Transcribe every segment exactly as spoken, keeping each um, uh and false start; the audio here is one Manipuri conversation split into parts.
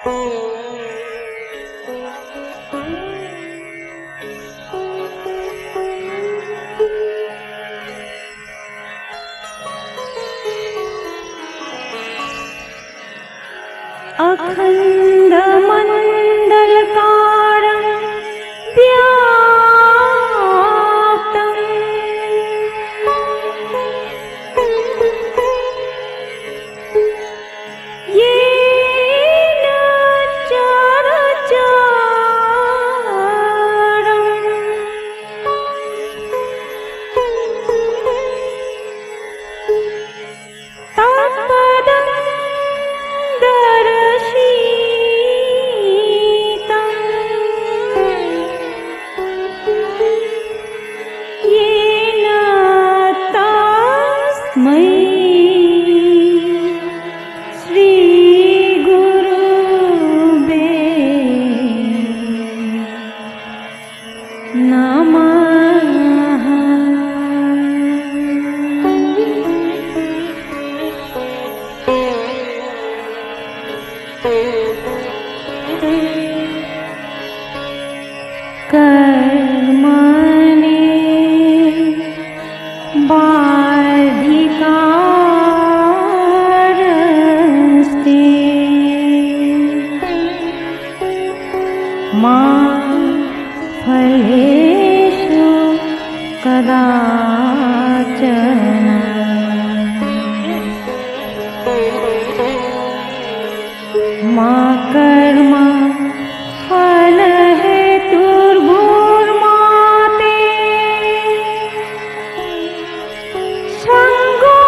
अखण्डमण्डलाकारं व्याप्तं येन चराचरं तत्पदं दर्शितं येन तस्मै श्रीगुरुवे नमः। कर्मणि बाधिकारस्ते मा फलेषु कदाचन। मा कर्म फलहेतुर्भूर्मा ते सङ्गोऽस्त्वकर्माणि।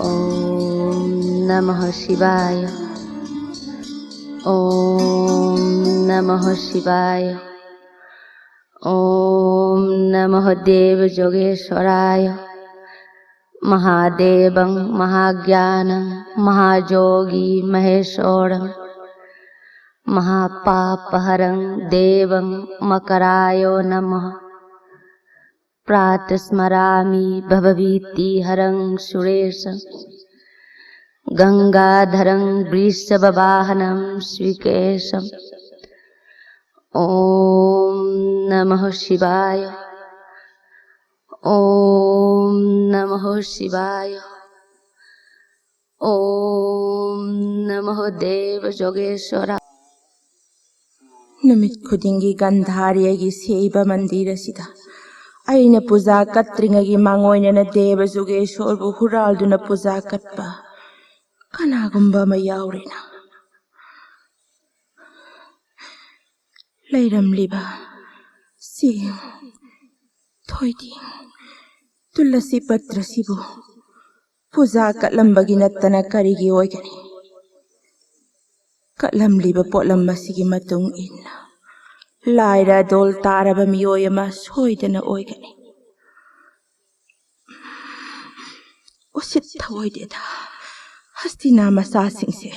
ॐ नमः शिवाय। ॐ नमः शिवाय। ॐ नमः देव जोगेश्वराय। महादेवं महाज्ञानं महायोगी महेश्वरं महापापहरं देवं मकराय नमः। प्रातस्मरामि भवभीतिहरं सुरेशं गङ्गाधरं वृषभवाहनं श्रीकेशम्। ॐ नमः शिवाय। ॐ नमः शिवाय। ॐ नमः देव योगेश्वरा। ꯅꯨꯃꯤꯠ ꯈꯨꯗꯤꯡꯒꯤ ꯒꯟꯙꯥꯔꯤ ꯑꯩꯒꯤ ꯁꯦꯏꯕ ꯃꯟꯗꯤꯔ ꯑꯁꯤꯗ ꯑꯩꯅ ꯄꯨꯖꯥ ꯀꯠꯇ꯭ꯔꯤꯉꯩꯒꯤ ꯃꯥꯡꯑꯣꯏꯅꯅ ꯗꯦꯕ ꯖꯨꯒꯦꯁꯣꯔꯕꯨ ꯍꯨꯔꯥꯜꯗꯨꯅ ꯄꯨꯖꯥ ꯀꯠꯄ ꯀꯅꯥꯒꯨꯝꯕ ꯑꯃ ꯌꯥꯎꯔꯦꯅ꯫ ꯂꯩꯔꯝꯂꯤꯕ ꯆꯦꯡ, ꯊꯣꯏꯗꯤꯡ, ꯇꯨꯂꯁꯤ ꯄꯇ꯭ꯔꯁꯤꯕꯨ ꯄꯨꯖꯥ ꯀꯠꯂꯝꯕꯒꯤ ꯅꯠꯇꯅ ꯀꯔꯤꯒꯤ ꯑꯣꯏꯒꯅꯤ? ꯀꯠꯂꯝꯂꯤꯕ ꯄꯣꯠꯂꯝ ꯑꯁꯤꯒꯤ ꯃꯇꯨꯡ ꯏꯟꯅ ꯂꯥꯏꯔ ꯗꯣꯜ ꯇꯥꯔꯕ ꯃꯤꯑꯣꯏ ꯑꯃ ꯁꯣꯏꯗꯅ ꯑꯣꯏꯒꯅꯤ꯫ ꯎꯁꯤꯠ ꯊꯑꯣꯏꯗꯦꯗ, ꯍꯁꯇꯤꯅꯥ ꯃꯆꯥꯁꯤꯡꯁꯦ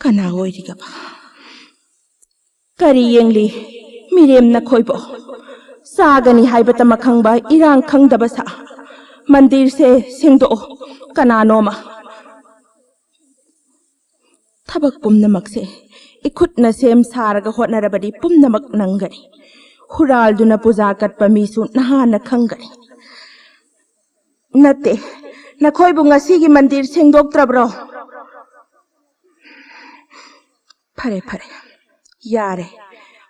ꯀꯅꯥ ꯑꯣꯏꯔꯤꯒꯕ? ꯀꯔꯤ ꯌꯦꯡꯂꯤ? ꯃꯤꯔꯦꯝ ꯅꯈꯣꯏꯕꯣ꯫ ꯆꯥꯒꯅꯤ ꯍꯥꯏꯕꯇꯃꯛ ꯈꯪꯕ ꯏꯔꯥꯡ ꯈꯪꯗꯕ ꯁꯥ꯫ ꯃꯟꯗꯤꯔꯁꯦ ꯁꯦꯡꯗꯣꯛꯑꯣ꯫ ꯀꯅꯥꯅꯣꯃ꯫ ꯊꯕꯛ ꯄꯨꯝꯅꯃꯛꯁꯦ ꯏꯈꯨꯠꯅ ꯁꯦꯝ ꯁꯥꯔꯒ ꯍꯣꯠꯅꯔꯕꯗꯤ ꯄꯨꯝꯅꯃꯛ ꯅꯪꯒꯅꯤ꯫ ꯍꯨꯔꯥꯜꯗꯨꯅ ꯄꯨꯖꯥ ꯀꯠꯄ ꯃꯤꯁꯨ ꯅꯍꯥꯟꯅ ꯈꯪꯒꯅꯤ꯫ ꯅꯠꯇꯦ, ꯅꯈꯣꯏꯕꯨ ꯉꯁꯤꯒꯤ ꯃꯟꯗꯤꯔ ꯁꯦꯡꯗꯣꯛꯇ꯭ꯔꯕ꯭ꯔꯣ? ꯐꯔꯦ, ꯐꯔꯦ, ꯌꯥꯔꯦ꯫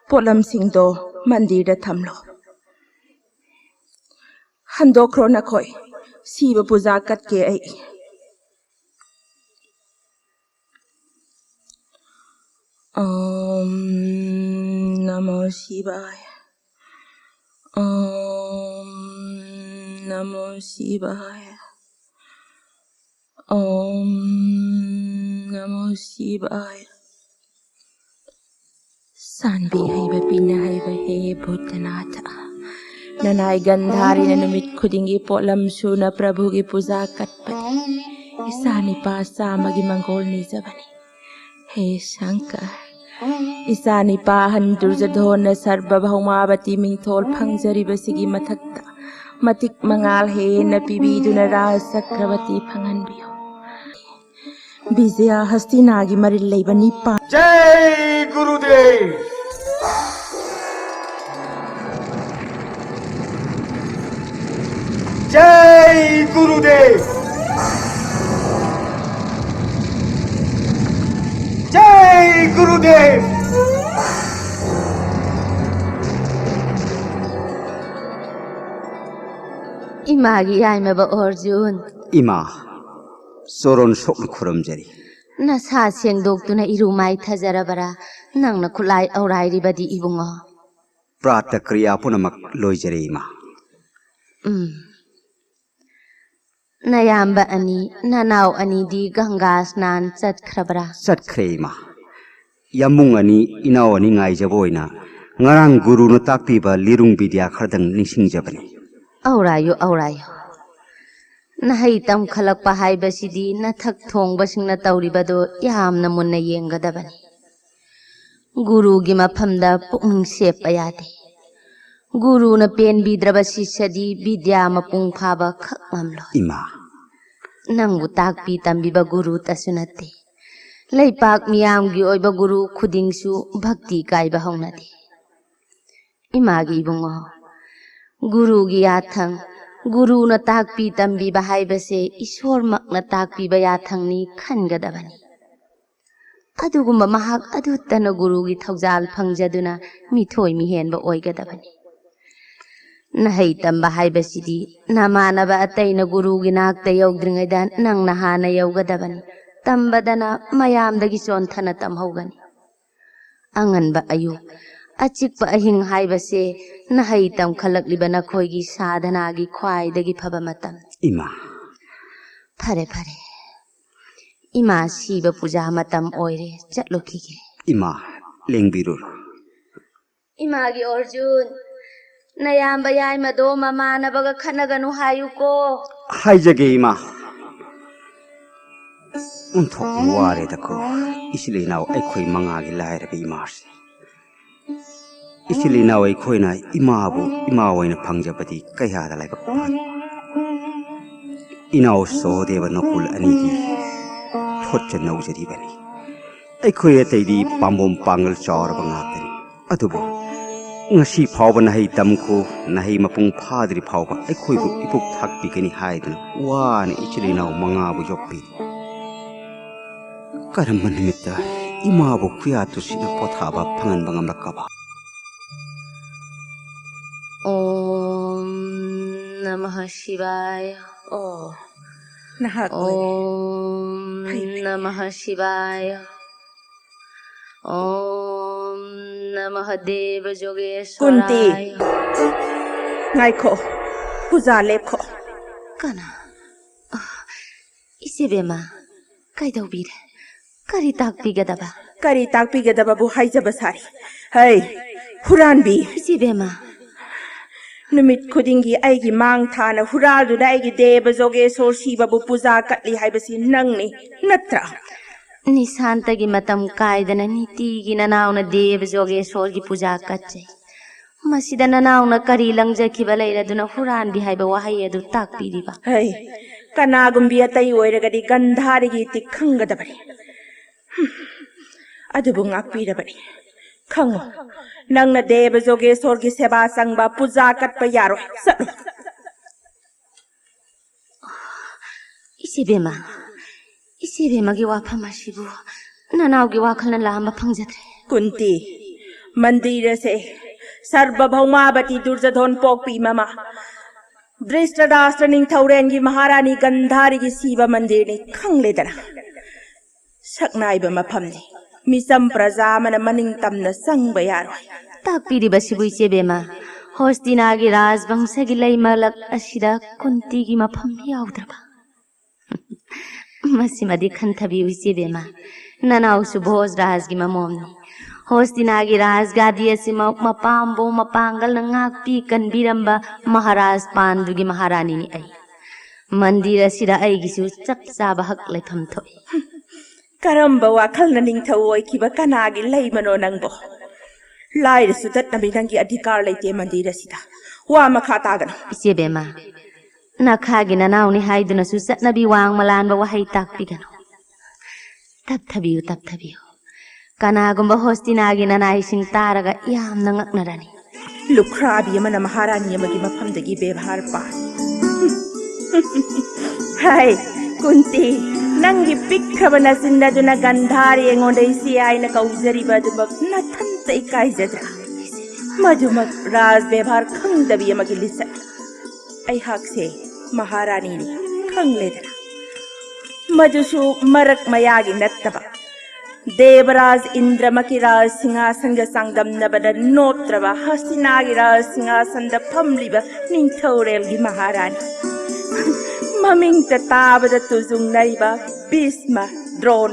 ꯄꯣꯠꯂꯝꯁꯤꯡꯗꯣ ꯃꯟꯗꯤꯔꯗ ꯊꯝꯂꯣ꯫ ꯍꯟꯗꯣꯛꯈ꯭ꯔꯣ ꯅꯈꯣꯏ꯫ ꯁꯤꯕ ꯄꯨꯖꯥ ꯀꯠꯀꯦ ꯑꯩ꯫ ॐ नमो शिवाय। ॐ नमो शिवाय। ॐ नमो शिवाय। ꯆꯥꯟꯕꯤ ꯍꯩꯕ ꯄꯤꯅ ꯍꯩꯕ ꯍꯦ ꯚꯨꯇꯅꯥꯊ, ꯅꯅꯥꯏ ꯒꯟꯙꯥꯔꯤꯅ ꯅꯨꯃꯤꯠ ꯈꯨꯗꯤꯡꯒꯤ ꯄꯣꯠꯂꯝ ꯁꯨꯅ ꯄ꯭ꯔꯚꯨꯒꯤ ꯄꯨꯖꯥ ꯀꯠꯄꯅꯤ꯫ ꯏꯆꯥ ꯅꯤꯄꯥ ꯆꯥꯝꯃꯒꯤ ꯃꯪꯒꯣꯜ ꯅꯤꯖꯕꯅꯤ꯫ ꯍꯦ ꯁꯪꯀꯔ, ꯏꯆꯥ ꯅꯤꯄꯥ ꯑꯍꯟ ꯗꯨꯔꯖꯙꯣꯟꯅ ꯁꯔꯕ ꯚꯧꯃꯥꯕꯇꯤ ꯃꯤꯡꯊꯣꯜ ꯐꯪꯖꯔꯤꯕꯁꯤꯒꯤ ꯃꯊꯛꯇ ꯃꯇꯤꯛ ꯃꯉꯥꯜ ꯍꯦꯟꯅ ꯄꯤꯕꯤꯗꯨꯅ ꯔꯥꯖ ꯆꯀ꯭ꯔꯕꯇꯤ ꯐꯪꯍꯟꯕꯤꯌꯨ꯫ ꯕꯤꯖꯌ ꯍꯁꯇꯤꯅꯥꯒꯤ ꯃꯔꯤꯜ ꯂꯩꯕ ꯅꯤꯄꯥ꯫ ꯖꯩ ꯒꯨꯔꯨꯗꯦꯕ! ꯖꯩ ꯒꯨꯔꯨꯗꯦꯕ! ꯖꯩ ꯒꯨꯔꯨꯗꯦꯕ! ꯏꯃꯥꯒꯤ ꯌꯥꯏꯃꯕ ꯑꯔꯖꯨꯟ꯫ ꯏꯃꯥ, ꯆꯣꯔꯣꯟ ꯁꯣꯛꯅ ꯈꯨꯔꯨꯝꯖꯔꯤ꯫ ꯅꯁꯥ ꯁꯦꯡꯗꯣꯛꯇꯨꯅ ꯏꯔꯨ ꯃꯥꯏꯊꯖꯔꯕꯔꯥ? ꯅꯪꯅ ꯈꯨꯠꯂꯥꯏ ꯑꯧꯔꯥꯏꯔꯤꯕꯗꯤ ꯏꯕꯨꯡꯉꯣ꯫ ꯄ꯭ꯔꯥꯇ ꯀ꯭ꯔꯤꯌꯥ ꯄꯨꯝꯅꯃꯛ ꯂꯣꯏꯖꯔꯦ, ꯏꯃꯥ꯫ ꯎꯝ꯫ ꯅꯌꯥꯝꯕ ꯑꯅꯤ, ꯅꯅꯥꯎ ꯑꯅꯤꯗꯤ ꯒꯪꯒꯥ ꯁ꯭ꯅꯥꯟ ꯆꯠꯈ꯭ꯔꯕ꯭ꯔꯥ? ꯆꯠꯈ꯭ꯔꯦ, ꯏꯃꯥ꯫ ꯌꯥꯝꯕꯨꯡ ꯑꯅꯤ, ꯏꯅꯥꯎ ꯑꯅꯤ ꯉꯥꯏꯖꯕ ꯑꯣꯏꯅ ꯉꯔꯥꯡ ꯒꯨꯔꯨꯅ ꯇꯥꯛꯄꯤꯕ ꯂꯤꯔꯨꯡ ꯕꯤꯗ꯭ꯌꯥ ꯈꯔꯗꯪ ꯅꯤꯡꯁꯤꯡꯖꯕꯅꯤ꯫ ꯑꯧꯔꯥꯏꯌꯨ, ꯑꯧꯔꯥꯏꯌꯨ꯫ ꯅꯍꯩ ꯇꯝꯈꯠꯂꯛꯄ ꯍꯥꯏꯕꯁꯤꯗꯤ ꯅꯊꯛ ꯊꯣꯡꯕꯁꯤꯡꯅ ꯇꯧꯔꯤꯕꯗꯨ ꯌꯥꯝꯅ ꯃꯨꯟꯅ ꯌꯦꯡꯒꯗꯕꯅꯤ꯫ ꯒꯨꯔꯨꯒꯤ ꯃꯐꯝꯗ ꯄꯨꯛꯅꯤꯡ ꯁꯦꯞꯄ ꯌꯥꯗꯦ꯫ ꯒꯨꯔꯨꯅ ꯄꯦꯟꯕꯤꯗ꯭ꯔꯕ ꯁꯤꯁ꯭ꯌꯗꯤ ꯕꯤꯗ꯭ꯌꯥ ꯃꯄꯨꯡ ꯐꯥꯕ ꯈꯛ ꯉꯝꯂꯣꯏ꯫ ꯏꯃꯥ꯫ ꯅꯪꯕꯨ ꯇꯥꯛꯄꯤ ꯇꯝꯕꯤꯕ ꯒꯨꯔꯨꯇꯁꯨ ꯅꯠꯇꯦ꯫ ꯂꯩꯄꯥꯛ ꯃꯤꯌꯥꯝꯒꯤ ꯑꯣꯏꯕ ꯒꯨꯔꯨ ꯈꯨꯗꯤꯡꯁꯨ ꯚꯛꯇꯤ ꯀꯥꯏꯕ ꯍꯧꯅꯗꯦ꯫ ꯏꯃꯥꯒꯤ ꯏꯕꯨꯡꯉꯣ, ꯒꯨꯔꯨꯒꯤ ꯌꯥꯊꯪ, ꯒꯨꯔꯨꯅ ꯇꯥꯛꯄꯤ ꯇꯝꯕꯤꯕ ꯍꯥꯏꯕꯁꯦ ꯏꯁꯣꯔꯃꯛꯅ ꯇꯥꯛꯄꯤꯕ ꯌꯥꯊꯪꯅꯤ ꯈꯟꯒꯗꯕꯅꯤ꯫ ꯑꯗꯨꯒꯨꯝꯕ ꯃꯍꯥꯛ ꯑꯗꯨꯇꯅ ꯒꯨꯔꯨꯒꯤ ꯊꯧꯖꯥꯜ ꯐꯪꯖꯗꯨꯅ ꯃꯤꯊꯣꯏ ꯃꯤꯍꯦꯟꯕ ꯑꯣꯏꯒꯗꯕꯅꯤ꯫ ꯅꯍꯩ ꯇꯝꯕ ꯍꯥꯏꯕꯁꯤꯗꯤ ꯅꯃꯥꯟꯅꯕ ꯑꯇꯩꯅ ꯒꯨꯔꯨꯒꯤ ꯅꯥꯛꯇ ꯌꯧꯗ꯭ꯔꯤꯉꯩꯗ ꯅꯪꯅ ꯍꯥꯟꯅ ꯌꯧꯒꯗꯕꯅꯤ꯫ ꯇꯝꯕꯗꯅ ꯃꯌꯥꯝꯗꯒꯤ ꯆꯣꯟꯊꯅ ꯇꯝꯍꯧꯒꯅꯤ꯫ ꯑꯉꯟꯕ ꯑꯌꯨꯛ, ꯑꯆꯤꯛꯄ ꯑꯍꯤꯡ ꯍꯥꯏꯕꯁꯦ ꯅꯍꯩ ꯇꯝꯈꯠꯂꯛꯂꯤꯕ ꯅꯈꯣꯏꯒꯤ ꯁꯥꯙꯅꯥꯒꯤ ꯈ꯭ꯋꯥꯏꯗꯒꯤ ꯐꯕ ꯃꯇꯝ꯫ ꯏꯃꯥ꯫ ꯐꯔꯦ, ꯐꯔꯦ꯫ ꯏꯃꯥ ꯁꯤꯕ ꯄꯨꯖꯥ ꯃꯇꯝ ꯑꯣꯏꯔꯦ, ꯆꯠꯂꯨꯈꯤꯒꯦ꯫ ꯏꯃꯥ, ꯂꯦꯡꯕꯤꯔꯨꯔꯣ꯫ ꯏꯃꯥꯒꯤ ꯑꯔꯖꯨꯟ꯫ ꯅꯌꯥꯝꯕ ꯌꯥꯏꯃꯗꯣ ꯃꯃꯥꯟꯅꯕꯒ ꯈꯠꯅꯒꯅꯨ ꯍꯥꯏꯌꯨꯀꯣ꯫ ꯍꯥꯏꯖꯒꯦ, ꯏꯃꯥ꯫ ꯑꯣꯟꯊꯣꯛꯅ ꯋꯥꯔꯦꯗꯀꯣ, ꯏꯆꯤꯜ ꯏꯅꯥꯎ ꯑꯩꯈꯣꯏ ꯃꯉꯥꯒꯤ ꯂꯥꯏꯔꯕ ꯏꯃꯥꯁꯦ꯫ ꯏꯆꯤꯜ ꯏꯅꯥꯎ ꯑꯩꯈꯣꯏꯅ ꯏꯃꯥꯕꯨ ꯏꯃꯥ ꯑꯣꯏꯅ ꯐꯪꯖꯕꯗꯤ ꯀꯌꯥꯗ ꯂꯥꯏꯕꯛ ꯐꯔꯤ꯫ ꯏꯅꯥꯎ ꯁꯍꯣꯗꯦꯕ ꯅꯀꯨꯜ ꯑꯅꯤꯗꯤ ꯊꯣꯠꯆ ꯅꯧꯖꯔꯤꯕꯅꯤ꯫ ꯑꯩꯈꯣꯏ ꯑꯇꯩꯗꯤ ꯄꯥꯝꯕꯣꯝ ꯄꯥꯡꯒꯜ ꯆꯥꯎꯔꯕ ꯉꯥꯛꯇꯅꯤ꯫ ꯑꯗꯨꯕꯨ ꯉꯁꯤ ꯐꯥꯎꯕ ꯅꯍꯩ ꯇꯝꯈꯣ, ꯅꯍꯩ ꯃꯄꯨꯡ ꯐꯥꯗ꯭ꯔꯤ ꯐꯥꯎꯕ ꯑꯩꯈꯣꯏꯕꯨ ꯏꯄꯨꯛ ꯊꯥꯛꯄꯤꯒꯅꯤ ꯍꯥꯏꯗꯨꯅ ꯋꯥꯅ ꯏꯆꯤꯜ ꯏꯅꯥꯎ ꯃꯉꯥꯕꯨ ꯌꯣꯛꯄꯤ꯫ ꯀꯔꯝꯕ ꯅꯨꯃꯤꯠꯇ ꯏꯃꯥꯕꯨ ꯈꯨꯌꯥꯇꯨꯁꯤꯅ ꯄꯣꯊꯥꯕ ꯐꯪꯍꯟꯕ ꯉꯝꯂꯛꯀꯕ? ॐ नमः शिवाय। ॐ ꯅꯍꯥꯛ ꯑꯣꯏꯔꯦ꯫ ॐ ꯐꯩ, ꯐꯩ꯫ नमः शिवाय। ॐ नमः देव ꯀꯨꯟꯇꯤ, जोगेश्वराय। ꯉꯥꯏꯈꯣ, ꯄꯨꯖꯥ ꯂꯦꯞꯈꯣ꯫ ꯀꯅꯥ? ꯑ, ꯏꯆꯦꯕꯦꯝꯃ, ꯀꯩꯗꯧꯕꯤꯔꯦ? ꯀꯔꯤ ꯇꯥꯛꯄꯤꯒꯗꯕ? ꯀꯔꯤ ꯇꯥꯛꯄꯤꯒꯗꯕꯕꯨ ꯍꯥꯏꯖꯕ ꯁꯥꯔꯤ꯫ ꯍꯩ, ꯍꯨꯔꯥꯟꯕꯤ! ꯏꯆꯦꯕꯦꯝꯃ, ꯅꯨꯃꯤꯠ ꯈꯨꯗꯤꯡꯒꯤ ꯑꯩꯒꯤ ꯃꯥꯡ ꯊꯥꯅ ꯍꯨꯔꯥꯜꯗꯨꯅ ꯑꯩꯒꯤ ꯗꯦꯕ ꯖꯣꯒꯦꯁꯣꯔ ꯁꯤꯕꯕꯨ ꯄꯨꯖꯥ ꯀꯠꯂꯤ ꯍꯥꯏꯕꯁꯤ ꯅꯪꯅꯤ, ꯅꯠꯇ꯭ꯔꯥ? ꯅꯤꯁꯥꯟꯇꯒꯤ ꯃꯇꯝ ꯀꯥꯏꯗꯅ ꯅꯤꯇꯤꯒꯤ ꯅꯅꯥꯎꯅ ꯗꯦꯕ ꯖꯣꯒꯦꯁꯣꯔꯒꯤ ꯄꯨꯖꯥ ꯀꯠꯆꯩ꯫ ꯃꯁꯤꯗ ꯅꯅꯥꯎꯅ ꯀꯔꯤ ꯂꯪꯖꯈꯤꯕ ꯂꯩꯔꯗꯨꯅ ꯍꯨꯔꯥꯟꯕꯤ ꯍꯥꯏꯕ ꯋꯥꯍꯩ ꯑꯗꯨ ꯇꯥꯛꯄꯤꯔꯤꯕ? ꯍꯩ, ꯀꯅꯥꯒꯨꯝꯕꯤ ꯑꯇꯩ ꯑꯣꯏꯔꯒꯗꯤ ꯒꯟꯙꯥꯔꯤꯒꯤ ꯏꯇꯤꯛ ꯈꯪꯒꯗꯕꯅꯤ꯫ ꯍꯨꯝ, ꯑꯗꯨꯕꯨ ꯉꯥꯛꯄꯤꯔꯕꯅꯤ꯫ ꯈꯪꯉꯨ, ꯅꯪꯅ ꯗꯦꯕ ꯖꯣꯒꯦꯁꯣꯔꯒꯤ ꯁꯦꯕꯥ ꯆꯪꯕ ꯄꯨꯖꯥ ꯀꯠꯄ ꯌꯥꯔꯣꯏ꯫ ꯆꯠꯂꯨ꯫ ꯏꯆꯦꯕꯦꯝꯃ, ꯏꯆꯦꯕꯦꯝꯃꯒꯤ ꯋꯥꯐꯝ ꯑꯁꯤꯕꯨ ꯅꯅꯥꯎꯒꯤ ꯋꯥꯈꯜꯅ ꯂꯥꯝꯕ ꯐꯪꯖꯗ꯭ꯔꯦ꯫ ꯀꯨꯟꯇꯤ, ꯃꯟꯗꯤꯔ ꯑꯁꯦ ꯁꯔꯕ ꯚꯧꯃꯥꯕꯇꯤ ꯗꯨꯔꯖꯙꯣꯟ ꯄꯣꯛꯄꯤ ꯃꯃꯥ ꯗ꯭ꯔꯤꯁꯇꯔꯥꯁꯇ꯭ꯔ ꯅꯤꯡꯊꯧꯔꯦꯟꯒꯤ ꯃꯍꯥꯔꯥꯅꯤ ꯒꯟꯙꯥꯔꯤꯒꯤ ꯁꯤꯕ ꯃꯟꯗꯤꯔꯅꯤ, ꯈꯪꯂꯦꯗꯅ꯫ ꯁꯛꯅꯥꯏꯕ ꯃꯐꯝꯅꯤ꯫ ꯃꯤꯆꯝ ꯄ꯭ꯔꯖꯥ ꯑꯃꯅ ꯃꯅꯤꯡ ꯇꯝꯅ ꯆꯪꯕ ꯌꯥꯔꯣꯏ꯫ ꯇꯥꯛꯄꯤꯔꯤꯕꯁꯤꯕꯨ ꯏꯆꯦꯕꯦꯝꯃ, ꯍꯣꯁꯇꯤꯅꯥꯒꯤ ꯔꯥꯖꯕꯪꯁꯒꯤ ꯂꯩꯃꯂꯛ ꯑꯁꯤꯗ ꯀꯨꯟꯇꯤꯒꯤ ꯃꯐꯝ ꯌꯥꯎꯗ꯭ꯔꯕ? ꯃꯁꯤꯃꯗꯤ ꯈꯟꯊꯕꯤꯌꯨ ꯏꯆꯦꯕꯦꯝꯃ, ꯅꯅꯥꯎꯁꯨ ꯚꯣꯖ ꯔꯥꯖꯒꯤ ꯃꯃꯣꯝꯅꯤ꯫ ꯍꯣꯁꯇꯤꯅꯥꯒꯤ ꯔꯥꯖꯒꯥꯗꯤ ꯑꯁꯤꯃꯛ ꯃꯄꯥꯝꯕꯣꯝ ꯃꯄꯥꯡꯒꯜꯅ ꯉꯥꯛꯄꯤ ꯀꯟꯕꯤꯔꯝꯕ ꯃꯍꯥꯔꯥꯖ ꯄꯥꯟꯗꯨꯒꯤ ꯃꯍꯥꯔꯥꯅꯤꯅꯤ ꯑꯩ꯫ ꯃꯟꯗꯤꯔ ꯑꯁꯤꯗ ꯑꯩꯒꯤꯁꯨ ꯆꯞ ꯆꯥꯕ ꯍꯛ ꯂꯩꯐꯝ ꯊꯣꯛꯏ꯫ ꯀꯔꯝꯕ ꯋꯥꯈꯜꯅ ꯅꯤꯡꯊꯧ ꯑꯣꯏꯈꯤꯕ ꯀꯅꯥꯒꯤ ꯂꯩꯃꯅꯣ ꯅꯪꯕꯣ? ꯂꯥꯏꯔꯁꯨ ꯇꯠꯅꯕꯤ ꯅꯪꯒꯤ ꯑꯙꯤꯀꯥꯔ ꯂꯩꯇꯦ ꯃꯟꯗꯤꯔ ꯑꯁꯤꯗ꯫ ꯋꯥ ꯃꯈꯥ ꯇꯥꯒꯅꯨ꯫ ꯏꯆꯦ ꯕꯦꯝꯃ, ꯅꯈꯥꯒꯤ ꯅꯅꯥꯎꯅꯤ ꯍꯥꯏꯗꯨꯅꯁꯨ ꯆꯠꯅꯕꯤ ꯋꯥꯡꯃ ꯂꯥꯟꯕ ꯋꯥꯍꯩ ꯇꯥꯛꯄꯤꯒꯅꯨ꯫ ꯇꯞꯊꯕꯤꯌꯨ, ꯇꯞꯊꯕꯤꯌꯨ꯫ ꯀꯅꯥꯒꯨꯝꯕ ꯍꯣꯁꯇꯤꯅꯥꯒꯤ ꯅꯅꯥꯏꯁꯤꯡ ꯇꯥꯔꯒ ꯌꯥꯝꯅ ꯉꯛꯅꯔꯅꯤ꯫ ꯂꯨꯈ꯭ꯔꯥꯕꯤ ꯑꯃꯅ ꯃꯍꯥꯔꯥꯅꯤ ꯑꯃꯒꯤ ꯃꯐꯝꯗꯒꯤ ꯕꯦꯕꯥꯔ ꯄꯥꯏ꯫ ꯍꯥꯏ, ꯀꯨꯟꯇꯤ, ꯅꯪꯒꯤ ꯄꯤꯛꯈ꯭ꯔꯕ ꯅꯆꯤꯟ ꯑꯗꯨꯅ ꯒꯟꯙꯥꯔꯤ ꯑꯩꯉꯣꯟꯗ ꯏꯆꯦ ꯍꯥꯏꯅ ꯀꯧꯖꯔꯤꯕ ꯑꯗꯨꯃꯛ ꯅꯊꯟꯇ ꯏꯀꯥꯏꯖꯗ꯭ꯔꯥ? ꯃꯗꯨꯃꯛ ꯔꯥꯖ ꯕꯦꯕꯥꯔ ꯈꯪꯗꯕꯤ ꯑꯃꯒꯤ ꯂꯤꯆꯠ꯫ ꯑꯩꯍꯥꯛꯁꯦ ꯃꯍꯥꯔꯥꯅꯤꯅꯤ, ꯈꯪꯂꯦꯗꯅ꯫ ꯃꯗꯨꯁꯨ ꯃꯔꯛ ꯃꯌꯥꯒꯤ ꯅꯠꯇꯕ, ꯗꯦꯕꯔꯥꯖ ꯏꯟꯗ꯭ꯔꯃꯛꯀꯤ ꯔꯥꯖ ꯁꯤꯡꯍꯥꯁꯟꯒ ꯆꯥꯡꯗꯝꯅꯕꯗ ꯅꯣꯞꯇ꯭ꯔꯕ ꯍꯁꯤꯅꯥꯒꯤ ꯔꯥꯖ ꯁꯤꯡꯍꯥꯁꯟꯗ ꯐꯝꯂꯤꯕ ꯅꯤꯡꯊꯧꯔꯦꯜꯒꯤ ꯃꯍꯥꯔꯥꯅꯤ꯫ ꯃꯃꯤꯡꯇ ꯇꯥꯕꯗ ꯇꯨꯖꯨꯡꯅꯔꯤꯕ ꯚꯤꯁꯃ, ꯗ꯭ꯔꯣꯟ,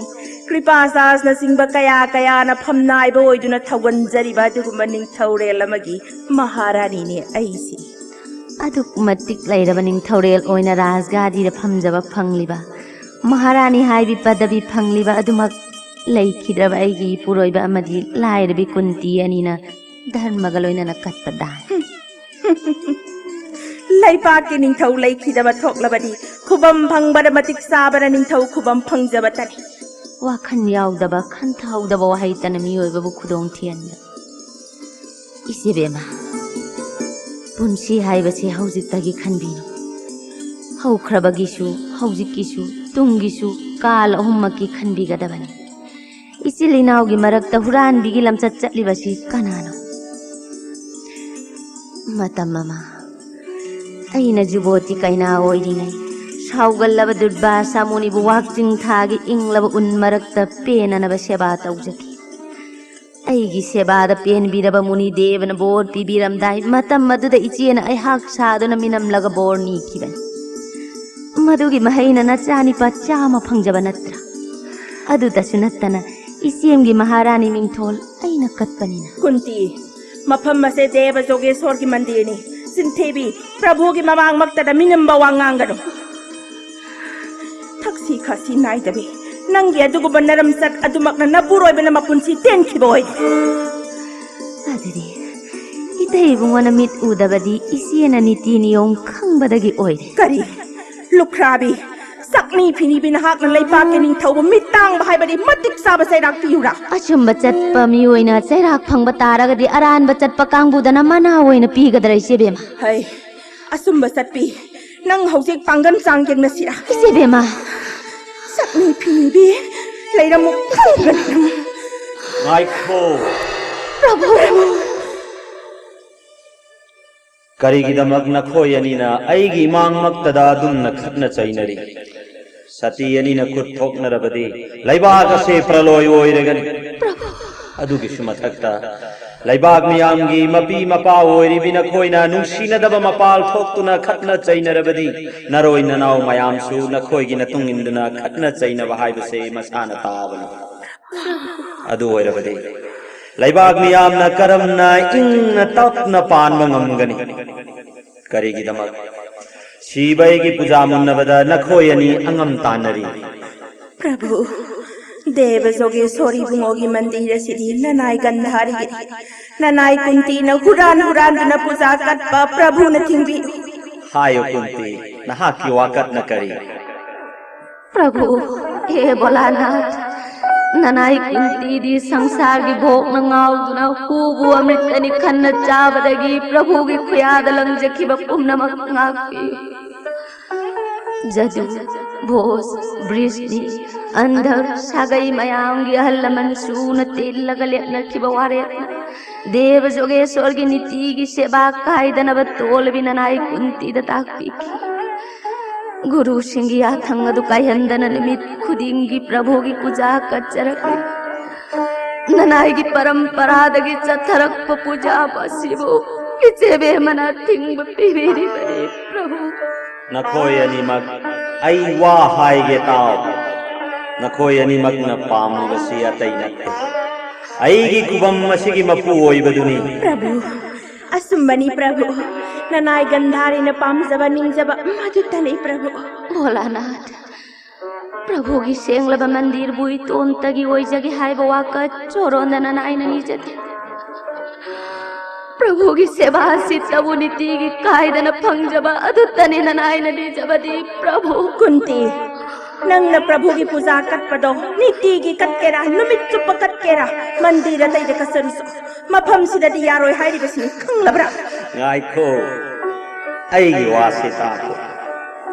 ꯀ꯭ꯔꯤꯄꯥꯆꯥꯔꯖꯅꯆꯤꯡꯕ ꯀꯌꯥ ꯀꯌꯥꯅ ꯐꯝꯅꯥꯏꯕ ꯑꯣꯏꯗꯨꯅ ꯊꯧꯒꯟꯖꯔꯤꯕ ꯑꯗꯨꯒꯨꯝꯕ ꯅꯤꯡꯊꯧꯔꯦꯜ ꯑꯃꯒꯤ ꯃꯍꯥꯔꯥꯅꯤꯅꯤ ꯑꯩꯁꯤ꯫ ꯑꯗꯨꯛ ꯃꯇꯤꯛ ꯂꯩꯔꯕ ꯅꯤꯡꯊꯧꯔꯦꯜ ꯑꯣꯏꯅ ꯔꯥꯖꯒꯥꯗꯤꯗ ꯐꯝꯖꯕ ꯐꯪꯂꯤꯕ, ꯃꯍꯥꯔꯥꯅꯤ ꯍꯥꯏꯕꯤ ꯄꯗꯕꯤ ꯐꯪꯂꯤꯕ ꯑꯗꯨꯃꯛ ꯂꯩꯈꯤꯗ꯭ꯔꯕ ꯑꯩꯒꯤ ꯏꯄꯨꯔꯣꯏꯕ ꯑꯃꯗꯤ ꯂꯥꯏꯔꯕꯤ ꯀꯨꯟꯇꯤ ꯑꯅꯤꯅ ꯙꯔꯃꯒ ꯂꯣꯏꯅꯅ ꯀꯠꯄ ꯗꯥꯟ꯫ ꯂꯩꯕꯥꯛꯀꯤ ꯅꯤꯡꯊꯧ ꯂꯩꯈꯤꯗꯕ ꯊꯣꯛꯂꯕꯗꯤ ꯈꯨꯕꯝ ꯐꯪꯕꯗ ꯃꯇꯤꯛ ꯆꯥꯕꯅ ꯅꯤꯡꯊꯧ ꯈꯨꯕꯝ ꯐꯪꯖꯕꯇꯅꯤ꯫ ꯋꯥꯈꯜ ꯌꯥꯎꯗꯕ, ꯈꯟꯊꯍꯧꯗꯕ ꯋꯥꯍꯩꯇꯅ ꯃꯤꯑꯣꯏꯕꯕꯨ ꯈꯨꯗꯣꯡ ꯊꯤꯍꯟꯕ꯫ ꯏꯆꯦꯕꯦꯝꯃ, ꯄꯨꯟꯁꯤ ꯍꯥꯏꯕꯁꯤ ꯍꯧꯖꯤꯛꯇꯒꯤ ꯈꯟꯕꯤꯅꯨ꯫ ꯍꯧꯈ꯭ꯔꯕꯒꯤꯁꯨ, ꯍꯧꯖꯤꯛꯀꯤꯁꯨ, ꯇꯨꯡꯒꯤꯁꯨ ꯀꯥꯜ ꯑꯍꯨꯝꯃꯛꯀꯤ ꯈꯟꯕꯤꯒꯗꯕꯅꯤ꯫ ꯏꯆꯤꯜ ꯏꯅꯥꯎꯒꯤ ꯃꯔꯛꯇ ꯍꯨꯔꯥꯟꯕꯤꯒꯤ ꯂꯝꯆꯠ ꯆꯠꯂꯤꯕꯁꯤ ꯀꯅꯥꯅꯣ? ꯃꯇꯝ ꯑꯃ ꯑꯩꯅ ꯖꯨꯕꯣꯇꯤ ꯀꯩꯅꯥ ꯑꯣꯏꯔꯤꯉꯩ, ꯁꯥꯎꯒꯜꯂꯕ ꯗꯨꯔꯕꯥꯁꯥ ꯃꯨꯅꯤꯕꯨ ꯋꯥꯛꯆꯤꯡ ꯊꯥꯒꯤ ꯏꯪꯂꯕ ꯎꯟ ꯃꯔꯛꯇ ꯄꯦꯟꯅꯅꯕ ꯁꯦꯕꯥ ꯇꯧꯖꯈꯤ꯫ ꯑꯩꯒꯤ ꯁꯦꯕꯥꯗ ꯄꯦꯟꯕꯤꯔꯕ ꯃꯨꯅꯤ ꯗꯦꯕꯅ ꯕꯣꯔ ꯄꯤꯕꯤꯔꯝꯗꯥꯏ, ꯃꯇꯝ ꯑꯗꯨꯗ ꯏꯆꯦꯅ ꯑꯩꯍꯥꯛ ꯁꯥꯗꯨꯅ ꯃꯤꯅꯝꯂꯒ ꯕꯣꯔ ꯅꯤꯈꯤꯕꯅꯤ꯫ ꯃꯗꯨꯒꯤ ꯃꯍꯩꯅ ꯅꯆꯥꯅꯤꯄꯥ ꯆꯥꯝꯃ ꯐꯪꯖꯕ ꯅꯠꯇ꯭ꯔꯥ? ꯑꯗꯨꯗꯁꯨ ꯅꯠꯇꯅ ꯏꯆꯦꯝꯒꯤ ꯃꯍꯥꯔꯥꯅꯤ ꯃꯤꯡꯊꯣꯜ ꯀꯠꯄꯅꯤꯅ꯫ ꯀꯨꯟꯇꯤ, ꯃꯐꯝ ꯑꯁꯦ ꯗꯦꯕ ꯖꯣꯒꯦꯁꯣꯔꯒꯤ ꯃꯟꯗꯤꯔꯅꯤ꯫ ꯆꯤꯟꯊꯤꯕꯤ, ꯄ꯭ꯔꯚꯨꯒꯤ ꯃꯃꯥꯡꯃꯛꯇꯗ ꯃꯤꯅꯝꯕ ꯋꯥ ꯉꯥꯡꯒꯅꯨ꯫ ꯊꯛꯁꯤ ꯈꯥꯁꯤ ꯅꯥꯏꯗꯕꯤ, ꯅꯪꯒꯤ ꯑꯗꯨꯒꯨꯝꯕ ꯅꯔꯝꯆꯠ ꯑꯗꯨꯃꯛꯅ ꯅꯄꯨꯔꯣꯏꯕꯅ ꯃꯄꯨꯟꯁꯤ ꯇꯦꯟꯈꯤꯕ ꯑꯣꯏ꯫ ꯑꯗꯨꯗꯤ ꯏꯇꯩ ꯏꯕꯨꯡꯉꯣꯅ ꯃꯤꯠ ꯎꯗꯕꯗꯤ ꯏꯆꯦꯅ ꯅꯤꯇꯤ ꯅꯤꯌꯣꯝ ꯈꯪꯕꯗꯒꯤ ꯑꯣꯏꯔꯦ꯫ ꯀꯔꯤ? ꯂꯨꯈ꯭ꯔꯥꯕꯤ, ꯁꯛꯅꯤ ꯐꯤꯅꯤꯕꯤ ꯅꯍꯥꯛꯅ ꯂꯩꯕꯥꯛꯀꯤ ꯅꯤꯡꯊꯧꯕꯨ ꯃꯤꯠ ꯇꯥꯡꯕ ꯍꯥꯏꯕꯗꯤ ꯃꯇꯤꯛ ꯆꯥꯕ ꯆꯩꯔꯥꯛ ꯄꯤꯌꯨꯔꯥ? ꯑꯆꯨꯝꯕ ꯆꯠꯄ ꯃꯤꯑꯣꯏꯅ ꯆꯩꯔꯥꯛ ꯐꯪꯕ ꯇꯥꯔꯒꯗꯤ ꯑꯔꯥꯟꯕ ꯆꯠꯄ ꯀꯥꯡꯕꯨꯗꯅ ꯃꯅꯥ ꯑꯣꯏꯅ ꯄꯤꯒꯗ꯭ꯔꯥ, ꯏꯆꯦꯕꯦꯝꯃ? ꯍꯩ, ꯑꯆꯨꯝꯕ ꯆꯠꯄꯤ, ꯅꯪ ꯍꯧꯖꯤꯛ ꯄꯥꯡꯒꯟ ꯆꯥꯡ ꯌꯦꯡꯅꯁꯤꯔꯥ? ꯏꯆꯦꯕꯦꯝꯃ! ꯁꯛꯅꯤ ꯐꯤꯅꯤꯕꯤ, ꯂꯩꯔꯝꯃꯨ ꯈꯪꯗ꯭ꯔꯗꯤ ꯅꯪ꯫ ꯉꯥꯏꯈꯣ꯫ ꯄ꯭ꯔꯚꯨ! ꯀꯔꯤꯒꯤꯗꯃꯛ ꯅꯈꯣꯏ ꯑꯅꯤꯅ ꯑꯩꯒꯤ ꯏꯃꯥꯡꯃꯛꯇꯗ ꯑꯗꯨꯝꯅ ꯈꯠꯅ ꯆꯩꯅꯔꯤ? ꯁꯇꯤ ꯑꯅꯤꯅ ꯈꯨꯠ ꯊꯣꯛꯅꯔꯕꯗꯤ ꯂꯩꯕꯥꯛ ꯑꯁꯤ ꯄ꯭ꯔꯂꯣꯏ ꯑꯣꯏꯔꯒꯅꯤ꯫ ꯑꯗꯨꯒꯤꯁꯨ ꯃꯊꯛꯇ ꯂꯩꯕꯥꯛ ꯃꯤꯌꯥꯝꯒꯤ ꯃꯄꯤ ꯃꯄꯥ ꯑꯣꯏꯔꯤꯕꯤ ꯅꯈꯣꯏꯅ ꯅꯨꯡꯁꯤꯅꯗꯕ ꯃꯄꯥꯜ ꯊꯣꯛꯇꯨꯅ ꯈꯠꯅ ꯆꯩꯅꯔꯕꯗꯤ ꯅꯔꯣꯏ ꯅꯅꯥꯎ ꯃꯌꯥꯝꯁꯨ ꯅꯈꯣꯏꯒꯤ ꯃꯇꯨꯡ ꯏꯟꯗꯨꯅ ꯈꯠꯅ ꯆꯩꯅꯕ ꯍꯥꯏꯕꯁꯦ ꯃꯁꯥꯅ ꯇꯥꯕꯅꯤ꯫ ꯑꯗꯨ ꯑꯣꯏꯔꯕꯗꯤ ꯂꯩꯕꯥꯛ ꯃꯤꯌꯥꯝꯅ ꯀꯔꯝꯅ ꯏꯪꯅ ꯇꯞꯅ ꯄꯥꯟꯕ ꯉꯝꯒꯅꯤ? ꯀꯔꯤꯒꯤꯗꯃꯛ? ꯁꯤꯕ ꯑꯩꯒꯤ ꯄꯨꯖꯥ ꯃꯨꯟꯅꯕꯗ ꯅꯈꯣꯏ ꯑꯅꯤ ꯑꯉꯝ ꯇꯥꯟꯅꯔꯤ꯫ ꯄ꯭ꯔꯚꯨ, ꯗꯦꯕ ꯖꯣꯒꯦꯁꯣꯔꯤ ꯏꯕꯨꯡꯉꯣꯒꯤ ꯃꯟꯗꯤꯔ ꯑꯁꯤꯗꯤ ꯅꯅꯥꯏ ꯒꯟꯙꯥꯔꯤꯒꯤꯅꯤ꯫ ꯅꯅꯥꯏ ꯀꯨꯟꯇꯤꯅ ꯍꯨꯔꯥꯟ ꯍꯨꯔꯥꯟꯗꯨꯅ ꯄꯨꯖꯥ ꯀꯠꯄ ꯄ꯭ꯔꯚꯨꯅ ꯊꯤꯡꯕꯤꯌꯨ꯫ ꯍꯥꯏꯌꯨ ꯀꯨꯟꯇꯤ, ꯅꯍꯥꯛꯀꯤ ꯋꯥꯀꯠꯅ ꯀꯔꯤ? ꯄ꯭ꯔꯚꯨ, ꯍꯦ ꯚꯣꯂꯥꯅꯥꯊ, ꯅꯅꯥꯏ ꯀꯨꯟꯇꯤꯗꯤ ꯁꯪꯁꯥꯔꯒꯤ ꯚꯣꯒꯅ ꯉꯥꯎꯗꯨꯅ ꯍꯨꯕꯨ ꯑꯃ꯭ꯔꯤꯇꯅꯤ ꯈꯟꯅ ꯆꯥꯕꯗꯒꯤ ꯄ꯭ꯔꯚꯨꯒꯤ ꯈꯨꯌꯥꯗ ꯂꯪꯖꯈꯤꯕ ꯄꯨꯝꯅꯃꯛ ꯉꯥꯛꯄꯤꯌꯨ꯫ ꯖꯗꯨ, ꯚꯣꯖ, ꯕ꯭ꯔꯤꯁꯅꯤ, ꯑꯟꯙ, ꯁꯥꯒꯩ ꯃꯌꯥꯝꯒꯤ ꯑꯍꯜ ꯂꯃꯟ ꯁꯨꯅ ꯇꯤꯜꯂꯒ ꯂꯦꯞꯅꯈꯤꯕ ꯋꯥꯔꯦꯞꯅ ꯗꯦꯕ ꯖꯣꯒꯦꯁꯣꯔꯒꯤ ꯅꯤꯇꯤꯒꯤ ꯁꯦꯕꯥ ꯀꯥꯏꯗꯅꯕ ꯇꯣꯜꯂꯕꯤ ꯅꯅꯥꯏ ꯀꯨꯟꯇꯤꯗ ꯇꯥꯛꯄꯤꯈꯤ꯫ ꯒꯨꯔꯨꯁꯤꯡꯒꯤ ꯌꯥꯊꯪ ꯑꯗꯨ ꯀꯥꯏꯍꯟꯗꯅ ꯅꯨꯃꯤꯠ ꯈꯨꯗꯤꯡꯒꯤ ꯄ꯭ꯔꯚꯨꯒꯤ ꯄꯨꯖꯥ ꯀꯠꯆꯔꯛꯂꯤ꯫ ꯅꯅꯥꯏꯒꯤ ꯄꯔꯝꯄꯔꯥꯗꯒꯤ ꯆꯠꯊꯔꯛꯄ ꯄꯨꯖꯥ ꯑꯁꯤꯕꯨ ꯏꯆꯦꯕꯦꯝꯃꯅ ꯑꯊꯤꯡꯕ ꯄꯤꯕꯤꯔꯤꯕꯅꯤ, ꯄ꯭ꯔꯚꯨ꯫ ꯅꯈꯣꯏ ꯑꯅꯤꯃꯛ, ꯑꯩ ꯋꯥ ꯍꯥꯏꯒꯦ ꯇꯥꯎ꯫ ꯅꯈꯣꯏ ꯑꯅꯤꯃꯛꯅ ꯄꯥꯝꯂꯤꯕꯁꯤ ꯑꯇꯩ ꯅꯠꯇꯦ꯫ ꯑꯩꯒꯤ ꯈꯨꯕꯝ ꯑꯁꯤꯒꯤ ꯃꯄꯨ ꯑꯣꯏꯕꯗꯨꯅꯤ꯫ ꯄ꯭ꯔꯚꯨ, ꯑꯁꯨꯝꯕꯅꯤ ꯄ꯭ꯔꯚꯨ, ꯅꯅꯥꯏ ꯒꯟꯙꯥꯔꯤꯅ ꯄꯥꯝꯖꯕ ꯅꯤꯡꯖꯕ ꯃꯗꯨꯇꯅꯤ ꯄ꯭ꯔꯚꯨ꯫ ꯚꯣꯂꯥꯅꯥꯊ, ꯄ꯭ꯔꯚꯨꯒꯤ ꯁꯦꯡꯂꯕ ꯃꯟꯗꯤꯔꯕꯨ ꯏꯇꯣꯝꯇꯒꯤ ꯑꯣꯏꯖꯒꯦ ꯍꯥꯏꯕ ꯋꯥꯈꯜ ꯆꯣꯔꯣꯟꯗꯅ ꯅꯥꯏꯅ ꯅꯤꯖꯗꯦ꯫ ꯄ꯭ꯔꯚꯨꯒꯤ ꯁꯦꯕꯥ ꯑꯁꯤꯇꯕꯨ ꯅꯤꯇꯤꯒꯤ ꯀꯥꯏꯗꯅ ꯐꯪꯖꯕ ꯑꯗꯨꯇꯅꯤ ꯅꯅꯥꯏꯅ ꯅꯤꯖꯕꯗꯤ ꯄ꯭ꯔꯚꯨ꯫ ꯀꯨꯟꯇꯤ, ꯅꯪꯅ ꯄ꯭ꯔꯚꯨꯒꯤ ꯄꯨꯖꯥ ꯀꯠꯄꯗꯣ ꯅꯤꯇꯤꯒꯤ ꯀꯠꯀꯦꯔꯥ, ꯅꯨꯃꯤꯠ ꯆꯨꯞꯄ ꯀꯠꯀꯦꯔꯥ, ꯃꯟꯗꯤꯔ ꯑꯇꯩꯗ ꯀꯠꯆꯔꯨꯁꯨ, ꯃꯐꯝꯁꯤꯗꯗꯤ ꯌꯥꯔꯣꯏ ꯍꯥꯏꯔꯤꯕꯁꯤꯅꯤ, ꯈꯪꯂꯕ꯭ꯔꯥ? ꯉꯥꯏꯈꯣ, ꯑꯩꯒꯤ ꯋꯥꯁꯤ ꯇꯥꯈꯣ꯫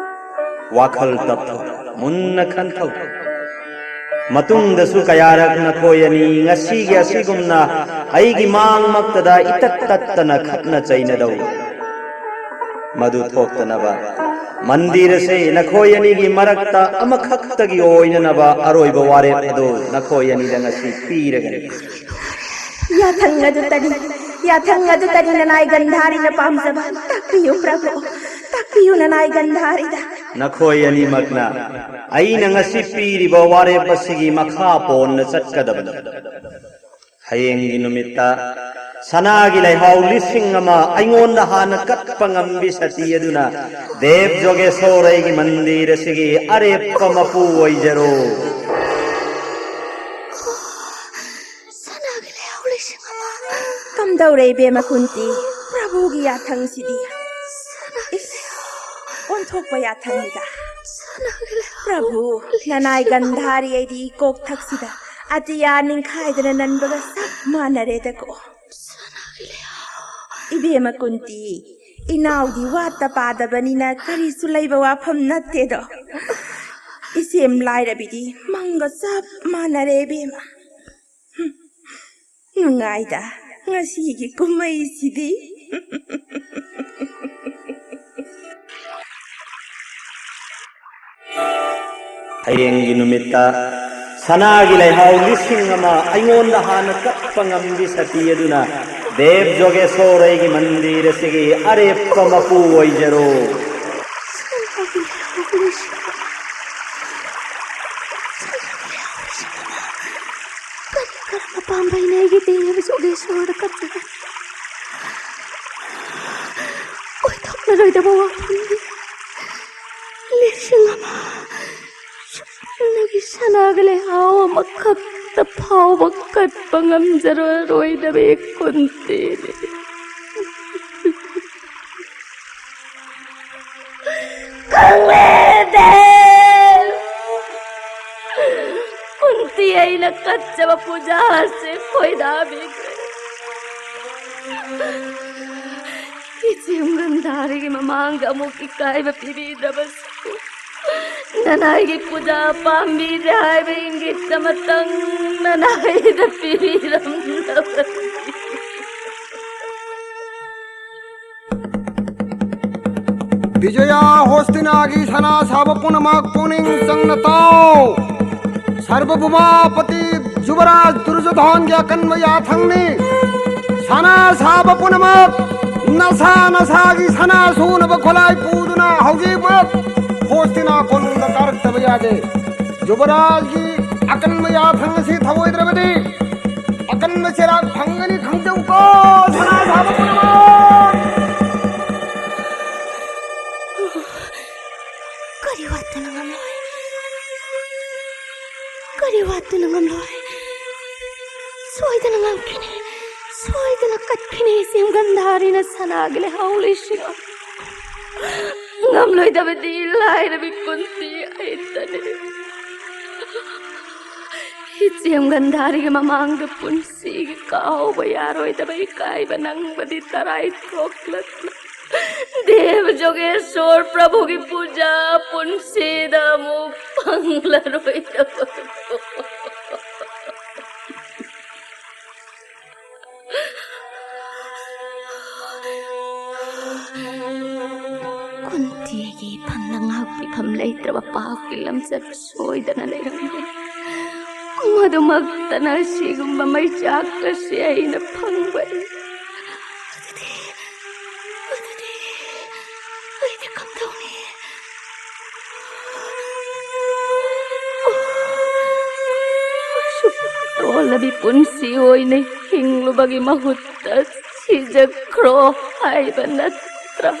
ꯋꯥꯈꯜ ꯇꯞꯊꯧ, ꯃꯨꯟꯅ ꯈꯟꯊꯧ꯫ ꯃꯇꯨꯡꯗꯁꯨ ꯀꯌꯥꯔꯛ ꯅꯈꯣꯏ ꯑꯅꯤ ꯉꯁꯤꯒꯤ ꯑꯁꯤꯒꯨꯝꯅ ꯑꯩꯒꯤ ꯃꯥꯡꯃꯛꯇꯗ ꯏꯇꯠ ꯇꯠꯇꯅ ꯈꯠꯅ ꯆꯩꯅꯗꯧ꯫ ꯃꯗꯨ ꯊꯣꯛꯇꯅꯕ ꯃꯟꯗꯤꯔ ꯑꯁꯤ ꯅꯈꯣꯏ ꯑꯅꯤꯒꯤ ꯃꯔꯛꯇ ꯑꯃꯈꯛꯇꯒꯤ ꯑꯣꯏꯅꯅꯕ ꯑꯔꯣꯏꯕ ꯋꯥꯔꯦꯞ ꯑꯗꯨ ꯅꯈꯣꯏ ꯑꯅꯤꯗ ꯉꯁꯤ ꯄꯤꯔꯒꯅꯤ꯫ ꯌꯥꯊꯪ ꯑꯗꯨꯇꯅꯤ, ꯌꯥꯊꯪ ꯑꯗꯨꯇꯅꯤ ꯅꯅꯥꯏ ꯒꯟꯙꯥꯔꯤꯅ ꯄꯥꯝꯖꯕ꯫ ꯇꯥꯛꯄꯤꯌꯨ ꯄ꯭ꯔꯚꯨ, ꯇꯥꯛꯄꯤꯌꯨ ꯅꯅꯥꯏ ꯒꯟꯙꯥꯔꯤꯗ꯫ ꯅꯈꯣꯏ ꯑꯅꯤꯃꯛꯅ ꯑꯩꯅ ꯉꯁꯤ ꯄꯤꯔꯤꯕ ꯋꯥꯔꯦꯞ ꯑꯁꯤꯒꯤ ꯃꯈꯥ ꯄꯣꯟꯅ ꯆꯠꯀꯗꯕꯅꯤ꯫ ꯍꯌꯦꯡꯒꯤ ꯅꯨꯃꯤꯠꯇ ꯁꯅꯥꯒꯤ ꯂꯩꯍꯥꯎ ꯂꯤꯁꯤꯡ ꯑꯃ ꯑꯩꯉꯣꯟꯗ ꯍꯥꯟꯅ ꯀꯠꯄ ꯉꯝꯕꯤ ꯁꯇꯤ ꯑꯗꯨꯅ ꯗꯦꯕ ꯖꯣꯒꯦꯁꯣꯔ ꯑꯩꯒꯤ ꯃꯟꯗꯤꯔ ꯑꯁꯤꯒꯤ ꯑꯔꯦꯞꯄ ꯃꯄꯨ ꯑꯣꯏꯖꯔꯣ꯫ ꯁꯅꯥꯒꯤ ꯂꯩꯍꯥꯎ ꯂꯤꯁꯤꯡ ꯑꯃ꯫ ꯀꯝꯗꯧꯔꯦ ꯏꯕꯦꯝꯃ ꯀꯨꯟꯇꯤ, ꯄ꯭ꯔꯚꯨꯒꯤ ꯌꯥꯊꯪꯁꯤꯗꯤ? ꯏꯁ, ꯑꯣꯟꯊꯣꯛꯄ ꯌꯥꯊꯪꯅꯤꯗ꯫ ꯄ꯭ꯔꯚꯨ, ꯅꯅꯥꯏ ꯒꯟꯙꯥꯔꯤ ꯑꯩꯗꯤ ꯀꯣꯛꯊꯛꯁꯤꯗ ꯑꯇꯤꯌꯥ ꯅꯤꯡꯈꯥꯏꯗꯅ ꯅꯟꯕꯒ ꯆꯞ ꯃꯥꯟꯅꯔꯦꯗꯀꯣ꯫ ꯏꯕꯦꯝꯃ ꯀꯨꯟꯇꯤ, ꯏꯅꯥꯎꯗꯤ ꯋꯥꯠꯇ ꯄꯥꯗꯕꯅꯤꯅ ꯀꯔꯤꯁꯨ ꯂꯩꯕ ꯋꯥꯐꯝ ꯅꯠꯇꯦꯗꯣ꯫ ꯏꯆꯦꯝ ꯂꯥꯏꯔꯕꯤꯗꯤ ꯃꯪꯒ ꯆꯞ ꯃꯥꯟꯅꯔꯦ ꯏꯕꯦꯝꯃ꯫ ꯅꯨꯡꯉꯥꯏꯗ ꯉꯁꯤꯒꯤ ꯀꯨꯝꯍꯩꯁꯤꯗꯤ꯫ ꯍꯌꯦꯡꯒꯤ ꯅꯨꯃꯤꯠꯇ ꯁꯅꯥꯒꯤ ꯂꯩꯍꯥꯎ ꯂꯤꯁꯤꯡ ꯑꯃ ꯑꯩꯉꯣꯟꯗ ꯍꯥꯟꯅ ꯀꯠꯄ ꯉꯝꯕꯤ ꯁꯇꯤ ꯑꯗꯨꯅ ꯗꯦꯕ ꯖꯣꯒꯦꯁꯣꯔ ꯑꯩꯒꯤ ꯃꯟꯗꯤꯔ ꯑꯁꯤꯒꯤ ꯑꯔꯦꯞꯄ ꯃꯄꯨ ꯑꯣꯏꯖꯔꯣ꯫ ꯁꯅꯥꯒꯤ ꯂꯩꯍꯥꯎ ꯂꯤꯁꯤꯡ ꯑꯃ꯫ ꯁꯅꯥꯒꯤ ꯂꯩꯍꯥꯎ ꯂꯤꯁꯤꯡ ꯑꯃ꯫ ꯀꯔꯤ ꯀꯔꯝꯕ ꯄꯥꯝꯕꯩꯅꯦ ꯑꯩꯒꯤ ꯇꯦꯡꯂꯕ ꯖꯣꯒꯦꯁꯣꯔꯗ ꯀꯠꯆꯕ꯫ ꯑꯣꯏꯊꯣꯛꯂꯔꯣꯏꯗꯕ ꯋꯥꯐꯝꯅꯤ꯫ ꯂꯤꯁꯤꯡ ꯑꯃ ꯁꯨꯞꯅꯒꯤ ꯁꯅꯥꯒ ꯂꯩꯍꯥꯎ ꯑꯃꯈꯛꯇ ꯐꯥꯎꯕ ꯀꯠꯄ ꯉꯝꯖꯔꯔꯣꯏꯗꯕ ꯀꯨꯟꯇꯤꯅꯤ꯫ ꯈꯪꯂꯦ ꯗꯦꯕ! ꯀꯨꯟꯇꯤ ꯑꯩꯅ ꯀꯠꯆꯕ ꯄꯨꯖꯥꯁꯦ ꯈꯣꯏꯗꯥꯕꯤꯈ꯭ꯔꯦ꯫ ꯏꯆꯦꯝ ꯒꯟꯙꯥꯔꯤꯒꯤ ꯃꯃꯥꯡꯗ ꯑꯃꯨꯛ ꯏꯀꯥꯏꯕ ꯄꯤꯕꯤꯗ꯭ꯔꯕꯁꯨ, ꯅꯅꯥꯏꯒꯤ ꯄꯨꯖꯥ ꯄꯥꯝꯕꯤꯗꯦ ꯍꯥꯏꯕ ꯏꯪꯒꯤꯠ ꯑꯃꯇꯪ ꯅꯅꯥꯏꯗ ꯄꯤꯕꯤꯔꯝꯗꯕꯅꯤ꯫ ꯕꯤꯖꯌꯥ ꯍꯣꯁꯇꯤꯅꯥꯒꯤ ꯁꯅꯥ ꯁꯥꯕ ꯄꯨꯝꯅꯃꯛ ꯄꯨꯛꯅꯤꯡ ꯆꯪꯅ ꯇꯥꯎ꯫ ꯁꯔꯕꯚꯨꯃꯥꯄꯇꯤ ꯖꯨꯕꯔꯥꯖ ꯗꯨꯔꯖꯣꯙꯟꯒꯤ ꯑꯀꯟꯕ ꯌꯥꯊꯪꯅꯤ꯫ ꯁꯅꯥ ꯁꯥꯕ ꯄꯨꯝꯅꯃꯛ ꯅꯁꯥ ꯅꯁꯥꯒꯤ ꯁꯅꯥ ꯁꯨꯅꯕ ꯈꯨꯠꯂꯥꯏ ꯄꯨꯗꯨꯅ ꯍꯧꯖꯤꯛꯃꯛ ꯍꯣꯁꯇꯤꯅꯥ ꯀꯣꯅꯨꯡꯗ ꯀꯥꯔꯛꯇꯕ ꯌꯥꯗꯦ꯫ ꯖꯨꯕꯔꯥꯖꯒꯤ ꯑꯀꯟꯕ ꯌꯥꯊꯪ ꯑꯁꯤ ꯊꯧꯑꯣꯏꯗ꯭ꯔꯕꯗꯤ ꯑꯀꯟꯕ ꯆꯩꯔꯥꯛ ꯐꯪꯒꯅꯤ ꯈꯪꯖꯧꯀꯣ, ꯁꯅꯥ ꯁꯥꯕ ꯄꯨꯝꯅꯃꯛ! ꯀꯔꯤ ꯋꯥꯠꯇꯨꯅ ꯉꯝꯂꯣꯏ? ꯀꯔꯤ ꯋꯥꯠꯇꯨꯅ ꯉꯝꯂꯣꯏ? ꯁꯣꯏꯗꯅ ꯉꯝꯈꯤꯅꯤ, ꯁꯣꯏꯗꯅ ꯀꯠꯈꯤꯅꯤ ꯏꯆꯦꯝ ꯒꯟꯙꯥꯔꯤꯅ ꯁꯅꯥꯒꯤ ꯂꯩꯍꯥꯎ ꯂꯩꯁꯤꯡ꯫ ꯉꯝꯂꯣꯏꯗꯕꯗꯤ ꯂꯥꯏꯔꯕꯤ ꯀꯨꯟꯇꯤ ꯑꯩꯇꯅꯤ꯫ ꯏꯆꯦꯝ ꯒꯟꯙꯥꯔꯤꯒꯤ ꯃꯃꯥꯡꯗ ꯄꯨꯟꯁꯤꯒꯤ ꯀꯥꯎꯕ ꯌꯥꯔꯣꯏꯗꯕ ꯏꯀꯥꯏꯕ ꯅꯪꯕꯗꯤ ꯇꯔꯥꯏ ꯊꯣꯛꯂꯛꯂ ꯗꯦꯕ ꯖꯣꯒꯦꯁꯣꯔ ꯄ꯭ꯔꯚꯨꯒꯤ ꯄꯨꯖꯥ ꯄꯨꯟꯁꯤꯗ ꯑꯃꯨꯛ ꯐꯪꯂꯔꯣꯏꯗꯕꯗꯣ꯫ ꯀꯨꯟꯇꯤꯒꯤ ꯏꯐꯝꯗ ꯉꯥꯛꯄꯤꯐꯝ ꯂꯩꯇ꯭ꯔꯕ ꯄꯥꯞꯀꯤ ꯂꯝꯆꯠ ꯁꯣꯏꯗꯅ ꯂꯩꯔꯝꯒꯅꯤ꯫ ꯃꯗꯨꯃꯛꯇꯅ ꯑꯁꯤꯒꯨꯝꯕ ꯃꯩꯆꯥꯛ ꯑꯁꯤ ꯑꯩꯅ ꯐꯪꯕꯅꯤ꯫ ꯑꯗꯨꯗꯤ, ꯑꯗꯨꯗꯤ ꯑꯩꯗꯤ ꯀꯝꯗꯧꯅꯤ? ꯑꯁꯨꯛ ꯇꯣꯜꯂꯕ ꯃꯤꯄꯨꯟꯁꯤ ꯑꯣꯏꯅ ꯍꯤꯡꯂꯨꯕꯒꯤ ꯃꯍꯨꯠꯇ ꯁꯤꯖꯈ꯭ꯔꯣ ꯍꯥꯏꯕ ꯅꯠꯇ꯭ꯔꯥ?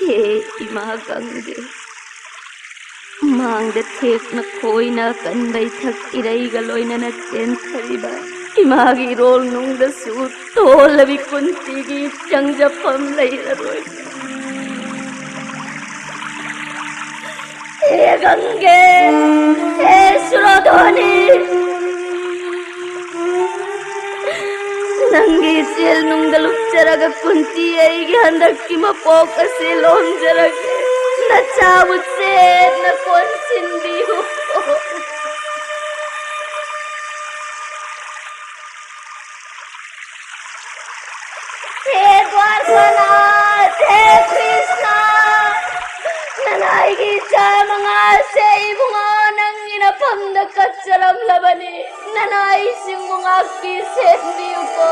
ꯍꯦ ꯏꯃꯥ ꯒꯪꯒꯦ, ꯃꯥꯡꯗ ꯊꯦꯛꯅ ꯈꯣꯏꯅ ꯀꯟꯕ ꯏꯊꯛ ꯏꯔꯩꯒ ꯂꯣꯏꯅꯅ ꯆꯦꯟꯊꯔꯤꯕ ꯏꯃꯥꯒꯤ ꯏꯔꯣꯜ ꯅꯨꯡꯗꯁꯨ ꯇꯣꯜꯂꯕꯤ ꯀꯨꯟꯇꯤꯒꯤ ꯆꯪꯖꯐꯝ ꯂꯩꯔꯔꯣꯏ꯫ ꯍꯦ ꯒꯪꯒꯦ, ꯍꯦ ꯁꯨꯔꯣꯙꯣꯅꯤ, ꯅꯪꯒꯤ ꯏꯆꯦꯜ ꯅꯨꯡꯗ ꯂꯨꯞꯆꯔꯒ ꯀꯨꯟꯇꯤ ꯑꯩꯒꯤ ꯍꯟꯗꯛꯀꯤ ꯃꯄꯣꯛ ꯑꯁꯤ ꯂꯣꯝꯖꯔꯒꯦ꯫ ꯅꯆꯥꯕꯨ ꯆꯦꯠꯅ ꯀꯣꯟꯁꯤꯟꯕꯤꯌꯨ꯫ ꯍꯦ ꯗ꯭ꯋꯥꯔꯀꯥꯅꯥꯊ, ꯍꯦ ꯀ꯭ꯔꯤꯁꯅ, ꯅꯅꯥꯏꯒꯤ ꯏꯆꯥ ꯃꯉꯥꯁꯦ ꯏꯕꯨꯡꯉꯣ ꯅꯪꯒꯤ ꯅꯐꯝꯗ ꯀꯠꯆꯔꯝꯂꯕꯅꯤ꯫ ꯅꯅꯥꯏꯁꯤꯡꯕꯨ ꯉꯥꯛꯄꯤ ꯁꯦꯟꯕꯤꯌꯨꯀꯣ꯫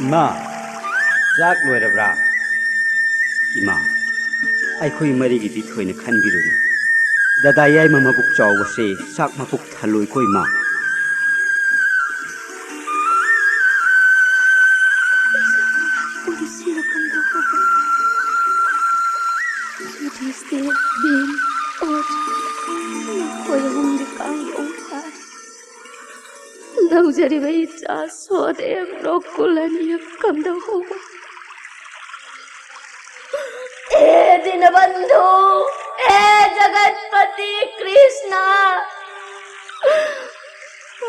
ꯏꯃꯥ, ꯆꯥꯛ ꯂꯣꯏꯔꯕ꯭ꯔꯥ? ꯏꯃꯥ, ꯑꯩꯈꯣꯏ ꯃꯔꯤꯒꯤꯗꯤ ꯊꯣꯏꯅ ꯈꯟꯕꯤꯔꯨꯅꯨ꯫ ꯗꯗꯥ ꯌꯥꯏꯃ ꯃꯕꯨꯛ ꯆꯥꯎꯕꯁꯦ ꯆꯥꯛ ꯃꯄꯨꯛ ꯊꯜꯂꯣꯏꯀꯣ ꯏꯃꯥ꯫ ꯌꯨꯙꯤꯁꯇꯤꯔ, ꯚꯤꯝ, ꯑꯔꯖꯨꯟ, ꯃꯈꯣꯏ ꯑꯍꯨꯝꯗꯤ ꯀꯥꯡꯗꯣꯡ ꯐꯥꯏ꯫ ꯂꯧꯖꯔꯤꯕ ꯏꯆꯥ ꯁꯣꯗꯦꯕ ꯅꯣꯀꯨꯜ ꯑꯅꯤꯃꯛ ꯀꯝꯗꯧꯍꯧꯕ? ꯍꯦ ꯗꯤꯅꯕꯟꯙꯨ, ꯍꯦ ꯖꯒꯠꯄꯇꯤ ꯀ꯭ꯔꯤꯁꯅ,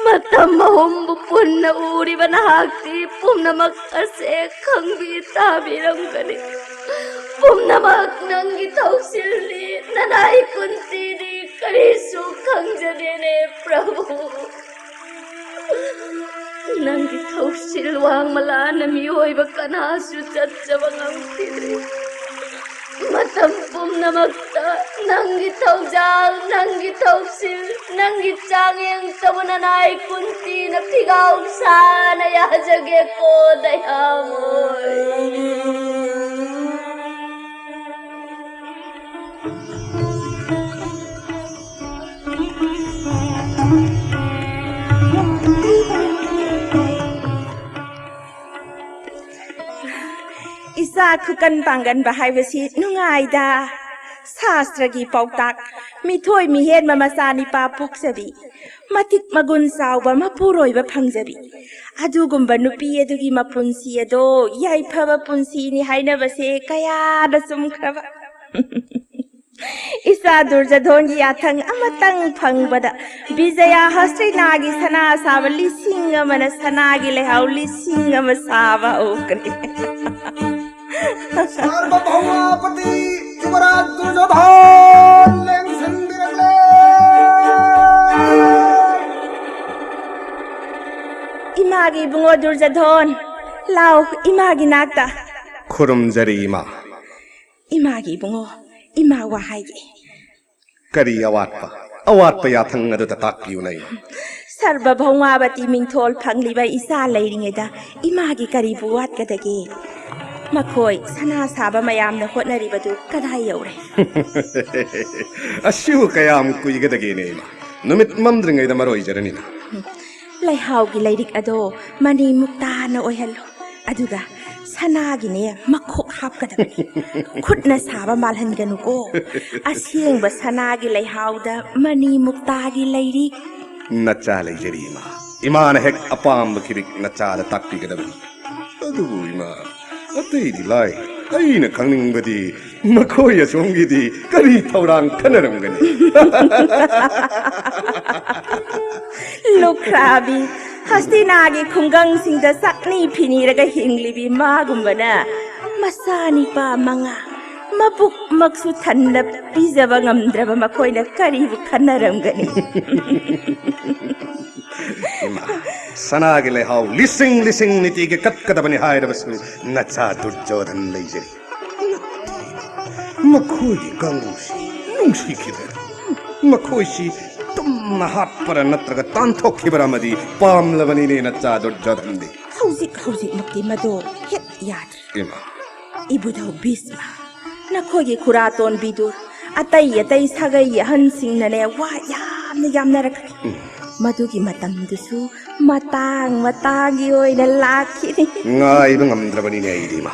ꯃꯇꯝ ꯑꯍꯨꯝꯕꯨ ꯄꯨꯟꯅ ꯎꯔꯤꯕ ꯅꯍꯥꯛꯇꯤ ꯄꯨꯝꯅꯃꯛ ꯑꯁꯦ ꯈꯪꯕꯤ ꯇꯥꯕꯤꯔꯝꯒꯅꯤ꯫ ꯄꯨꯝꯅꯃꯛ ꯅꯪꯒꯤ ꯊꯧꯁꯤꯜꯅꯤ, ꯅꯅꯥꯏ ꯀꯨꯟꯇꯤꯗꯤ ꯀꯔꯤꯁꯨ ꯈꯪꯖꯗꯦꯅꯦ ꯄ꯭ꯔꯚꯨ꯫ ꯅꯪꯒꯤ ꯊꯧꯁꯤꯜ ꯋꯥꯡꯃ ꯂꯥꯟꯅ ꯃꯤꯑꯣꯏꯕ ꯀꯅꯥꯁꯨ ꯆꯠꯆꯕ ꯉꯝꯈꯤꯗ꯭ꯔꯤ꯫ ꯃꯇꯝ ꯄꯨꯝꯅꯃꯛꯇ ꯅꯪꯒꯤ ꯊꯧꯖꯥꯜ, ꯅꯪꯒꯤ ꯊꯧꯁꯤꯜ, ꯅꯪꯒꯤ ꯆꯥꯡꯌꯦꯡ ꯇꯧꯕ ꯅꯅꯥꯏ ꯀꯨꯟꯇꯤꯅ ꯐꯤꯒꯥꯎ ꯁꯥꯅ ꯌꯥꯖꯒꯦꯀꯣ ꯗꯌꯥꯃꯣꯏ꯫ ꯏꯆꯥ ꯈꯨꯀꯟ ꯄꯥꯡꯒꯟꯕ ꯍꯥꯏꯕꯁꯤ ꯅꯨꯡꯉꯥꯏꯗ꯫ ꯁꯥꯁꯇ꯭ꯔꯒꯤ ꯄꯥꯎꯇꯥꯛ, ꯃꯤꯊꯣꯏ ꯃꯤꯍꯦꯟꯕ ꯃꯆꯥꯅꯤꯄꯥ ꯄꯣꯛꯆꯕꯤ, ꯃꯇꯤꯛ ꯃꯒꯨꯟ ꯆꯥꯎꯕ ꯃꯄꯨꯔꯣꯏꯕ ꯐꯪꯖꯕꯤ, ꯑꯗꯨꯒꯨꯝꯕ ꯅꯨꯄꯤ ꯑꯗꯨꯒꯤ ꯃꯄꯨꯟꯁꯤ ꯑꯗꯣ ꯌꯥꯏꯐꯕ ꯄꯨꯟꯁꯤꯅꯤ ꯍꯥꯏꯅꯕꯁꯦ ꯀꯌꯥꯗ ꯆꯨꯝꯈ꯭ꯔꯕ꯫ ꯏꯆꯥ ꯗꯨꯔꯖꯙꯣꯟꯒꯤ ꯌꯥꯊꯪ ꯑꯃꯇꯪ ꯐꯪꯕꯗ ꯕꯤꯖꯌꯥ ꯍꯁꯇꯤꯅꯥꯒꯤ ꯁꯅꯥ ꯁꯥꯕ ꯂꯤꯁꯤꯡ ꯑꯃꯅ ꯁꯅꯥꯒꯤ ꯂꯩꯍꯥꯎ ꯂꯤꯁꯤꯡ ꯑꯃ ꯁꯥꯕ ꯍꯧꯈ꯭ꯔꯦ꯫ ꯁꯥꯔꯕꯚꯧꯃꯥꯄꯇꯤ ꯌꯨꯕꯔꯥꯖ ꯗꯨꯔꯖꯣꯙꯣꯟ ꯂꯦꯡꯁꯤꯟꯕꯤꯔꯛꯂꯦ꯫ ꯏꯃꯥꯒꯤ ꯏꯕꯨꯡꯉꯣ ꯗꯨꯔꯖꯣꯙꯣꯟ, ꯂꯥꯎ ꯏꯃꯥꯒꯤ ꯅꯥꯛꯇ꯫ ꯈꯨꯔꯨꯝꯖꯔꯤ ꯏꯃꯥ꯫ ꯏꯃꯥꯒꯤ ꯏꯕꯨꯡꯉꯣ, ꯏꯃꯥ ꯋꯥ ꯍꯥꯏꯒꯦ꯫ ꯀꯔꯤ ꯑꯋꯥꯠꯄ? ꯑꯋꯥꯠꯄ ꯌꯥꯊꯪ ꯑꯗꯨꯗ ꯇꯥꯛꯄꯤꯌꯨꯅꯦ꯫ ꯁꯔꯕ ꯚꯧꯃꯥꯕꯇꯤ ꯃꯤꯡꯊꯣꯜ ꯐꯪꯂꯤꯕ ꯏꯆꯥ ꯂꯩꯔꯤꯉꯩꯗ ꯏꯃꯥꯒꯤ ꯀꯔꯤꯕꯨ ꯋꯥꯠꯀꯗꯒꯦ? ꯃꯈꯣꯏ ꯁꯅꯥ ꯁꯥꯕ ꯃꯌꯥꯝꯅ ꯍꯣꯠꯅꯔꯤꯕꯗꯨ ꯀꯗꯥꯏ ꯌꯧꯔꯦ? ꯑꯁꯤꯕꯨ ꯀꯌꯥꯝ ꯀꯨꯏꯒꯗꯒꯦꯅꯦ ꯏꯃꯥ? ꯅꯨꯃꯤꯠ ꯃꯝꯗ꯭ꯔꯤꯉꯩꯗ ꯃꯔꯣꯏꯖꯔꯅꯤꯅ꯫ ꯂꯩꯍꯥꯎꯒꯤ ꯂꯩꯔꯤꯛ ꯑꯗꯣ ꯃꯅꯤ ꯃꯨꯛꯇꯥꯅ ꯑꯣꯏꯍꯜꯂꯨ꯫ ꯑꯗꯨꯒ ꯁꯅꯥꯒꯤꯅꯦ ꯃꯈꯣꯛ ꯍꯥꯞꯀꯗꯕꯅꯤ꯫ ꯈꯨꯠꯅ ꯁꯥꯕ ꯃꯥꯜꯍꯟꯒꯅꯨꯀꯣ꯫ ꯑꯁꯦꯡꯕ ꯁꯅꯥꯒꯤ ꯂꯩꯍꯥꯎꯗ ꯃꯅꯤ ꯃꯨꯛꯇꯥꯒꯤ ꯂꯩꯔꯤꯛ꯫ ꯅꯆꯥ ꯂꯩꯖꯔꯤ ꯏꯃꯥ꯫ ꯏꯃꯥꯅ ꯍꯦꯛ ꯑꯄꯥꯝꯕ ꯈꯤꯕꯤꯛ ꯅꯆꯥꯗ ꯇꯥꯛꯄꯤꯒꯗꯕꯅꯤ꯫ ꯑꯗꯨꯕꯨ ꯏꯃꯥ, ꯑꯇꯩꯗꯤ ꯂꯥꯏ꯫ ꯑꯩꯅ ꯈꯪꯅꯤꯡꯕꯗꯤ ꯃꯈꯣꯏ ꯑꯁꯣꯝꯒꯤꯗꯤ ꯀꯔꯤ ꯊꯧꯔꯥꯡ ꯈꯟꯅꯔꯝꯒꯅꯤ? ꯂꯨꯈ꯭ꯔꯥꯕꯤ, ꯍꯁꯇꯤꯅꯥꯒꯤ ꯈꯨꯡꯒꯪꯁꯤꯡꯗ ꯆꯥꯛꯅꯤ ꯐꯤꯅꯤꯔꯒ ꯍꯤꯡꯂꯤꯕꯤ ꯃꯥꯒꯨꯝꯕꯅ ꯃꯆꯥꯅꯤꯄꯥ ꯃꯉꯥ, ꯃꯕꯨꯛꯃꯛꯁꯨ ꯊꯟꯅ ꯄꯤꯖꯕ ꯉꯝꯗ꯭ꯔꯕ ꯃꯈꯣꯏꯅ ꯀꯔꯤꯕꯨ ꯈꯟꯅꯔꯝꯒꯅꯤ? ꯏꯃꯥ, ꯁꯅꯥꯒꯤ ꯂꯩꯍꯥꯎ ꯂꯤꯁꯤꯡ ꯂꯤꯁꯤꯡ ꯅꯤꯇꯤꯒꯤ ꯀꯠꯀꯗꯕꯅꯤ ꯍꯥꯏꯔꯕꯁꯨ ꯅꯆꯥ ꯗꯨꯔꯖꯣꯙꯟ ꯂꯩꯖꯔꯤ꯫ ꯃꯈꯣꯏꯒꯤ ꯀꯥꯡꯕꯨꯁꯤ ꯅꯨꯡꯁꯤꯈꯤꯕ꯭ꯔꯥ? ꯃꯈꯣꯏꯁꯤ ꯇꯨꯝꯅ ꯍꯥꯠꯄꯔ ꯅꯠꯇ꯭ꯔꯒ ꯇꯥꯟꯊꯣꯛꯈꯤꯕꯔ ꯑꯃꯗꯤ ꯄꯥꯝꯂꯕꯅꯤꯅꯦ, ꯅꯆꯥ ꯗꯨꯔꯖꯣꯙꯟꯗꯤ꯫ ꯍꯧꯖꯤꯛ ꯍꯧꯖꯤꯛꯃꯛꯇꯤ ꯃꯗꯨ ꯍꯦꯛ ꯌꯥꯗ꯭ꯔꯦ꯫ ꯏꯃꯥ꯫ ꯏꯕꯨꯙꯧ ꯚꯤꯁꯃ, ꯅꯈꯣꯏꯒꯤ ꯈꯨꯔꯥ ꯇꯣꯟꯕꯤꯗꯨ ꯑꯇꯩ ꯑꯇꯩ ꯁꯥꯒꯩ ꯑꯍꯟꯁꯤꯡꯅꯅꯦ ꯋꯥ ꯌꯥꯝꯅ ꯌꯥꯝꯅꯔꯛꯀꯅꯤ꯫ ꯎꯝ꯫ ꯃꯗꯨꯒꯤ ꯃꯇꯝꯗꯨꯁꯨ ꯃꯇꯥꯡ ꯃꯇꯥꯡꯒꯤ ꯑꯣꯏꯅ ꯂꯥꯛꯈꯤꯅꯤ꯫ ꯉꯥꯏꯕ ꯉꯝꯗ꯭ꯔꯕꯅꯤꯅꯦ ꯑꯩꯗꯤ, ꯏꯃꯥ꯫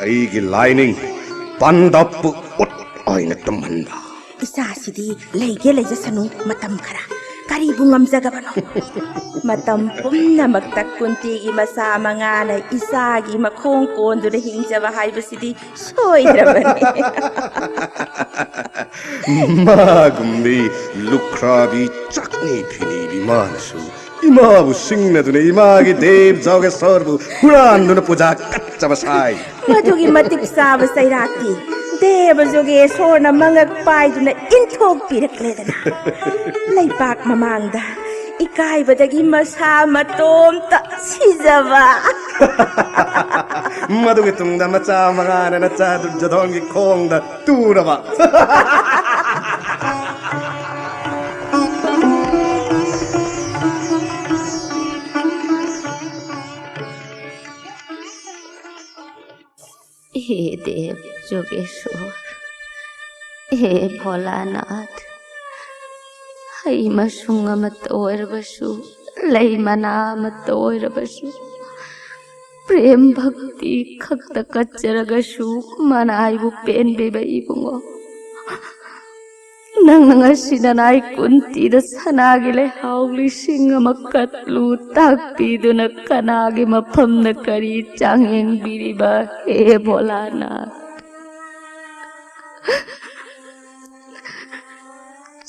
ꯑꯩꯒꯤ ꯂꯥꯏꯅꯤꯡ ꯄꯥꯟꯗꯕꯄꯨ ꯎꯠ ꯑꯣꯏꯅ ꯇꯨꯝꯍꯟꯕ꯫ ꯏꯆꯥꯁꯤꯗꯤ ꯂꯩꯒꯦ ꯂꯩꯖꯁꯅꯨ ꯃꯇꯝ ꯈꯔ꯫ ꯀꯔꯤꯕꯨ ꯉꯝꯖꯒꯕꯅꯣ? ꯃꯇꯝ ꯄꯨꯝꯅꯃꯛꯇ ꯀꯨꯟꯇꯤꯒꯤ ꯃꯆꯥ ꯃꯉꯥꯅ ꯏꯆꯥꯒꯤ ꯃꯈꯣꯡ ꯀꯣꯟꯗꯨꯅ ꯍꯤꯡꯖꯕ ꯍꯥꯏꯕꯁꯤꯗꯤ ꯁꯣꯏꯗ꯭ꯔꯕꯅꯤ꯫ ꯃꯥꯒꯨꯝꯕꯤ ꯂꯨꯈ꯭ꯔꯥꯕꯤ ꯆꯥꯛꯅꯤ ꯐꯤꯅꯤꯕꯤ ꯃꯥꯅꯁꯨ ꯏꯃꯥꯕꯨ ꯁꯤꯡꯅꯗꯨꯅ ꯏꯃꯥꯒꯤ ꯗꯦꯕ ꯖꯣꯒꯦꯁꯣꯔꯕꯨ ꯍꯨꯔꯥꯟꯗꯨꯅ ꯄꯨꯖꯥ ꯀꯠꯆꯕ ꯁꯥꯏ꯫ ꯃꯗꯨꯒꯤ ꯃꯇꯤꯛ ꯆꯥꯕ ꯆꯩꯔꯥꯛꯇꯤ ꯗꯦꯕ ꯖꯣꯒꯦꯁꯣꯔꯅ ꯃꯉꯛ ꯄꯥꯏꯗꯨꯅ ꯏꯟꯊꯣꯛꯄꯤꯔꯛꯂꯦꯗꯅ꯫ ꯂꯩꯄꯥꯛ ꯃꯃꯥꯡꯗ ꯏꯀꯥꯏꯕꯗꯒꯤ ꯃꯁꯥ ꯃꯇꯣꯝꯇ ꯁꯤꯖꯕ꯫ ꯃꯗꯨꯒꯤ ꯇꯨꯡꯗ ꯃꯆꯥ ꯃꯉꯥꯅ ꯅꯆꯥ ꯗꯨꯔꯖꯣꯙꯣꯟꯒꯤ ꯈꯣꯡꯗ ꯇꯨꯔꯕ꯫ हे देव जोगेश्वर, हे भोलानाथ, ꯍꯩ ꯃꯁꯨꯡ ꯑꯃꯠꯇ ꯑꯣꯏꯔꯕꯁꯨ, ꯂꯩ ꯃꯅꯥ ꯑꯃꯠꯇ ꯑꯣꯏꯔꯕꯁꯨ, ꯄ꯭ꯔꯦꯝ ꯚꯛꯇꯤ ꯈꯛꯇ ꯀꯠꯆꯔꯒꯁꯨ ꯃꯅꯥꯏꯕꯨ ꯄꯦꯟꯕꯤꯕ ꯏꯕꯨꯡꯉꯣ꯫ ꯅꯪꯅ ꯉꯁꯤ ꯅꯅꯥꯏ ꯀꯨꯟꯇꯤꯗ ꯁꯅꯥꯒꯤ ꯂꯩꯍꯥꯎ ꯂꯤꯁꯤꯡ ꯑꯃ ꯀꯠꯂꯨ ꯇꯥꯛꯄꯤꯗꯨꯅ ꯀꯅꯥꯒꯤ ꯃꯐꯝꯗ ꯀꯔꯤ ꯆꯥꯡꯌꯦꯡꯕꯤꯔꯤꯕ ꯍꯦ ꯚꯣꯂꯥꯅꯥꯊ?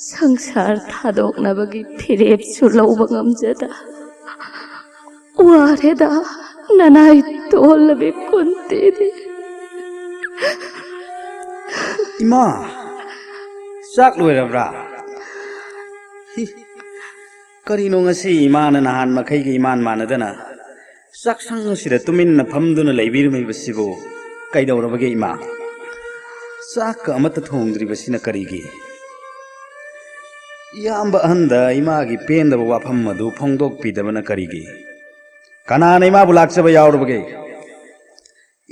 ꯁꯪꯁꯥꯔ ꯊꯥꯗꯣꯛꯅꯕꯒꯤ ꯐꯤꯔꯦꯞꯁꯨ ꯂꯧꯕ ꯉꯝꯖꯗ ꯋꯥꯔꯦꯗ ꯅꯅꯥꯏ ꯇꯣꯜꯂꯕꯤ ꯀꯨꯟꯇꯤꯗꯤ꯫ ꯏꯃꯥ, ꯆꯥꯛ ꯂꯣꯏꯔꯕ꯭ꯔꯥ? ꯍꯤ, ꯀꯔꯤꯅꯣ ꯉꯁꯤ ꯏꯃꯥꯅ ꯅꯍꯥꯟ ꯃꯈꯩꯒ ꯏꯃꯥꯟ ꯃꯥꯟꯅꯗꯅ ꯆꯥꯛꯁꯪ ꯑꯁꯤꯗ ꯇꯨꯃꯤꯟꯅ ꯐꯝꯗꯨꯅ ꯂꯩꯕꯤꯔꯝꯃꯤꯕꯁꯤꯕꯨ? ꯀꯩꯗꯧꯔꯕꯒꯦ ꯏꯃꯥ? ꯆꯥꯛꯀ ꯑꯃꯠꯇ ꯊꯣꯡꯗ꯭ꯔꯤꯕꯁꯤꯅ ꯀꯔꯤꯒꯤ? ꯏꯌꯥꯝꯕ ꯑꯍꯟꯗ ꯏꯃꯥꯒꯤ ꯄꯦꯟꯗꯕ ꯋꯥꯐꯝ ꯑꯗꯨ ꯐꯣꯡꯗꯣꯛꯄꯤꯗꯕꯅ ꯀꯔꯤꯒꯤ? ꯀꯅꯥꯅ ꯏꯃꯥꯕꯨ ꯂꯥꯛꯆꯕ ꯌꯥꯎꯔꯕꯒꯦ?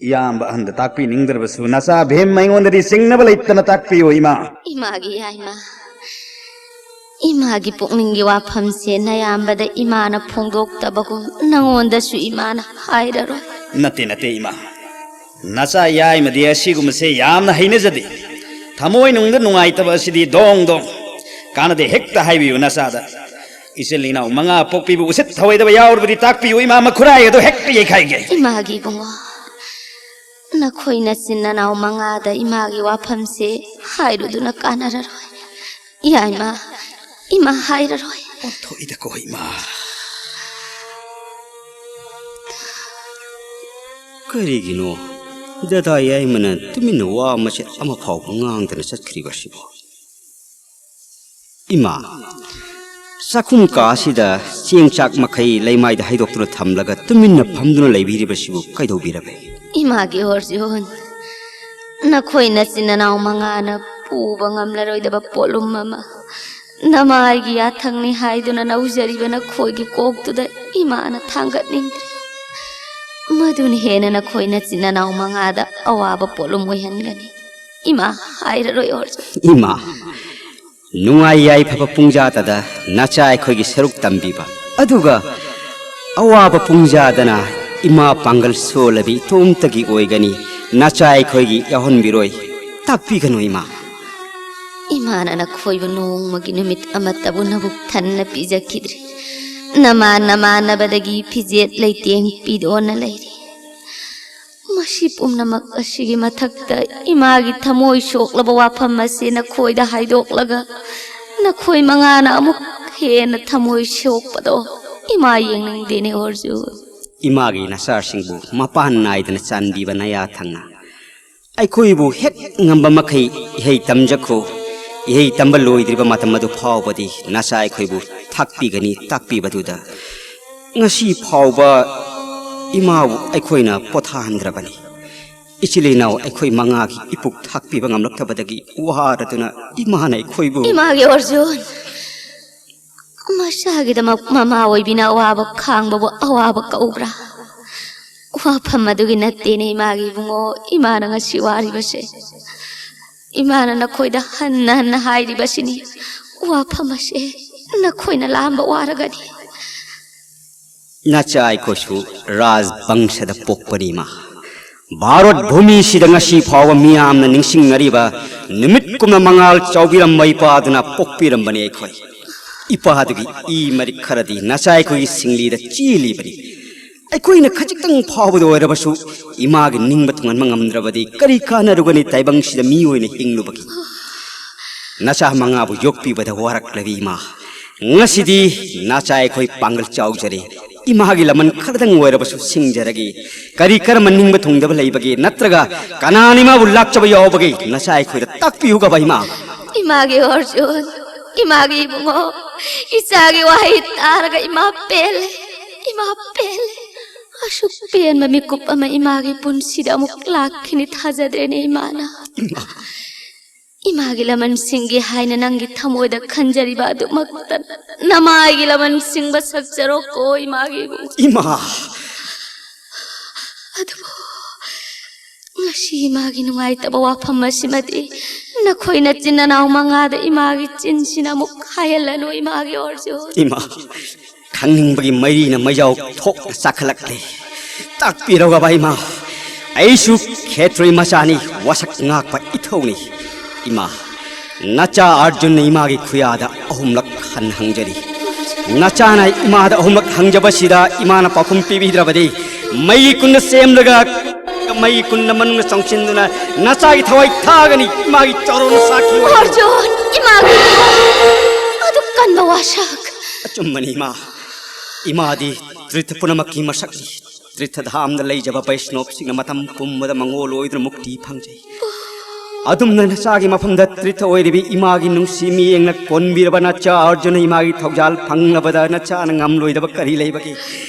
ꯏꯌꯥꯝꯕ ꯑꯍꯟꯗ ꯇꯥꯛꯄꯤꯅꯤꯡꯗ꯭ꯔꯕꯁꯨ ꯅꯆꯥ ꯚꯤꯝ ꯑꯩꯉꯣꯟꯗꯗꯤ ꯆꯤꯡꯅꯕ ꯂꯩꯇꯅ ꯇꯥꯛꯄꯤꯌꯨ, ꯏꯃꯥ꯫ ꯏꯃꯥꯒꯤ ꯌꯥꯏꯃ, ꯏꯃꯥꯒꯤ ꯄꯨꯛꯅꯤꯡꯒꯤ ꯋꯥꯐꯝꯁꯦ ꯅꯌꯥꯝꯕꯗ ꯏꯃꯥꯅ ꯐꯣꯡꯗꯣꯛꯇꯕꯒꯨꯝ ꯅꯉꯣꯟꯗꯁꯨ ꯏꯃꯥꯅ ꯍꯥꯏꯔꯔꯣꯏ꯫ ꯅꯠꯇꯦ, ꯅꯠꯇꯦ, ꯏꯃꯥ꯫ ꯅꯆꯥ ꯌꯥꯏꯃꯗꯤ ꯑꯁꯤꯒꯨꯝꯕꯁꯦ ꯌꯥꯝꯅ ꯍꯩꯅꯖꯗꯦ꯫ ꯊꯃꯣꯏꯅꯨꯡꯗ ꯅꯨꯡꯉꯥꯏꯇꯕ ꯑꯁꯤꯗꯤ ꯗꯣꯡ ꯗꯣꯡ꯫ ꯀꯥꯟꯅꯗꯦ, ꯍꯦꯛꯇ ꯍꯥꯏꯕꯤꯌꯨ ꯅꯆꯥꯗ꯫ ꯏꯆꯤꯜ ꯏꯅꯥꯎ ꯃꯉꯥ ꯄꯣꯛꯄꯤꯕꯨ ꯎꯁꯤꯠ ꯊꯑꯣꯏꯗꯕ ꯌꯥꯎꯔꯕꯗꯤ ꯇꯥꯛꯄꯤꯌꯨ, ꯏꯃꯥ, ꯃꯈꯨꯔꯥꯏ ꯑꯗꯨ ꯍꯦꯛꯇ ꯌꯩꯈꯥꯏꯒꯦ꯫ ꯏꯃꯥꯒꯤ ꯏꯕꯨꯡꯉꯣ, ꯅꯈꯣꯏ ꯅꯆꯤꯟ ꯅꯅꯥꯎ ꯃꯉꯥꯗ ꯏꯃꯥꯒꯤ ꯋꯥꯐꯝꯁꯦ ꯍꯥꯏꯔꯨꯗꯨꯅ ꯀꯥꯟꯅꯔꯔꯣꯏ꯫ ꯌꯥꯏꯃ, ꯏꯃꯥ ꯍꯥꯏꯔꯔꯣꯏ꯫ ꯑꯣꯟꯊꯣꯛꯏꯗꯀꯣ, ꯏꯃꯥ꯫ ꯀꯔꯤꯒꯤꯅꯣ ꯗꯗꯥ ꯌꯥꯏꯃꯅ ꯇꯨꯃꯤꯟꯅ ꯋꯥ ꯃꯆꯦꯠ ꯑꯃ ꯐꯥꯎꯕ ꯉꯥꯡꯗꯅ ꯆꯠꯈ꯭ꯔꯤꯕꯁꯤꯕꯨ? ꯏꯃꯥ, ꯆꯥꯛꯈꯨꯝ ꯀꯥ ꯑꯁꯤꯗ ꯆꯦꯡ ꯆꯥꯛ ꯃꯈꯩ ꯂꯩꯃꯥꯏꯗ ꯍꯩꯗꯣꯛꯇꯨꯅ ꯊꯝꯂꯒ ꯇꯨꯃꯤꯟꯅ ꯐꯝꯗꯨꯅ ꯂꯩꯕꯤꯔꯤꯕꯁꯤꯕꯨ ꯀꯩꯗꯧꯕꯤꯔꯕ? ꯏꯃꯥꯒꯤ ꯑꯣꯔꯖꯨꯟ, ꯅꯈꯣꯏ ꯅꯆꯤꯟ ꯅꯅꯥꯎ ꯃꯉꯥꯅ ꯄꯨꯕ ꯉꯝꯂꯔꯣꯏꯗꯕ ꯄꯣꯠꯂꯨꯝ ꯑꯃ ꯅꯃꯥꯏꯒꯤ ꯌꯥꯊꯪꯅꯤ ꯍꯥꯏꯗꯨꯅ ꯅꯧꯖꯔꯤꯕ ꯅꯈꯣꯏꯒꯤ ꯀꯣꯛꯇꯨꯗ ꯏꯃꯥꯅ ꯊꯥꯡꯒꯠꯅꯤꯡꯗ꯭ꯔꯦ꯫ ꯃꯗꯨꯅ ꯍꯦꯟꯅ ꯅꯈꯣꯏ ꯅꯆꯤꯟ ꯅꯅꯥꯎ ꯃꯉꯥꯗ ꯑꯋꯥꯕ ꯄꯣꯠꯂꯨꯝ ꯑꯣꯏꯍꯟꯒꯅꯤ꯫ ꯏꯃꯥ ꯍꯥꯏꯔꯔꯣꯏ ꯑꯣꯔꯖꯨꯟ꯫ ꯏꯃꯥ, ꯅꯨꯡꯉꯥꯏ ꯌꯥꯏꯐꯕ ꯄꯨꯡꯖꯥꯇꯗ ꯅꯆꯥ ꯑꯩꯈꯣꯏꯒꯤ ꯁꯔꯨꯛ ꯇꯝꯕꯤꯕ, ꯑꯗꯨꯒ ꯑꯋꯥꯕ ꯄꯨꯡꯖꯥꯗꯅ ꯏꯃꯥ ꯄꯥꯡꯒꯜ ꯁꯣꯜꯂꯕꯤ ꯏꯇꯣꯝꯇꯒꯤ ꯑꯣꯏꯒꯅꯤ꯫ ꯅꯆꯥ ꯑꯩꯈꯣꯏꯒꯤ ꯌꯥꯎꯍꯟꯕꯤꯔꯣꯏ꯫ ꯇꯥꯛꯄꯤꯒꯅꯨ, ꯏꯃꯥ꯫ ꯏꯃꯥꯅ ꯅꯈꯣꯏꯕꯨ ꯅꯣꯡꯃꯒꯤ ꯅꯨꯃꯤꯠ ꯑꯃꯠꯇꯕꯨ ꯅꯕꯨꯛ ꯊꯟꯅ ꯄꯤꯖꯈꯤꯗ꯭ꯔꯤ꯫ ꯅꯃꯥ ꯅꯃꯥꯟꯅꯕꯗꯒꯤ ꯐꯤꯖꯦꯠ ꯂꯩꯇꯦꯡ ꯄꯤꯗꯣꯟꯅ ꯂꯩꯔꯤ꯫ ꯃꯁꯤ ꯄꯨꯝꯅꯃꯛ ꯑꯁꯤꯒꯤ ꯃꯊꯛꯇ ꯏꯃꯥꯒꯤ ꯊꯃꯣꯏ ꯁꯣꯛꯂꯕ ꯋꯥꯐꯝ ꯑꯁꯤ ꯅꯈꯣꯏꯗ ꯍꯥꯏꯗꯣꯛꯂꯒ ꯅꯈꯣꯏ ꯃꯉꯥꯅ ꯑꯃꯨꯛ ꯍꯦꯟꯅ ꯊꯃꯣꯏ ꯁꯣꯛꯄꯗꯣ ꯏꯃꯥ ꯌꯦꯡꯅꯤꯡꯗꯦꯅꯦ ꯑꯣꯔꯖꯨꯟ꯫ ꯏꯃꯥꯒꯤ ꯅꯆꯥꯁꯤꯡꯕꯨ ꯃꯄꯥꯟ ꯅꯥꯏꯗꯅ ꯆꯥꯟꯕꯤꯕ ꯅꯌꯥ ꯊꯪꯅ ꯑꯩꯈꯣꯏꯕꯨ ꯍꯦꯛ ꯉꯝꯕ ꯃꯈꯩ ꯏꯍꯩ ꯇꯝꯖꯈꯣ꯫ ꯏꯍꯩ ꯇꯝꯕ ꯂꯣꯏꯗ꯭ꯔꯤꯕ ꯃꯇꯝ ꯑꯗꯨ ꯐꯥꯎꯕꯗꯤ ꯅꯆꯥ ꯑꯩꯈꯣꯏꯕꯨ ꯊꯥꯛꯄꯤꯒꯅꯤ, ꯇꯥꯛꯄꯤꯕꯗꯨꯗ ꯉꯁꯤ ꯐꯥꯎꯕ ꯏꯃꯥꯕꯨ ꯑꯩꯈꯣꯏꯅ ꯄꯣꯊꯥꯍꯟꯗ꯭ꯔꯕꯅꯤ꯫ ꯏꯆꯤꯜ ꯏꯅꯥꯎ ꯑꯩꯈꯣꯏ ꯃꯉꯥꯒꯤ ꯏꯄꯨꯛ ꯊꯥꯛꯄꯤꯕ ꯉꯝꯂꯛꯇꯕꯗꯒꯤ ꯋꯥꯔꯗꯨꯅ ꯏꯃꯥꯅ ꯑꯩꯈꯣꯏꯕꯨ꯫ ꯏꯃꯥꯒꯤ ꯑꯔꯖꯨꯟ, ꯃꯆꯥꯒꯤꯗꯃꯛ ꯃꯃꯥ ꯑꯣꯏꯕꯤꯅ ꯑꯋꯥꯕ ꯈꯥꯡꯕꯕꯨ ꯑꯋꯥꯕ ꯀꯧꯕ꯭ꯔꯥ? ꯋꯥꯐꯝ ꯑꯗꯨꯒꯤ ꯅꯠꯇꯦꯅꯦ ꯏꯃꯥꯒꯤ ꯏꯕꯨꯡꯉꯣ, ꯏꯃꯥꯅ ꯉꯁꯤ ꯋꯥꯔꯤꯕꯁꯦ꯫ ꯏꯃꯥꯅ ꯅꯈꯣꯏꯗ ꯍꯟꯅ ꯍꯟꯅ ꯍꯥꯏꯔꯤꯕꯁꯤꯅꯤ, ꯋꯥꯐꯝ ꯑꯁꯦ ꯅꯈꯣꯏꯅ ꯂꯥꯝꯕ ꯋꯥꯔꯒꯅꯤ꯫ ꯅꯆꯥ ꯑꯩꯈꯣꯏꯁꯨ ꯔꯥꯖ ꯕꯪꯁꯗ ꯄꯣꯛꯄꯅꯤ ꯏꯃꯥ꯫ ꯚꯥꯔꯠ ꯚꯨꯃꯤꯁꯤꯗ ꯉꯁꯤ ꯐꯥꯎꯕ ꯃꯤꯌꯥꯝꯅ ꯅꯤꯡꯁꯤꯡꯅꯔꯤꯕ ꯅꯨꯃꯤꯠ ꯀꯨꯝꯅ ꯃꯉꯥꯜ ꯆꯥꯎꯕꯤꯔꯝꯕ ꯏꯄꯥꯗꯨꯅ ꯄꯣꯛꯄꯤꯔꯝꯕꯅꯤ ꯑꯩꯈꯣꯏ꯫ ꯏꯄꯥꯗꯨꯒꯤ ꯏ ꯃꯔꯤꯛ ꯈꯔꯗꯤ ꯅꯆꯥ ꯑꯩꯈꯣꯏꯒꯤ ꯁꯤꯡꯂꯤꯗ ꯆꯦꯜꯂꯤꯕꯅꯤ꯫ ꯑꯩꯈꯣꯏꯅ ꯈꯖꯤꯛꯇꯪ ꯐꯥꯎꯕꯗ ꯑꯣꯏꯔꯕꯁꯨ ꯏꯃꯥꯒꯤ ꯅꯤꯡꯕ ꯊꯨꯡꯍꯟꯕ ꯉꯝꯗ꯭ꯔꯕꯗꯤ ꯀꯔꯤ ꯀꯥꯟꯅꯔꯨꯒꯅꯤ ꯇꯥꯏꯕꯪꯁꯤꯗ ꯃꯤ ꯑꯣꯏꯅ ꯍꯤꯡꯂꯨꯕꯒꯤ? ꯅꯆꯥ ꯃꯉꯥꯕꯨ ꯌꯣꯛꯄꯤꯕꯗ ꯋꯥꯔꯛꯂꯕꯤ ꯏꯃꯥ, ꯉꯁꯤꯗꯤ ꯅꯆꯥ ꯑꯩꯈꯣꯏ ꯄꯥꯡꯒꯜ ꯆꯥꯎꯖꯔꯦ꯫ ꯏꯃꯥꯒꯤ ꯂꯃꯟ ꯈꯔꯗꯪ ꯑꯣꯏꯔꯕꯁꯨ ꯁꯤꯡꯖꯔꯒꯦ꯫ ꯀꯔꯤ ꯀꯔꯝꯕ ꯅꯤꯡꯕ ꯊꯨꯡꯗꯕ ꯂꯩꯕꯒꯦ? ꯅꯠꯇ꯭ꯔꯒ ꯀꯅꯥꯅ ꯏꯃꯥꯕꯨ ꯂꯥꯛꯆꯕ ꯌꯥꯎꯕꯒꯦ? ꯅꯆꯥ ꯑꯩꯈꯣꯏꯗ ꯇꯥꯛꯄꯤꯌꯨꯒꯕ ꯏꯃꯥ꯫ ꯏꯃꯥꯒꯤ ꯑꯔꯖꯨꯟ, ꯏꯃꯥꯒꯤ ꯏꯕꯨꯡꯉꯣ, ꯏꯆꯥꯒꯤ ꯋꯥꯍꯩ ꯇꯥꯔꯒ ꯏꯃꯥ ꯄꯦꯜꯂꯦ, ꯏꯃꯥ ꯄꯦꯜꯂꯦ꯫ ꯑꯁꯨꯛ ꯄꯦꯟꯕ ꯃꯤꯀꯨꯞ ꯑꯃ ꯏꯃꯥꯒꯤ ꯄꯨꯟꯁꯤꯗ ꯑꯃꯨꯛ ꯂꯥꯛꯈꯤꯅꯤ ꯊꯥꯖꯗ꯭ꯔꯦꯅꯦ ꯏꯃꯥꯅ꯫ ꯏꯃꯥꯒꯤ ꯂꯃꯟꯁꯤꯡꯒꯤ ꯍꯥꯏꯅ ꯅꯪꯒꯤ ꯊꯃꯣꯏꯗ ꯈꯟꯖꯔꯤꯕ ꯑꯗꯨꯃꯛꯇ ꯅꯃꯥꯏꯒꯤ ꯂꯃꯟꯁꯤꯡꯕ ꯁꯛꯆꯔꯣꯀꯣ ꯏꯃꯥꯒꯤ ꯏꯕꯨꯡꯉꯣ꯫ ꯏꯃꯥ! ꯑꯗꯨꯕꯨ ꯉꯁꯤ ꯏꯃꯥꯒꯤ ꯅꯨꯡꯉꯥꯏꯇꯕ ꯋꯥꯐꯝ ꯑꯁꯤꯃꯗꯤ ꯅꯈꯣꯏ ꯅꯆꯤꯟ ꯅꯅꯥꯎ ꯃꯉꯥꯗ ꯏꯃꯥꯒꯤ ꯆꯤꯟꯁꯤꯅ ꯑꯃꯨꯛ ꯍꯥꯏꯍꯜꯂꯅꯨ ꯏꯃꯥꯒꯤ ꯑꯔꯖꯨꯟ꯫ ꯏꯃꯥ, ꯈꯪꯅꯤꯡꯕꯒꯤ ꯃꯩꯔꯤꯅ ꯃꯩꯖꯥꯎ ꯊꯣꯛꯅ ꯆꯥꯈꯠꯂꯛꯂꯦ꯫ ꯇꯥꯛꯄꯤꯔꯧꯒꯕ ꯏꯃꯥ, ꯑꯩꯁꯨ ꯈꯦꯇ꯭ꯔꯤ ꯃꯆꯥꯅꯤ, ꯋꯥꯁꯛ ꯉꯥꯛꯄ ꯏꯊꯧꯅꯤ꯫ ꯏꯃꯥ, ꯅꯆꯥ ꯑꯔꯖꯨꯟꯅ ꯏꯃꯥꯒꯤ ꯈꯨꯌꯥꯗ ꯑꯍꯨꯝꯂꯛ ꯍꯟꯅ ꯍꯪꯖꯔꯤ꯫ ꯅꯆꯥꯅ ꯏꯃꯥꯗ ꯑꯍꯨꯝꯂꯛ ꯍꯪꯖꯕꯁꯤꯗ ꯏꯃꯥꯅ ꯄꯥꯎꯈꯨꯝ ꯄꯤꯕꯤꯗ꯭ꯔꯕꯗꯤ ꯃꯩ ꯀꯨꯟꯅ ꯁꯦꯝꯂꯒ ꯃꯩ ꯀꯨꯟꯅ ꯃꯅꯨꯡꯗ ꯆꯪꯁꯤꯟꯗꯨꯅ ꯅꯆꯥꯒꯤ ꯊꯋꯥꯏ ꯊꯥꯒꯅꯤ꯫ ꯏꯃꯥꯒꯤ ꯆꯥꯔꯣꯟ ꯁꯥꯈꯤ ꯑꯣꯏꯔꯣ꯫ ꯑꯔꯖꯨꯟ, ꯏꯃꯥꯒꯤ ꯑꯗꯨꯛ ꯀꯟꯕ ꯋꯥꯁꯛ꯫ ꯑꯆꯨꯝꯕꯅꯤ ꯏꯃꯥ꯫ ꯏꯃꯥꯗꯤ ꯇ꯭ꯔꯤꯊ ꯄꯨꯝꯅꯃꯛꯀꯤ ꯃꯁꯛꯅꯤ꯫ ꯇ꯭ꯔꯤꯊ ꯙꯥꯝꯗ ꯂꯩꯖꯕ ꯕꯩꯁꯅꯣꯞꯁꯤꯡꯅ ꯃꯇꯝ ꯄꯨꯝꯕꯗ ꯃꯉꯣꯜ ꯑꯣꯏꯗꯨꯅ ꯃꯨꯛꯇꯤ ꯐꯪꯖꯩ꯫ ꯑꯗꯨꯝꯅ ꯅꯆꯥꯒꯤ ꯃꯐꯝꯗ ꯇ꯭ꯔꯤꯊ ꯑꯣꯏꯔꯤꯕꯤ ꯏꯃꯥꯒꯤ ꯅꯨꯡꯁꯤ ꯃꯤꯠꯌꯦꯡꯅ ꯀꯣꯟꯕꯤꯔꯕ ꯅꯆꯥ ꯑꯔꯖꯨꯟꯅ ꯏꯃꯥꯒꯤ ꯊꯧꯖꯥꯜ ꯐꯪꯂꯕꯗ ꯅꯆꯥꯅ ꯉꯝꯂꯣꯏꯗꯕ ꯀꯔꯤ ꯂꯩꯕꯒꯦ?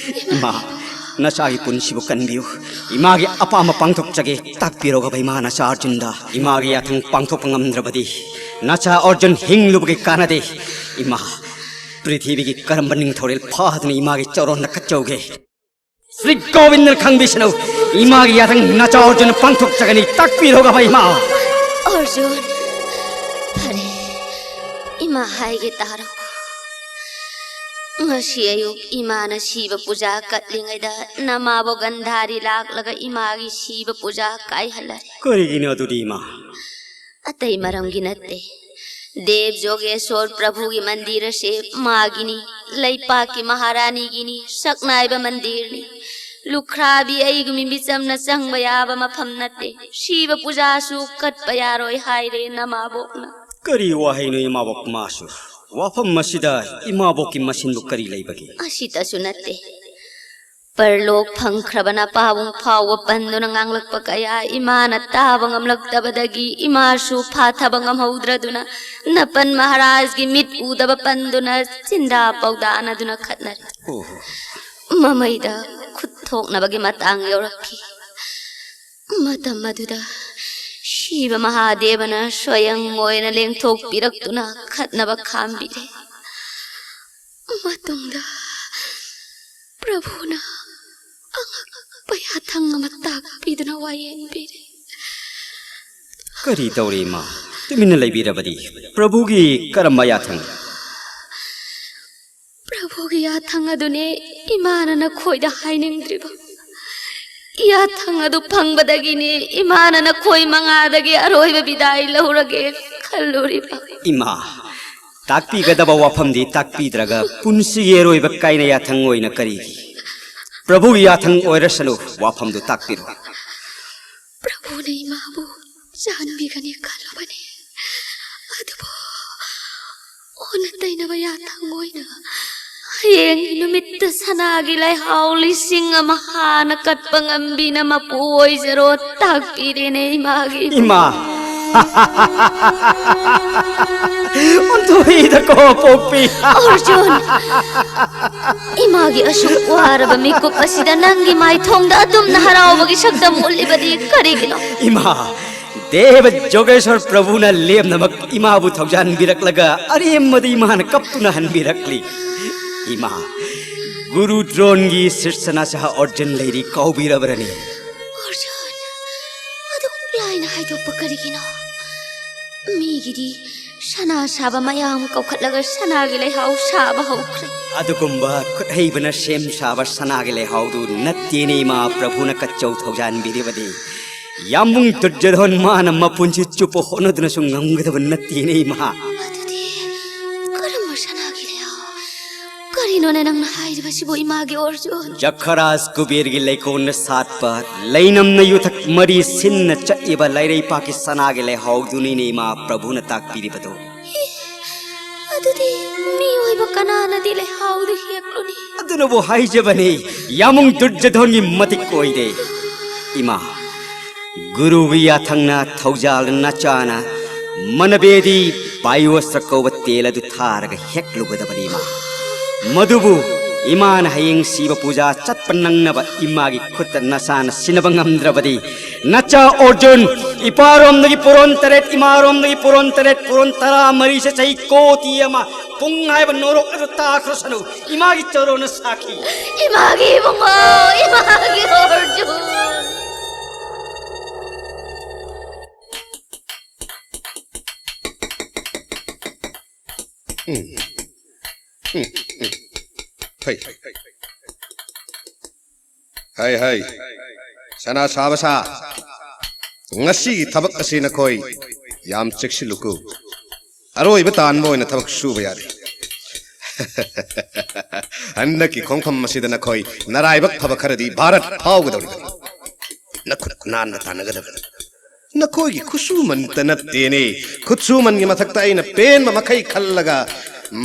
ꯏꯃꯥ, ꯅꯆꯥꯒꯤ ꯄꯨꯟꯁꯤꯕꯨ ꯀꯟꯕꯤꯌꯨ꯫ ꯏꯃꯥꯒꯤ ꯑꯄꯥꯝꯕ ꯄꯥꯡꯊꯣꯛꯆꯒꯦ꯫ ꯇꯥꯛꯄꯤꯔꯣ ꯒꯚꯥ ꯏꯃꯥ ꯅꯆꯥ ꯑꯔꯖꯨꯟꯗ꯫ ꯏꯃꯥꯒꯤ ꯌꯥꯊꯪ ꯄꯥꯡꯊꯣꯛꯄ ꯉꯝꯗ꯭ꯔꯕꯗꯤ ꯅꯆꯥ ꯑꯔꯖꯨꯟ ꯍꯤꯡꯂꯨꯕꯒꯤ ꯀꯥꯟꯅꯗꯦ꯫ ꯏꯃꯥ, ꯄ꯭ꯔꯤꯊꯤꯕꯤꯒꯤ ꯀꯔꯝꯕ ꯅꯤꯡꯊꯧꯔꯦꯜ ꯐꯥꯗꯨꯅ ꯏꯃꯥꯒꯤ ꯆꯥꯔꯣꯟꯗ ꯀꯠꯆꯧꯒꯦ? ꯁ꯭ꯔꯤ ꯒꯣꯕꯤꯟꯗꯅ ꯈꯪꯕꯤꯁꯅꯨ꯫ ꯏꯃꯥꯒꯤ ꯌꯥꯊꯪ ꯅꯆꯥ ꯑꯔꯖꯨꯟꯅ ꯄꯥꯡꯊꯣꯛꯆꯒꯅꯤ꯫ ꯇꯥꯛꯄꯤꯔꯣ ꯒꯚꯥ ꯏꯃꯥ꯫ ꯑꯔꯖꯨꯟ, ꯐꯔꯦ, ꯏꯃꯥ ꯍꯥꯏꯒꯦ ꯇꯥꯔꯣ꯫ ꯉꯁꯤ ꯑꯌꯨꯛ ꯏꯃꯥꯅ ꯁꯤꯕ ꯄꯨꯖꯥ ꯀꯠꯂꯤꯉꯩꯗ ꯅꯃꯥꯕꯣꯛ ꯒꯟꯙꯥꯔꯤ ꯂꯥꯛꯂꯒ ꯏꯃꯥꯒꯤ ꯁꯤꯕ ꯄꯨꯖꯥ ꯀꯥꯏꯍꯜꯂꯔꯦ꯫ ꯀꯔꯤꯒꯤꯅꯣ ꯑꯗꯨꯗꯤ ꯏꯃꯥ? ꯑꯇꯩ ꯃꯔꯝꯒꯤ ꯅꯠꯇꯦ꯫ ꯗꯦꯕ ꯖꯣꯒꯦꯁꯣꯔ ꯄ꯭ꯔꯚꯨꯒꯤ ꯃꯟꯗꯤꯔ ꯑꯁꯤ ꯃꯥꯒꯤꯅꯤ, ꯂꯩꯄꯥꯛꯀꯤ ꯃꯍꯥꯔꯥꯅꯤꯒꯤꯅꯤ, ꯁꯛꯅꯥꯏꯕ ꯃꯟꯗꯤꯔꯅꯤ꯫ ꯂꯨꯈ꯭ꯔꯥꯕꯤ ꯑꯩꯒꯨꯝꯃꯤ ꯃꯤꯆꯝꯅ ꯆꯪꯕ ꯌꯥꯕ ꯃꯐꯝ ꯅꯠꯇꯦ꯫ ꯁꯤꯕ ꯄꯨꯖꯥꯁꯨ ꯀꯠꯄ ꯌꯥꯔꯣꯏ ꯍꯥꯏꯔꯦ ꯅꯃꯥꯕꯣꯛꯅ꯫ ꯀꯔꯤ ꯋꯥꯍꯩꯅꯣ ꯏꯃꯥꯕꯣꯛ ꯃꯥꯁꯨ? ꯋꯥꯐꯝ ꯑꯁꯤꯗ ꯏꯃꯥꯕꯣꯛꯀꯤ ꯃꯁꯤꯟꯕꯨ ꯀꯔꯤ ꯂꯩꯕꯒꯦ? ꯑꯁꯤꯇꯁꯨ ꯅꯠꯇꯦ, ꯄꯔꯂꯣꯛ ꯐꯪꯈ꯭ꯔꯕ ꯅꯄꯥꯕꯨꯡ ꯐꯥꯎꯕ ꯄꯟꯗꯨꯅ ꯉꯥꯡꯂꯛꯄ ꯀꯌꯥ ꯏꯃꯥꯅ ꯇꯥꯕ ꯉꯝꯂꯛꯇꯕꯗꯒꯤ ꯏꯃꯥꯁꯨ ꯐꯥꯊꯕ ꯉꯝꯍꯧꯗ꯭ꯔꯗꯨꯅ ꯅꯄꯟ ꯃꯍꯥꯔꯥꯖꯒꯤ ꯃꯤꯠ ꯎꯗꯕ ꯄꯟꯗꯨꯅ ꯆꯤꯟꯗꯥ ꯄꯥꯎꯗꯥꯅꯗꯨꯅ ꯈꯠꯅꯔꯦ꯫ ꯑꯣ, ꯃꯃꯩꯗ ꯈꯨꯠ ꯊꯣꯛꯅꯕꯒꯤ ꯃꯇꯥꯡ ꯌꯧꯔꯛꯈꯤ꯫ ꯃꯇꯝ ꯑꯗꯨꯗ ꯁꯤꯕ ꯃꯍꯥꯗꯦꯕꯅ ꯁ꯭ꯋꯌꯪ ꯑꯣꯏꯅ ꯂꯦꯡꯊꯣꯛꯄꯤꯔꯛꯇꯨꯅ ꯈꯠꯅꯕ ꯈꯥꯝꯕꯤꯔꯦ꯫ ꯃꯇꯨꯡꯗ ꯄ꯭ꯔꯚꯨꯅ ꯑꯉꯛꯄ ꯌꯥꯊꯪ ꯑꯃ ꯇꯥꯛꯄꯤꯗꯨꯅ ꯋꯥꯌꯦꯟꯕꯤꯔꯦ꯫ ꯀꯔꯤ ꯇꯧꯔꯦ ꯏꯃꯥ? ꯇꯨꯃꯤꯟꯅ ꯂꯩꯕꯤꯔꯕꯗꯤ? ꯄ꯭ꯔꯚꯨꯒꯤ ꯀꯔꯝꯕ ꯌꯥꯊꯪ? ꯄ꯭ꯔꯚꯨꯒꯤ ꯌꯥꯊꯪ ꯑꯗꯨꯅꯦ ꯏꯃꯥꯅ ꯅꯈꯣꯏꯗ ꯍꯥꯏꯅꯤꯡꯗ꯭ꯔꯤꯕ꯫ ꯌꯥꯊꯪ ꯑꯗꯨ ꯐꯪꯕꯗꯒꯤꯅꯦ ꯏꯃꯥꯅ ꯅꯈꯣꯏ ꯃꯉꯥꯗꯒꯤ ꯑꯔꯣꯏꯕ ꯕꯤꯗꯥꯏ ꯂꯧꯔꯒꯦ ꯈꯜꯂꯨꯔꯤꯕ꯫ ꯏꯃꯥ, ꯇꯥꯛꯄꯤꯒꯗꯕ ꯋꯥꯐꯝꯗꯤ ꯇꯥꯛꯄꯤꯗ꯭ꯔꯒ ꯄꯨꯟꯁꯤꯒꯤ ꯑꯔꯣꯏꯕ ꯀꯥꯏꯅ ꯌꯥꯊꯪ ꯑꯣꯏꯅ ꯀꯔꯤꯒꯤ? ꯄ꯭ꯔꯚꯨꯒꯤ ꯌꯥꯊꯪ ꯑꯣꯏꯔꯁꯅꯨ, ꯋꯥꯐꯝꯗꯨ ꯇꯥꯛꯄꯤꯔꯣ꯫ ꯄ꯭ꯔꯚꯨꯅ ꯏꯃꯥꯕꯨ ꯆꯥꯟꯕꯤꯒꯅꯤ ꯈꯜꯂꯨꯕꯅꯤ, ꯑꯗꯨꯕꯨ ꯑꯣꯟꯅ ꯇꯩꯅꯕ ꯌꯥꯊꯪ ꯑꯣꯏꯅ ꯍꯌꯦꯡꯒꯤ ꯅꯨꯃꯤꯠꯇ ꯁꯅꯥꯒꯤ ꯂꯩꯍꯥꯎ ꯂꯤꯁꯤꯡ ꯑꯃ ꯍꯥꯟꯅ ꯀꯠꯄ ꯉꯝꯕꯤꯅ ꯃꯄꯨ ꯑꯣꯏꯖꯔꯣ ꯇꯥꯛꯄꯤꯔꯦꯅꯦ ꯏꯃꯥꯒꯤ꯫ ꯏꯃꯥ, ꯑꯣꯟꯊꯣꯛꯏꯗꯀꯣ, ꯄꯣꯛꯄꯤ꯫ ꯑꯔꯖꯨꯟ, ꯏꯃꯥꯒꯤ ꯑꯁꯨꯛ ꯋꯥꯔꯕ ꯃꯤꯀꯨꯞ ꯑꯁꯤꯗ ꯅꯪꯒꯤ ꯃꯥꯏꯊꯣꯡꯗ ꯑꯗꯨꯝꯅ ꯍꯔꯥꯎꯕꯒꯤ ꯁꯛꯇꯝ ꯎꯠꯂꯤꯕꯗꯤ ꯀꯔꯤꯒꯤꯅꯣ? ꯏꯃꯥ, ꯗꯦꯕ ꯖꯣꯒꯦꯁ꯭ꯋꯔ ꯄ꯭ꯔꯚꯨꯅ ꯂꯦꯝꯅꯃꯛ ꯏꯃꯥꯕꯨ ꯊꯧꯖꯥꯟꯕꯤꯔꯛꯂꯒ ꯑꯔꯦꯝꯕꯗ ꯏꯃꯥꯅ ꯀꯞꯇꯨꯅ ꯍꯟꯕꯤꯔꯛꯂꯤ꯫ ꯏꯃꯥ, ꯒꯨꯔꯨ ꯗ꯭ꯔꯣꯟꯒꯤ ꯁꯤꯁ꯭ꯌꯅ ꯁꯍꯥ ꯑꯔꯖꯨꯟ ꯂꯩꯔꯤ, ꯀꯥꯎꯕꯤꯔꯕ꯭ꯔꯅꯦ? ꯑꯔꯖꯨꯟ, ꯑꯗꯨꯛ ꯂꯥꯏꯅ ꯍꯥꯏꯗꯣꯛꯄ ꯀꯔꯤꯒꯤꯅꯣ? ꯃꯤꯒꯤꯗꯤ ꯁꯅꯥ ꯁꯥꯕ ꯃꯌꯥꯝ ꯀꯧꯈꯠꯂꯒ ꯁꯅꯥꯒꯤ ꯂꯩꯍꯥꯎ ꯁꯥꯕ ꯍꯧꯈ꯭ꯔꯦ꯫ ꯑꯗꯨꯒꯨꯝꯕ ꯈꯨꯠꯍꯩꯕꯅ ꯁꯦꯝ ꯁꯥꯕ ꯁꯅꯥꯒꯤ ꯂꯩꯍꯥꯎꯗꯨ ꯅꯠꯇꯦꯅꯦ ꯏꯃꯥ, ꯄ꯭ꯔꯚꯨꯅ ꯀꯠꯆꯧ ꯊꯧꯖꯥꯟꯕꯤꯔꯤꯕꯗꯤ꯫ ꯌꯥꯝꯕꯨꯡ ꯗꯨꯔꯖꯣꯙꯟ ꯃꯥꯅ ꯃꯄꯨꯟꯁꯤ ꯆꯨꯞꯄ ꯍꯣꯠꯅꯗꯨꯅꯁꯨ ꯉꯝꯒꯗꯕ ꯅꯠꯇꯦꯅꯦ ꯏꯃꯥ꯫ ꯑꯗꯨꯗꯤ ꯀꯔꯝꯕ ꯁꯅꯥꯒꯤ ꯂꯩꯍꯥꯎ? ꯀꯔꯤꯅꯣꯅꯦ ꯅꯪꯅ ꯍꯥꯏꯔꯤꯕꯁꯤꯕꯨ, ꯏꯃꯥꯒꯤ ꯑꯔꯖꯨꯟ? ꯖꯈꯔꯥꯖ ꯀꯨꯕꯦꯔꯒꯤ ꯂꯩꯀꯣꯜꯅ ꯁꯥꯠꯄ, ꯂꯩꯅꯝꯅ ꯌꯨꯊꯛ ꯃꯔꯤ ꯁꯤꯟꯅ ꯆꯠꯂꯤꯕ ꯂꯩꯔꯩꯄꯥꯛꯀꯤ ꯁꯅꯥꯒꯤ ꯂꯩꯍꯥꯎꯗꯨꯅꯤꯅꯦ ꯏꯃꯥ, ꯄ꯭ꯔꯚꯨꯅ ꯇꯥꯛꯄꯤꯔꯤꯕꯗꯨ꯫ ꯑꯗꯨꯗꯤ ꯃꯤꯑꯣꯏꯕ ꯀꯅꯥꯅꯗꯤ ꯂꯩꯍꯥꯎꯗꯨ ꯍꯦꯛꯂꯨꯅꯤ? ꯑꯗꯨꯅꯕꯨ ꯍꯥꯏꯖꯕꯅꯤ, ꯌꯥꯝꯕꯨꯡ ꯗꯨꯔꯖꯣꯙꯟꯒꯤ ꯃꯇꯤꯛ ꯑꯣꯏꯗꯦ꯫ ꯏꯃꯥ, ꯒꯨꯔꯨꯒꯤ ꯌꯥꯊꯪꯅ ꯊꯧꯖꯥꯜ ꯅꯆꯥꯅ ꯃꯅꯕꯦꯗꯤ ꯕꯥꯌꯣꯁ꯭ꯇ꯭ꯔ ꯀꯧꯕ ꯇꯦꯜ ꯑꯗꯨ ꯊꯥꯔꯒ ꯍꯦꯛꯂꯨꯒꯗꯕꯅꯤ ꯏꯃꯥ꯫ ꯃꯗꯨꯕꯨ ꯏꯃꯥꯅ ꯍꯌꯦꯡ ꯁꯤꯕ ꯄꯨꯖꯥ ꯆꯠꯄ ꯅꯪꯅꯕ ꯏꯃꯥꯒꯤ ꯈꯨꯠꯇ ꯅꯆꯥꯅ ꯁꯤꯟꯅꯕ ꯉꯝꯗ꯭ꯔꯕꯗꯤ, ꯅꯆꯥ ꯑꯔꯖꯨꯟ ꯏꯄꯥꯔꯣꯝꯗꯒꯤ ꯄꯨꯔꯣꯟ ꯇꯔꯦꯠ, ꯏꯃꯥꯔꯣꯝꯗꯒꯤ ꯄꯨꯔꯣꯟ ꯇꯔꯦꯠ, ꯄꯨꯔꯣꯟ ꯇꯔꯥ ꯃꯔꯤꯁꯦ ꯆꯍꯤ ꯀꯣꯇꯤ ꯑꯃ ꯄꯨꯡ ꯍꯥꯏꯕ ꯅꯣꯔꯣꯛ ꯑꯗꯨ ꯇꯥꯈ꯭ꯔꯁꯅꯨ꯫ ꯏꯃꯥꯒꯤ ꯆꯔꯣꯟꯅ ꯁꯥꯈꯤ꯫ ꯏꯃꯥꯒꯤ ꯏꯕꯨꯡꯉꯣ, ꯏꯃꯥꯒꯤ ꯑꯔꯖꯨꯟ꯫ ꯎꯝ꯫ ꯎꯝ꯫ ꯎꯝ꯫ ꯍꯩ꯫ ꯍꯩ, ꯍꯩ꯫ ꯁꯅꯥ ꯁꯥꯕ ꯁꯥ꯫ ꯉꯁꯤꯒꯤ ꯊꯕꯛ ꯑꯁꯤ ꯅꯈꯣꯏ ꯌꯥꯝ ꯆꯦꯛꯁꯤꯜꯂꯨꯀꯣ꯫ ꯑꯔꯣꯏꯕ ꯇꯥꯟꯕ ꯑꯣꯏꯅ ꯊꯕꯛ ꯁꯨꯕ ꯌꯥꯔꯦ꯫ ꯍꯟꯗꯛꯀꯤ ꯈꯣꯡꯐꯝ ꯑꯁꯤꯗ ꯅꯈꯣꯏ ꯅꯔꯥꯏꯕꯛ ꯐꯕ ꯈꯔꯗꯤ ꯚꯥꯔꯠ ꯐꯥꯎꯒꯗꯧꯔꯤꯕꯅꯤ꯫ ꯅꯈꯨꯠ ꯅꯥꯟꯅ ꯇꯥꯟꯅꯒꯗꯕꯅꯤ꯫ ꯅꯈꯣꯏꯒꯤ ꯈꯨꯠꯁꯨꯃꯟꯇ ꯅꯠꯇꯦꯅꯦ, ꯈꯨꯠꯁꯨꯃꯟꯒꯤ ꯃꯊꯛꯇ ꯑꯩꯅ ꯄꯦꯟꯕ ꯃꯈꯩ ꯈꯜꯂꯒ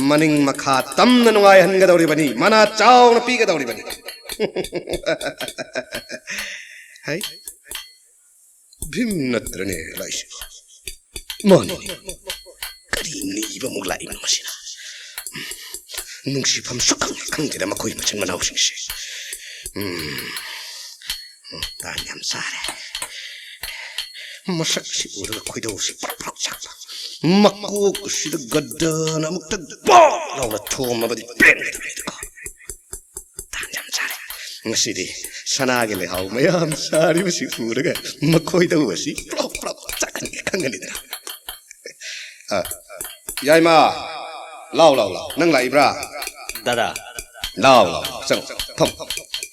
ꯃꯅꯤꯡ ꯃꯈꯥ ꯇꯝꯅ ꯅꯨꯡꯉꯥꯏꯍꯟꯒꯗꯧꯔꯤꯕꯅꯤ, ꯃꯅꯥ ꯆꯥꯎꯅ ꯄꯤꯒꯗꯧꯔꯤꯕꯅꯤ꯫ ꯍꯩ, ꯚꯤꯝ ꯅꯠꯇ꯭ꯔꯅꯦ ꯂꯥꯏꯁꯤ? ꯃꯥꯅꯤꯅꯦ꯫ ꯀꯔꯤ ꯅꯤꯕ ꯑꯃꯨꯛ ꯂꯥꯛꯏꯅꯣ ꯃꯁꯤꯅ? ꯅꯨꯡꯁꯤꯐꯝ ꯁꯨꯈꯪ ꯈꯪꯗꯦꯗ ꯃꯈꯣꯏ ꯃꯆꯤꯟ ꯃꯅꯥꯎꯁꯤꯡꯁꯦ꯫ ꯎꯝ꯫ ꯎꯝ, ꯇꯥꯟ ꯌꯥꯝ ꯆꯥꯔꯦ꯫ ꯃꯁꯛꯁꯤ ꯎꯔꯒ ꯈꯣꯏꯗꯧꯁꯤ ꯄ꯭ꯔꯣꯛ ꯄ꯭ꯔꯣꯛ ꯆꯥꯛꯄ꯫ ꯃꯀꯣꯛ ꯑꯁꯤꯗ ꯒꯗꯅ ꯑꯃꯨꯛꯇ ꯕꯣꯛ ꯂꯥꯎꯅ ꯊꯣꯝꯃꯕꯗꯤ ꯄꯦꯟꯒꯗꯕꯅꯤꯗꯀꯣ꯫ ꯇꯥꯟ ꯌꯥꯝ ꯆꯥꯔꯦ꯫ ꯉꯁꯤꯗꯤ ꯁꯅꯥꯒꯤ ꯂꯩꯍꯥꯎ ꯃꯌꯥꯝ ꯁꯥꯔꯤꯕꯁꯤ ꯎꯔꯒ ꯃꯈꯣꯏꯗ ꯎꯕꯁꯤ ꯄ꯭ꯔꯣꯞ ꯄ꯭ꯔꯣꯞ ꯆꯥꯛꯀꯅꯤ ꯈꯪꯒꯅꯤꯗꯅ꯫ ꯑ, ꯌꯥꯏꯃ, ꯂꯥꯎ, ꯂꯥꯎ, ꯂꯥꯎ꯫ ꯅꯪ ꯂꯥꯛꯏꯕ꯭ꯔꯥ? ꯗꯥꯗꯥ꯫ ꯂꯥꯎ, ꯂꯥꯎ, ꯂꯥꯎ꯫ ꯆꯪꯉꯣ, ꯆꯪꯉꯣ꯫ ꯐꯝ꯫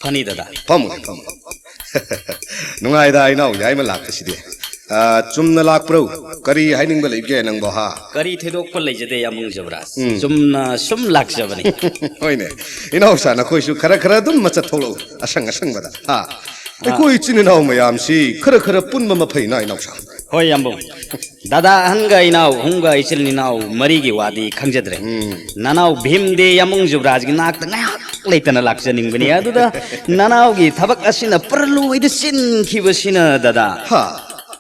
ꯐꯅꯤ ꯗꯥꯗꯥ꯫ ꯐꯝꯃꯨꯅꯦ, ꯐꯝꯃꯨ꯫ ꯅꯨꯡꯉꯥꯏꯗ ꯏꯅꯥꯎ ꯌꯥꯏꯃ ꯂꯥꯛꯄꯁꯤꯗꯤ꯫ ꯑ, ꯆꯨꯝꯅ ꯂꯥꯛꯄ꯭ꯔꯣ? ꯀꯔꯤ ꯍꯥꯏꯅꯤꯡꯕ ꯂꯩꯒꯦ ꯅꯪꯕꯣ, ꯍꯥ? ꯀꯔꯤ ꯊꯣꯏꯗꯣꯛꯄ ꯂꯩꯖꯗꯦ, ꯌꯥꯝꯕꯨꯡ ꯖꯨꯕꯔꯥꯖ꯫ ꯎꯝ꯫ ꯆꯨꯝꯅ ꯁꯨꯝ ꯂꯥꯛꯆꯕꯅꯤ꯫ ꯍꯣꯏꯅꯦ꯫ ꯏꯅꯥꯎꯁꯥ, ꯅꯈꯣꯏꯁꯨ ꯈꯔ ꯈꯔ ꯑꯗꯨꯝ ꯃꯆꯠ ꯊꯣꯛꯂꯛꯎ, ꯑꯁꯪ ꯑꯁꯪꯕꯗ꯫ ꯍꯥ? ꯑꯥ꯫ ꯑꯩꯈꯣꯏ ꯏꯆꯤꯟ ꯏꯅꯥꯎ ꯃꯌꯥꯝꯁꯤ ꯈꯔ ꯈꯔ ꯄꯨꯟꯕ ꯃꯐꯩꯅ, ꯏꯅꯥꯎꯁꯥ꯫ ꯍꯣꯏ, ꯌꯥꯝꯕꯨꯡ꯫ ꯗꯥꯗꯥ ꯑꯍꯟꯒ ꯏꯅꯥꯎ ꯑꯍꯨꯝꯒ ꯏꯆꯤꯜ ꯏꯅꯥꯎ ꯃꯔꯤꯒꯤ ꯋꯥꯗꯤ ꯈꯪꯖꯗ꯭ꯔꯦ꯫ ꯎꯝ꯫ ꯅꯅꯥꯎ ꯚꯤꯝꯗꯤ ꯌꯥꯝꯕꯨꯡ ꯖꯨꯕꯔꯥꯖꯒꯤ ꯅꯥꯛꯇ ꯉꯥꯏꯍꯥꯛ ꯂꯩꯇꯅ ꯂꯥꯛꯆꯅꯤꯡꯕꯅꯤ꯫ ꯑꯗꯨꯗ ꯅꯅꯥꯎꯒꯤ ꯊꯕꯛ ꯑꯁꯤꯅ ꯄꯔꯂꯣꯏꯗ ꯆꯤꯟꯈꯤꯕꯁꯤꯅ, ꯗꯥꯗꯥ꯫ ꯍꯥ?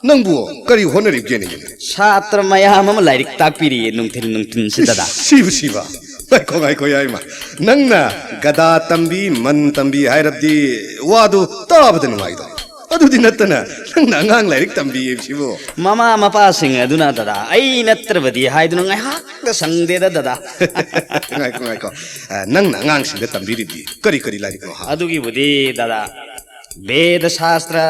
ꯅꯪꯕꯨ ꯀꯔꯤ ꯍꯣꯠꯅꯔꯤꯕꯒꯦꯅꯦ? ꯁꯥꯇ꯭ꯔ ꯃꯌꯥꯝ ꯑꯃ ꯂꯥꯏꯔꯤꯛ ꯇꯥꯛꯄꯤꯔꯤꯌꯦ ꯅꯨꯡꯊꯤꯜ ꯅꯨꯡꯊꯤꯜꯁꯤꯗ, ꯗꯥꯗꯥ꯫ ꯁꯤꯕ, ꯁꯤꯕ꯫ ꯉꯥꯏꯈꯣ, ꯉꯥꯏꯈꯣ, ꯌꯥꯏꯃ꯫ ꯅꯪꯅ ꯒꯗꯥ ꯇꯝꯕꯤ, ꯃꯟ ꯇꯝꯕꯤ ꯍꯥꯏꯔꯕꯗꯤ ꯋꯥꯗꯨ ꯇꯥꯕꯗ ꯅꯨꯡꯉꯥꯏꯗꯣ꯫ ꯑꯗꯨꯗꯤ ꯅꯠꯇꯅ ꯅꯪꯅ ꯑꯉꯥꯡ ꯂꯥꯏꯔꯤꯛ ꯇꯝꯕꯤ ꯍꯥꯏꯕꯁꯤꯕꯨ? ꯃꯃꯥ ꯃꯄꯥꯁꯤꯡ ꯑꯗꯨꯅ, ꯗꯥꯗꯥ, ꯑꯩ ꯅꯠꯇ꯭ꯔꯕꯗꯤ ꯍꯥꯏꯗꯨꯅ ꯉꯥꯏꯍꯥꯛꯇ ꯁꯪꯗꯦꯗ, ꯗꯥꯗꯥ꯫ ꯉꯥꯏꯈꯣ, ꯉꯥꯏꯈꯣ꯫ ꯑ, ꯅꯪꯅ ꯑꯉꯥꯡꯁꯤꯡꯗ ꯇꯝꯕꯤꯔꯤꯕꯗꯤ ꯀꯔꯤ ꯀꯔꯤ ꯂꯥꯏꯔꯤꯛꯅꯣ, ꯍꯥ? ꯑꯗꯨꯒꯤꯕꯨꯗꯤ, ꯗꯥꯗꯥ, ꯕꯦꯗ ꯁꯥꯁꯇ꯭ꯔ,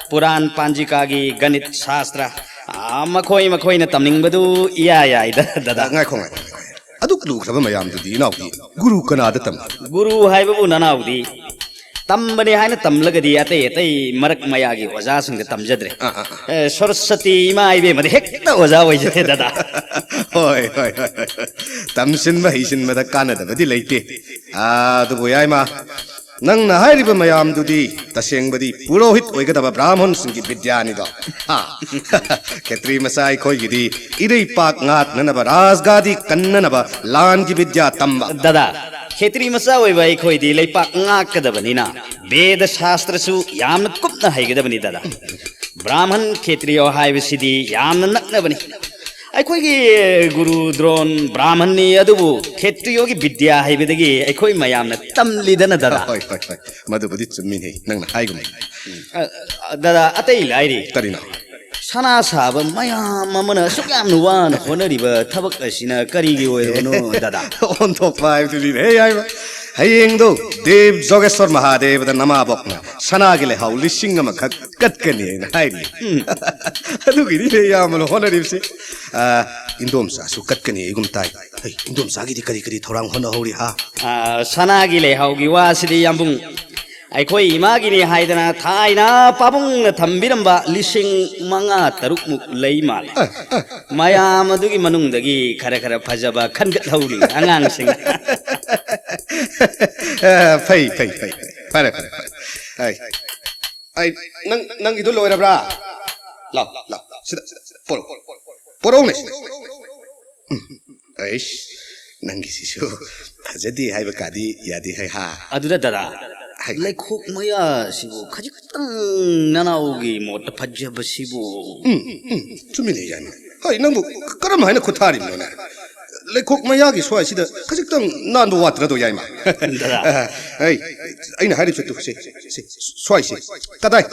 ꯄꯨꯔꯥꯟ ꯄꯥꯟꯖꯤꯀꯥꯒꯤ ꯒꯅꯤꯠ ꯁꯥꯁꯇ꯭ꯔ, ꯑꯥ, ꯃꯈꯣꯏ ꯃꯈꯣꯏꯅ ꯇꯝꯅꯤꯡꯕꯗꯨ ꯏꯌꯥ ꯌꯥꯏꯗ, ꯗꯥꯗꯥ꯫ ꯑ, ꯉꯥꯏꯈꯣ, ꯉꯥꯏꯈꯣ, ꯉꯥꯏꯈꯣ꯫ ꯑꯗꯨꯛ ꯂꯨꯈ꯭ꯔꯕ ꯃꯌꯥꯝꯗꯨꯗꯤ ꯏꯅꯥꯎꯗꯤ ꯒꯨꯔꯨ ꯀꯅꯥꯗ ꯇꯝꯃꯤ? ꯒꯨꯔꯨ ꯍꯥꯏꯕꯕꯨ ꯅꯅꯥꯎꯗꯤ ꯇꯝꯕꯅꯦ ꯍꯥꯏꯅ ꯇꯝꯂꯒꯗꯤ ꯑꯇꯩ ꯑꯇꯩ ꯃꯔꯛ ꯃꯌꯥꯒꯤ ꯑꯣꯖꯥꯁꯤꯡꯗ ꯇꯝꯖꯗ꯭ꯔꯦ꯫ ꯑꯥ, ꯑꯥ, ꯑꯥ꯫ ꯑꯦ, ꯁꯔꯁꯇꯤ ꯏꯃꯥ ꯏꯕꯦꯝꯃꯗꯤ ꯍꯦꯛꯇ ꯑꯣꯖꯥ ꯑꯣꯏꯖꯔꯦ, ꯗꯥꯗꯥ꯫ ꯍꯣꯏ, ꯍꯣꯏ, ꯍꯣꯏ, ꯍꯣꯏ꯫ ꯇꯝꯁꯤꯟꯕ ꯍꯩꯁꯤꯟꯕꯗ ꯀꯥꯟꯅꯗꯕꯗꯤ ꯂꯩꯇꯦ꯫ ꯑꯥ, ꯑꯗꯨꯕꯨ ꯌꯥꯏꯃ, ꯅꯪꯅ ꯍꯥꯏꯔꯤꯕ ꯃꯌꯥꯝꯗꯨꯗꯤ ꯇꯁꯦꯡꯕꯗꯤ ꯄꯨꯔꯣꯍꯤꯠ ꯑꯣꯏꯒꯗꯕ ꯕ꯭ꯔꯥꯍꯃꯟꯁꯤꯡꯒꯤ ꯕꯤꯗ꯭ꯌꯥꯅꯤꯗꯣ꯫ ꯍꯥ? ꯈꯦꯇ꯭ꯔꯤ ꯃꯆꯥ ꯑꯩꯈꯣꯏꯒꯤꯗꯤ ꯏꯔꯩꯄꯥꯛ ꯉꯥꯛꯅꯅꯕ, ꯔꯥꯖꯒꯥꯗꯤ ꯀꯟꯅꯅꯕ ꯂꯥꯟꯒꯤ ꯕꯤꯗ꯭ꯌꯥ ꯇꯝꯕ꯫ ꯗꯥꯗꯥ, ꯈꯦꯇ꯭ꯔꯤ ꯃꯆꯥ ꯑꯣꯏꯕ ꯑꯩꯈꯣꯏꯗꯤ ꯂꯩꯄꯥꯛ ꯉꯥꯛꯀꯗꯕꯅꯤꯅ ꯕꯦꯗ ꯁꯥꯁꯇ꯭ꯔꯁꯨ ꯌꯥꯝꯅ ꯀꯨꯞꯅ ꯍꯩꯒꯗꯕꯅꯤ, ꯗꯥꯗꯥ꯫ ꯕ꯭ꯔꯥꯍꯃꯟ ꯈꯦꯇ꯭ꯔꯤꯌꯣ ꯍꯥꯏꯕꯁꯤꯗꯤ ꯌꯥꯝꯅ ꯅꯛꯅꯕꯅꯤ꯫ ꯑꯩꯈꯣꯏꯒꯤ ꯒꯨꯔꯨ ꯗ꯭ꯔꯣꯟ ꯕ꯭ꯔꯥꯍꯃꯟꯅꯤ, ꯑꯗꯨꯕꯨ ꯈꯦꯇ꯭ꯔꯤꯌꯣꯒꯤ ꯕꯤꯗ꯭ꯌꯥ ꯍꯩꯕꯗꯒꯤ ꯑꯩꯈꯣꯏ ꯃꯌꯥꯝꯅ ꯇꯝꯂꯤꯗꯅ, ꯗꯗꯥ꯫ ꯍꯣꯏ, ꯍꯣꯏ, ꯍꯣꯏ꯫ ꯃꯗꯨꯕꯨꯗꯤ ꯆꯨꯝꯃꯤꯅꯦ, ꯅꯪꯅ ꯍꯥꯏꯒꯨꯝ꯫ ꯑ, ꯑ, ꯗꯗꯥ, ꯑꯇꯩ ꯂꯥꯏꯔꯤ꯫ ꯀꯔꯤꯅꯣ? ꯁꯅꯥ ꯁꯥꯕ ꯃꯌꯥꯝ ꯑꯃꯅ ꯑꯁꯨꯛ ꯌꯥꯝꯅ ꯋꯥꯅ ꯍꯣꯠꯅꯔꯤꯕ ꯊꯕꯛ ꯑꯁꯤꯅ ꯀꯔꯤꯒꯤ ꯑꯣꯏꯔꯕꯅꯣ, ꯗꯗꯥ? ꯑꯣꯟꯊꯣꯛꯄ ꯍꯥꯏꯕꯗꯨꯅꯤꯅꯦ, ꯌꯥꯏꯃ꯫ ꯍꯌꯦꯡꯗꯣ ꯗꯦꯕ ꯖꯣꯒꯦꯁ꯭ꯋꯔ ꯃꯍꯥꯗꯦꯕꯗ ꯅꯃꯥꯕꯣꯛꯅ ꯁꯅꯥꯒꯤ ꯂꯩꯍꯥꯎ ꯂꯤꯁꯤꯡ ꯑꯃꯈꯛ ꯀꯠꯀꯅꯤ ꯍꯥꯏꯅ ꯍꯥꯏꯔꯤ꯫ ꯎꯝ꯫ ꯑꯗꯨꯒꯤꯅꯤꯅꯦ ꯏꯌꯥꯝꯕꯅ ꯍꯣꯠꯅꯔꯤꯕꯁꯤ꯫ ꯑ, ꯏꯟꯗꯣꯝꯆꯥꯁꯨ ꯀꯠꯀꯅꯤ ꯑꯩꯒꯨꯝ ꯇꯥꯏ꯫ ꯍꯩ, ꯏꯟꯗꯣꯝꯆꯥꯒꯤꯗꯤ ꯀꯔꯤ ꯀꯔꯤ ꯊꯧꯔꯥꯡ ꯍꯣꯠꯅꯍꯧꯔꯤ, ꯍꯥ? ꯑ, ꯁꯅꯥꯒꯤ ꯂꯩꯍꯥꯎꯒꯤ ꯋꯥꯁꯤꯗꯤ, ꯌꯥꯝꯕꯨꯡ, ꯑꯩꯈꯣꯏ ꯏꯃꯥꯒꯤꯅꯤ ꯍꯥꯏꯗꯅ ꯊꯥꯏꯅ ꯄꯥꯕꯨꯡꯅ ꯊꯝꯕꯤꯔꯝꯕ ꯂꯤꯁꯤꯡ ꯃꯉꯥ ꯇꯔꯨꯛꯃꯨꯛ ꯂꯩ ꯃꯥꯜꯂꯦ꯫ ꯑ, ꯑ꯫ ꯃꯌꯥꯝ ꯑꯗꯨꯒꯤ ꯃꯅꯨꯡꯗꯒꯤ ꯈꯔ ꯈꯔ ꯐꯖꯕ ꯈꯟꯒꯠꯍꯧꯔꯤ ꯑꯉꯥꯡꯁꯤꯡ꯫ ꯑ, ꯐꯩ, ꯐꯩ, ꯐꯩ, ꯐꯩ꯫ ꯐꯔꯦ, ꯐꯔꯦ, ꯐꯔꯦ꯫ ꯑꯩ, ꯑꯩ, ꯅꯪ, ꯅꯪꯒꯤꯗꯨ ꯂꯣꯏꯔꯕ꯭ꯔꯥ? ꯂꯥꯎ, ꯂꯥꯎ, ꯁꯤꯗ, ꯁꯤꯗ, ꯁꯤꯗ, ꯄꯣꯔꯛꯑꯣ꯫ ꯄꯣꯔꯛꯎꯅꯦ꯫ ꯎꯝ, ꯑꯩꯁ, ꯅꯪꯒꯤꯁꯤꯁꯨ ꯐꯖꯗꯦ ꯍꯥꯏꯕ ꯀꯥꯗꯤ ꯌꯥꯗꯦ ꯍꯥꯏ ꯍꯥ꯫ ꯑꯗꯨꯗ ꯗꯗꯥ, ꯍꯥꯏ꯫ ꯂꯩꯈꯣꯛ ꯃꯌꯥꯁꯤꯕꯨ ꯈꯖꯤꯛꯇꯪ ꯅꯅꯥꯎꯒꯤ ꯃꯣꯠꯇ ꯐꯖꯕꯁꯤꯕꯨ꯫ ꯎꯝ, ꯎꯝ, ꯆꯨꯝꯃꯤꯅꯦ ꯌꯥꯏꯃ꯫ ꯍꯣꯏ, ꯅꯪꯕꯨ ꯀꯔꯝ ꯍꯥꯏꯅ ꯈꯨꯠ ꯊꯥꯔꯤꯕꯅꯣꯅꯦ? ꯂꯩꯈꯣꯛ ꯃꯌꯥꯒꯤ ꯁ꯭ꯋꯥꯏꯁꯤꯗ ꯈꯖꯤꯛꯇꯪ ꯅꯥꯟꯕ ꯋꯥꯠꯇ꯭ꯔꯗꯣ ꯌꯥꯏꯃ? ꯗꯗꯥ꯫ ꯑ, ꯑꯩ, ꯑꯩꯅ ꯍꯥꯏꯔꯤꯕꯁꯦ ꯇꯨ, ꯁꯦ, ꯁꯦ, ꯁ꯭ꯋꯥꯏꯁꯦ꯫ ꯀꯗꯥꯏ?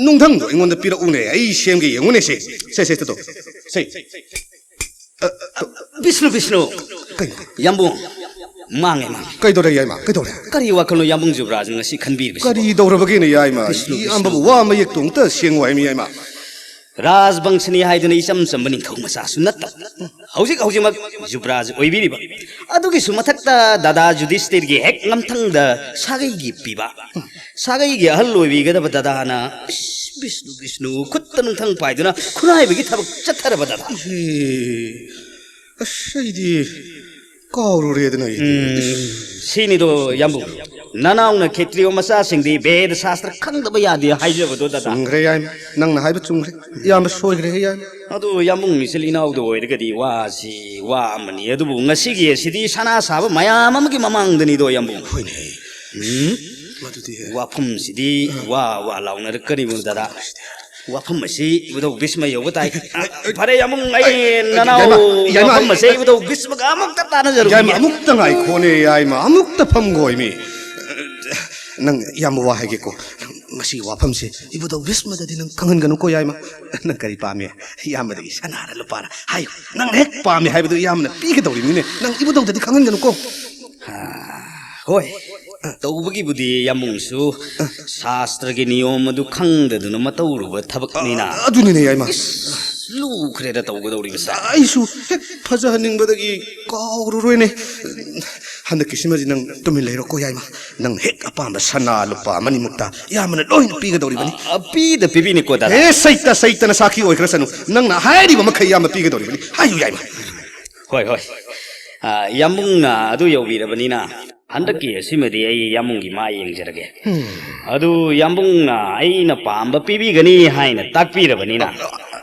ꯅꯨꯡꯙꯪꯗꯣ ꯑꯩꯉꯣꯟꯗ ꯄꯤꯔꯛꯎꯅꯦ, ꯑꯩ ꯁꯦꯝꯒꯦ ꯌꯦꯡꯉꯨꯅꯦ ꯁꯦ꯫ ꯁꯦ, ꯁꯦ, ꯇꯨ, ꯇꯨ꯫ ꯁꯦ꯫ ꯕꯤꯁꯅꯨ, ꯕꯤꯁꯅꯨ꯫ ꯀꯩꯅꯣ? ꯌꯥꯝꯕꯨꯡ, ꯃꯥꯡꯉꯦ, ꯃꯥꯡꯉꯦ꯫ ꯀꯩꯗꯧꯔꯦ, ꯌꯥꯏꯃ? ꯀꯩꯗꯧꯔꯦ? ꯀꯔꯤ ꯋꯥꯈꯜꯅꯣ ꯌꯥꯝꯕꯨꯡ ꯖꯨꯕ꯭ꯔꯥꯖꯅ ꯉꯁꯤ ꯈꯟꯕꯤꯔꯤꯕꯁꯤꯕꯣ? ꯀꯔꯤ ꯇꯧꯔꯕꯒꯦꯅꯦ, ꯌꯥꯏꯃ? ꯕꯤꯁꯅꯨ, ꯏꯌꯥꯝꯕꯕꯨ ꯕꯤꯁꯅꯨ꯫ ꯋꯥ ꯃꯌꯦꯛꯇꯣ ꯑꯝꯇ ꯁꯦꯡꯉꯨ ꯍꯥꯏꯃꯤ, ꯌꯥꯏꯃ꯫ ꯔꯥꯖꯕꯪꯁꯅꯤ ꯍꯥꯏꯗꯨꯅ ꯏꯆꯝ ꯆꯝꯕ ꯅꯤꯡꯊꯧ ꯃꯆꯥꯁꯨ ꯅꯠꯇꯕ, ꯍꯧꯖꯤꯛ ꯍꯧꯖꯤꯛꯃꯛ ꯖꯨꯕ꯭ꯔꯥꯖ ꯑꯣꯏꯕꯤꯔꯤꯕ, ꯑꯗꯨꯒꯤꯁꯨ ꯃꯊꯛꯇ ꯗꯥꯗꯥ ꯖꯨꯗꯤꯁꯇꯤꯔꯒꯤ ꯍꯦꯛ ꯉꯝꯊꯪꯗ ꯁꯥꯒꯩꯒꯤ ꯄꯤꯕ, ꯁꯥꯒꯩꯒꯤ ꯑꯍꯜ ꯑꯣꯏꯕꯤꯒꯗꯕ ꯗꯥꯗꯥꯅ, ꯏꯁ, ꯕꯤꯁꯅꯨ, ꯕꯤꯁꯅꯨ, ꯈꯨꯠꯇ ꯅꯨꯡꯊꯪ ꯄꯥꯏꯗꯨꯅ ꯈꯨꯔꯥꯏꯕꯒꯤ ꯊꯕꯛ ꯆꯠꯊꯔꯕ ꯗꯥꯗꯥ꯫ ꯏꯍꯦ, ꯑꯁ, ꯑꯩꯗꯤ ꯀꯥꯎꯔꯨꯔꯦꯗꯅ ꯑꯩꯗꯤ꯫ ꯎꯝ, ꯁꯤꯅꯤꯗꯣ, ꯌꯥꯝꯕꯨꯡ꯫ ꯅꯅꯥꯎꯅ ꯈꯦꯇ꯭ꯔꯤꯌꯣ ꯃꯆꯥꯁꯤꯡꯗꯤ ꯕꯦꯗ ꯁꯥꯁꯇ꯭ꯔ ꯈꯪꯗꯕ ꯌꯥꯗꯦ ꯍꯥꯏꯖꯕꯗꯣ, ꯗꯥꯗꯥ꯫ ꯆꯨꯝꯈ꯭ꯔꯦ, ꯌꯥꯏꯃ꯫ ꯅꯪꯅ ꯍꯥꯏꯕ ꯆꯨꯝꯈ꯭ꯔꯦ꯫ ꯏꯌꯥꯝꯕ ꯁꯣꯏꯈ꯭ꯔꯦ, ꯌꯥꯏꯃ꯫ ꯑꯗꯨ ꯌꯥꯝꯕꯨꯡ ꯏꯆꯤꯜ ꯏꯅꯥꯎꯗ ꯑꯣꯏꯔꯒꯗꯤ ꯋꯥꯁꯤ ꯋꯥ ꯑꯃꯅꯤ꯫ ꯑꯗꯨꯕꯨ ꯉꯁꯤꯒꯤ ꯑꯁꯤꯗꯤ ꯁꯅꯥ ꯁꯥꯕ ꯃꯌꯥꯝ ꯑꯃꯒꯤ ꯃꯃꯥꯡꯗꯅꯤꯗꯣ, ꯌꯥꯝꯕꯨꯡ꯫ ꯍꯣꯏꯅꯦ꯫ ꯎꯝ? ꯃꯗꯨꯗꯤ꯫ ꯋꯥꯐꯝꯁꯤꯗꯤ ꯋꯥ ꯋꯥ ꯂꯥꯎꯅꯔꯛꯀꯅꯤꯕꯣ, ꯗꯥꯗꯥ꯫ ꯋꯥꯐꯝ ꯑꯁꯤ ꯏꯕꯨꯙꯧ ꯚꯤꯁꯃ ꯌꯧꯕ ꯇꯥꯏ꯫ ꯐꯔꯦ, ꯌꯥꯝꯕꯨꯡ, ꯑꯩ ꯅꯅꯥꯎ, ꯌꯥꯏꯃ, ꯌꯥꯏꯃ, ꯋꯥꯐꯝ ꯑꯁꯤ ꯏꯕꯨꯙꯧ ꯚꯤꯁꯃꯒ ꯑꯃꯨꯛꯇ ꯇꯥꯟꯅꯖꯔꯨꯈꯤꯒꯦ꯫ ꯌꯥꯏꯃ, ꯑꯃꯨꯛꯇ ꯉꯥꯏꯈꯣꯅꯦ, ꯌꯥꯏꯃ, ꯑꯃꯨꯛꯇ ꯐꯝꯈꯣ ꯃꯤ꯫ ꯅꯪ ꯏꯌꯥꯝꯕ ꯋꯥ ꯍꯥꯏꯒꯦꯀꯣ꯫ ꯃꯁꯤꯒꯤ ꯋꯥꯐꯝꯁꯦ ꯏꯕꯨꯙꯧ ꯚꯤꯁꯃꯗꯗꯤ ꯅꯪ ꯈꯪꯍꯟꯒꯅꯨꯀꯣ, ꯌꯥꯏꯃ꯫ ꯅꯪ ꯀꯔꯤ ꯄꯥꯝꯃꯤ? ꯏꯌꯥꯝꯕꯗꯒꯤ ꯁꯅꯥꯔ ꯂꯨꯄꯥꯔ ꯍꯥꯏꯌꯨ꯫ ꯅꯪꯅ ꯍꯦꯛ ꯄꯥꯝꯃꯤ ꯍꯥꯏꯕꯗꯨ ꯏꯌꯥꯝꯕꯅ ꯄꯤꯒꯗꯧꯔꯤꯕꯅꯤꯅꯦ꯫ ꯅꯪ ꯏꯕꯨꯙꯧꯗꯗꯤ ꯈꯪꯍꯟꯒꯅꯨꯀꯣ꯫ ꯍꯣꯏ, ꯇꯧꯕꯒꯤꯕꯨꯗꯤ ꯌꯥꯝꯕꯨꯡꯁꯨ ꯁꯥꯁꯇ꯭ꯔꯒꯤ ꯅꯤꯌꯣꯝ ꯑꯗꯨ ꯈꯪꯗꯗꯨꯅ ꯃꯇꯧꯔꯨꯕ ꯊꯕꯛꯅꯤꯅ꯫ ꯑꯗꯨꯅꯤꯅꯦ, ꯌꯥꯏꯃ꯫ ꯂꯨꯈ꯭ꯔꯦꯗ ꯇꯧꯒꯗꯧꯔꯤꯕꯁꯦ꯫ ꯑꯩꯁꯨ ꯍꯦꯛ ꯐꯖꯍꯟꯅꯤꯡꯕꯗꯒꯤ ꯀꯥꯎꯔꯨꯔꯣꯏꯅꯦ꯫ ꯍꯟꯗꯛꯀꯤꯁꯤꯃꯗꯤ ꯅꯪ ꯇꯨꯃꯤꯟ ꯂꯩꯔꯣꯀꯣ, ꯌꯥꯏꯃ꯫ ꯅꯪ ꯍꯦꯛ ꯑꯄꯥꯝꯕ ꯁꯅꯥ ꯂꯨꯄꯥ ꯑꯃꯅꯤꯃꯨꯛꯇ ꯏꯌꯥꯝꯕꯅ ꯂꯣꯏꯅ ꯄꯤꯒꯗꯧꯔꯤꯕꯅꯤ꯫ ꯑ, ꯄꯤꯗ ꯄꯤꯕꯤꯅꯤꯀꯣ, ꯗꯥꯗꯥ꯫ ꯑꯦ, ꯁꯩꯇ ꯁꯩꯇꯅ ꯁꯥꯈꯤ ꯑꯣꯏꯈ꯭ꯔꯁꯅꯨ꯫ ꯅꯪꯅ ꯍꯥꯏꯔꯤꯕ ꯃꯈꯩ ꯏꯌꯥꯝꯕ ꯄꯤꯒꯗꯧꯔꯤꯕꯅꯤ꯫ ꯍꯥꯏꯌꯨ, ꯌꯥꯏꯃ꯫ ꯍꯣꯏ, ꯍꯣꯏ꯫ ꯑ, ꯌꯥꯝꯕꯨꯡꯅ ꯑꯗꯨ ꯌꯧꯕꯤꯔꯕꯅꯤꯅ, ꯍꯟꯗꯛꯀꯤ ꯑꯁꯤꯃꯗꯤ ꯑꯩ ꯌꯥꯝꯕꯨꯡꯒꯤ ꯃꯥꯏ ꯌꯦꯡꯖꯔꯒꯦ꯫ ꯑꯗꯨ ꯌꯥꯝꯕꯨꯡꯅ ꯑꯩꯅ ꯄꯥꯝꯕ ꯄꯤꯕꯤꯒꯅꯤ ꯍꯥꯏꯅ ꯇꯥꯛꯄꯤꯔꯕꯅꯤꯅ,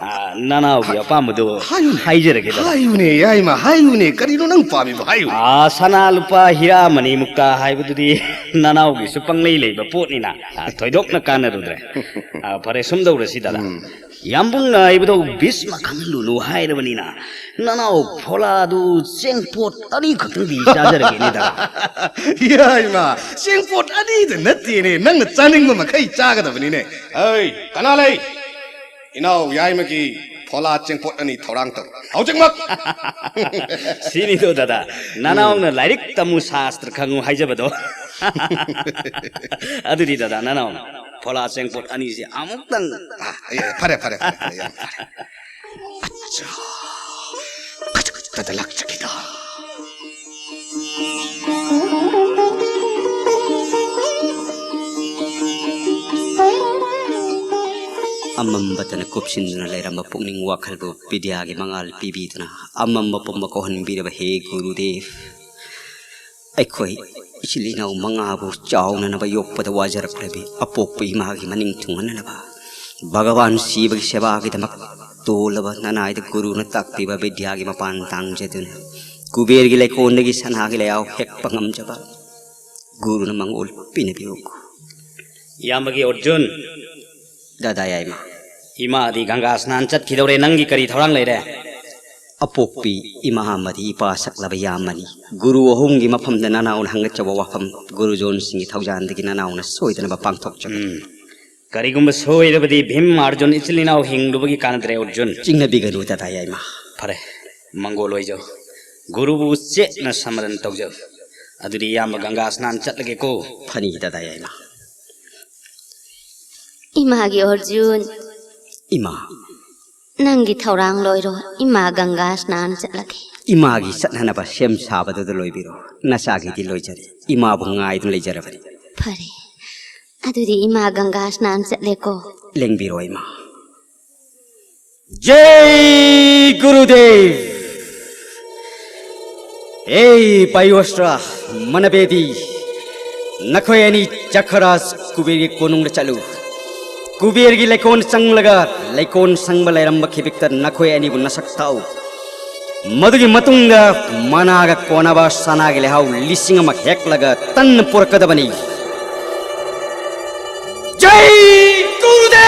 ꯑ, ꯅꯅꯥꯎꯒꯤ ꯑꯄꯥꯝꯕꯗꯨ ꯍꯥꯏꯌꯨꯅꯦ꯫ ꯍꯥꯏꯖꯔꯒꯦꯗꯅ꯫ ꯍꯥꯏꯌꯨꯅꯦ, ꯌꯥꯏꯃ, ꯍꯥꯏꯌꯨꯅꯦ꯫ ꯀꯔꯤꯅꯣ ꯅꯪ ꯄꯥꯝꯃꯤꯕ? ꯍꯥꯏꯌꯨ꯫ ꯑ, ꯁꯅꯥ ꯂꯨꯄꯥ ꯍꯤꯔꯥ ꯃꯅꯤꯃꯨꯛꯇ ꯍꯥꯏꯕꯗꯨꯗꯤ ꯅꯅꯥꯎꯒꯤꯁꯨ ꯄꯪꯂꯩ ꯂꯩꯕ ꯄꯣꯠꯅꯤꯅ, ꯑ, ꯊꯣꯏꯗꯣꯛꯅ ꯀꯥꯟꯅꯔꯨꯗ꯭ꯔꯦ꯫ ꯑ, ꯐꯔꯦ, ꯁꯨꯝ ꯇꯧꯔꯁꯤ, ꯗꯥꯗꯥ꯫ ꯌꯥꯝꯕꯨꯡꯅ ꯏꯕꯨꯙꯧ ꯚꯤꯁꯃ ꯈꯪꯍꯜꯂꯨꯅꯨ ꯍꯥꯏꯔꯕꯅꯤꯅ, ꯅꯅꯥꯎ ꯐꯣꯂꯥꯗꯨ ꯆꯦꯡꯄꯣꯠ ꯑꯅꯤꯈꯛꯇꯪꯗꯤ ꯆꯥꯖꯔꯒꯦꯅꯦ, ꯗꯥꯗꯥ꯫ ꯌꯥꯏꯃ, ꯆꯦꯡꯄꯣꯠ ꯑꯅꯤꯗ ꯅꯠꯇꯦꯅꯦ, ꯅꯪꯅ ꯆꯥꯅꯤꯡꯕ ꯃꯈꯩ ꯆꯥꯒꯗꯕꯅꯤꯅꯦ꯫ ꯑꯩ, ꯀꯅꯥ ꯂꯩ? ꯏꯅꯥꯎ ꯌꯥꯏꯃꯒꯤ ꯐꯣꯂꯥ ꯆꯦꯡꯄꯣꯠ ꯑꯅꯤ ꯊꯧꯔꯥꯡ ꯇꯧ ꯍꯧꯖꯤꯛꯃꯛ꯫ ꯁꯤꯅꯤꯗꯣ, ꯗꯥꯗꯥ, ꯅꯅꯥꯎꯅ ꯂꯥꯏꯔꯤꯛ ꯇꯝꯃꯨ, ꯁꯥꯁꯇ꯭ꯔ ꯈꯪꯉꯨ ꯍꯥꯏꯖꯕꯗꯣ꯫ ꯑꯗꯨꯗꯤ, ꯗꯥꯗꯥ, ꯅꯅꯥꯎ ꯐꯣꯂꯥ ꯆꯦꯡꯄꯣꯠ ꯑꯅꯤꯁꯦ ꯑꯃꯨꯛꯇꯪ꯫ ꯑ, ꯑꯦ, ꯐꯔꯦ, ꯐꯔꯦ, ꯐꯔꯦ, ꯐꯔꯦ, ꯌꯥꯝ ꯐꯔꯦ꯫ ꯑꯠꯆꯥ, ꯈꯖꯤꯛꯇꯗ ꯂꯥꯛꯆꯈꯤꯗ꯫ ꯑꯃꯝꯕꯇꯅ ꯀꯨꯞꯁꯤꯟꯗꯨꯅ ꯂꯩꯔꯝꯕ ꯄꯨꯛꯅꯤꯡ ꯋꯥꯈꯜꯕꯨ ꯕꯤꯗ꯭ꯌꯥꯒꯤ ꯃꯉꯥꯜ ꯄꯤꯕꯤꯗꯨꯅ ꯑꯃꯝꯕ ꯄꯨꯝꯕ ꯀꯣꯛꯍꯟꯕꯤꯔꯕ ꯍꯦ ꯒꯨꯔꯨꯗꯦꯕ꯫ ꯑꯩꯈꯣꯏ ꯏꯆꯤꯜ ꯏꯅꯥꯎ ꯃꯉꯥꯕꯨ ꯆꯥꯎꯅꯅꯕ ꯌꯣꯛꯄꯗ ꯋꯥꯖꯔꯛꯂꯕꯤ ꯑꯄꯣꯛꯄ ꯏꯃꯥꯒꯤ ꯃꯅꯤꯡ ꯊꯨꯡꯍꯟꯅꯅꯕ ꯚꯒꯋꯥꯟ ꯁꯤꯕꯒꯤ ꯁꯦꯕꯥꯒꯤꯗꯃꯛ ꯇꯣꯜꯂꯕ ꯅꯅꯥꯏꯗ ꯒꯨꯔꯨꯅ ꯇꯥꯛꯄꯤꯕ ꯕꯤꯗ꯭ꯌꯥꯒꯤ ꯃꯄꯥꯟ ꯇꯥꯡꯖꯗꯨꯅ ꯀꯨꯕꯦꯔꯒꯤ ꯂꯩꯀꯣꯟꯗꯒꯤ ꯁꯅꯥꯒꯤ ꯂꯩꯍꯥꯎ ꯍꯦꯛꯄ ꯉꯝꯖꯕ ꯒꯨꯔꯨꯅ ꯃꯉꯣꯜ ꯄꯤꯅꯕꯤꯌꯨ꯫ ꯏꯌꯥꯝꯕꯒꯤ ꯑꯔꯖꯨꯟ꯫ ꯗꯥꯗꯥ ꯌꯥꯏꯃ, ꯏꯃꯥꯗꯤ ꯒꯪꯒꯥ ꯁ꯭ꯅꯥꯟ ꯆꯠꯈꯤꯗꯧꯔꯦ, ꯅꯪꯒꯤ ꯀꯔꯤ ꯊꯧꯔꯥꯡ ꯂꯩꯔꯦ? ꯑꯄꯣꯛꯄꯤ ꯏꯃꯥ ꯑꯃꯗꯤ ꯏꯄꯥ ꯁꯛꯂꯕ ꯌꯥꯝꯃꯅꯤ꯫ ꯒꯨꯔꯨ ꯑꯍꯨꯝꯒꯤ ꯃꯐꯝꯗ ꯅꯅꯥꯎꯅ ꯍꯪꯒꯠꯆꯕ ꯋꯥꯐꯝ ꯒꯨꯔꯨꯖꯣꯟꯁꯤꯡꯒꯤ ꯊꯧꯖꯥꯟꯗꯒꯤ ꯅꯅꯥꯎꯅ ꯁꯣꯏꯗꯅꯕ ꯄꯥꯡꯊꯣꯛꯆꯒꯅꯤ꯫ ꯎꯝ꯫ ꯀꯔꯤꯒꯨꯝꯕ ꯁꯣꯏꯔꯕꯗꯤ ꯚꯤꯝ ꯑꯥꯔꯖꯨꯟ ꯏꯆꯤꯜ ꯏꯅꯥꯎ ꯍꯤꯡꯂꯨꯕꯒꯤ ꯀꯥꯟꯅꯗ꯭ꯔꯦ ꯑꯔꯖꯨꯟ꯫ ꯆꯤꯡꯅꯕꯤꯒꯅꯨ ꯗꯗꯥ ꯌꯥꯏꯃ꯫ ꯐꯔꯦ, ꯃꯪꯒꯣꯜ ꯑꯣꯏꯖꯧ꯫ ꯒꯨꯔꯨꯕꯨ ꯆꯦꯠꯅ ꯁꯃꯔꯟ ꯇꯧꯖꯧ꯫ ꯑꯗꯨꯗꯤ ꯏꯌꯥꯝꯕ ꯒꯪꯒꯥ ꯁ꯭ꯅꯥꯟ ꯆꯠꯂꯒꯦꯀꯣ꯫ ꯐꯅꯤ ꯗꯗꯥ ꯌꯥꯏꯃ꯫ ꯏꯃꯥꯒꯤ ꯑꯔꯖꯨꯟ꯫ ꯏꯃꯥ꯫ ꯅꯪꯒꯤ ꯊꯧꯔꯥꯡ ꯂꯣꯏꯔꯣ, ꯏꯃꯥ ꯒꯪꯒꯥ ꯁ꯭ꯅꯥꯟ ꯆꯠꯂꯒꯦ꯫ ꯏꯃꯥꯒꯤ ꯆꯠꯅꯅꯕ ꯁꯦꯝ ꯁꯥꯕꯗꯨꯗ ꯂꯣꯏꯕꯤꯔꯣ꯫ ꯅꯆꯥꯒꯤꯗꯤ ꯂꯣꯏꯖꯔꯦ꯫ ꯏꯃꯥꯕꯨ ꯉꯥꯏꯗꯨꯅ ꯂꯩꯖꯔꯕꯅꯤ꯫ ꯐꯔꯦ, ꯑꯗꯨꯗꯤ ꯏꯃꯥ ꯒꯪꯒꯥ ꯁ꯭ꯅꯥꯟ ꯆꯠꯂꯦꯀꯣ꯫ ꯂꯦꯡꯕꯤꯔꯣ ꯏꯃꯥ꯫ ꯖꯩ ꯒꯨꯔꯨꯗꯦꯕ꯫ ꯍꯦ ꯄꯥꯌꯣꯁꯇ꯭ꯔ, ꯃꯅꯕꯦꯗꯤ, ꯅꯈꯣꯏ ꯑꯅꯤ ꯆꯈ꯭ꯔꯥꯖ ꯀꯨꯕꯦꯔꯒꯤ ꯀꯣꯅꯨꯡꯗ ꯆꯠꯂꯨ꯫ ꯀꯨꯕꯦꯔꯒꯤ ꯂꯩꯀꯣꯜ ꯆꯪꯂꯒ ꯂꯩꯀꯣꯜ ꯁꯪꯕ ꯂꯩꯔꯝꯕ ꯈꯤꯕꯤꯛꯇ ꯅꯈꯣꯏ ꯑꯅꯤꯕꯨ ꯅꯁꯛ ꯇꯥꯛꯎ꯫ ꯃꯗꯨꯒꯤ ꯃꯇꯨꯡꯗ ꯃꯅꯥꯒ ꯀꯣꯟꯅꯕ ꯁꯅꯥꯒꯤ ꯂꯩꯍꯥꯎ ꯂꯤꯁꯤꯡ ꯑꯃ ꯍꯦꯛꯂꯒ ꯇꯟꯅ ꯄꯨꯔꯛꯀꯗꯕꯅꯤ꯫ ꯖꯩ ꯒꯨꯔꯨꯗꯦꯕ!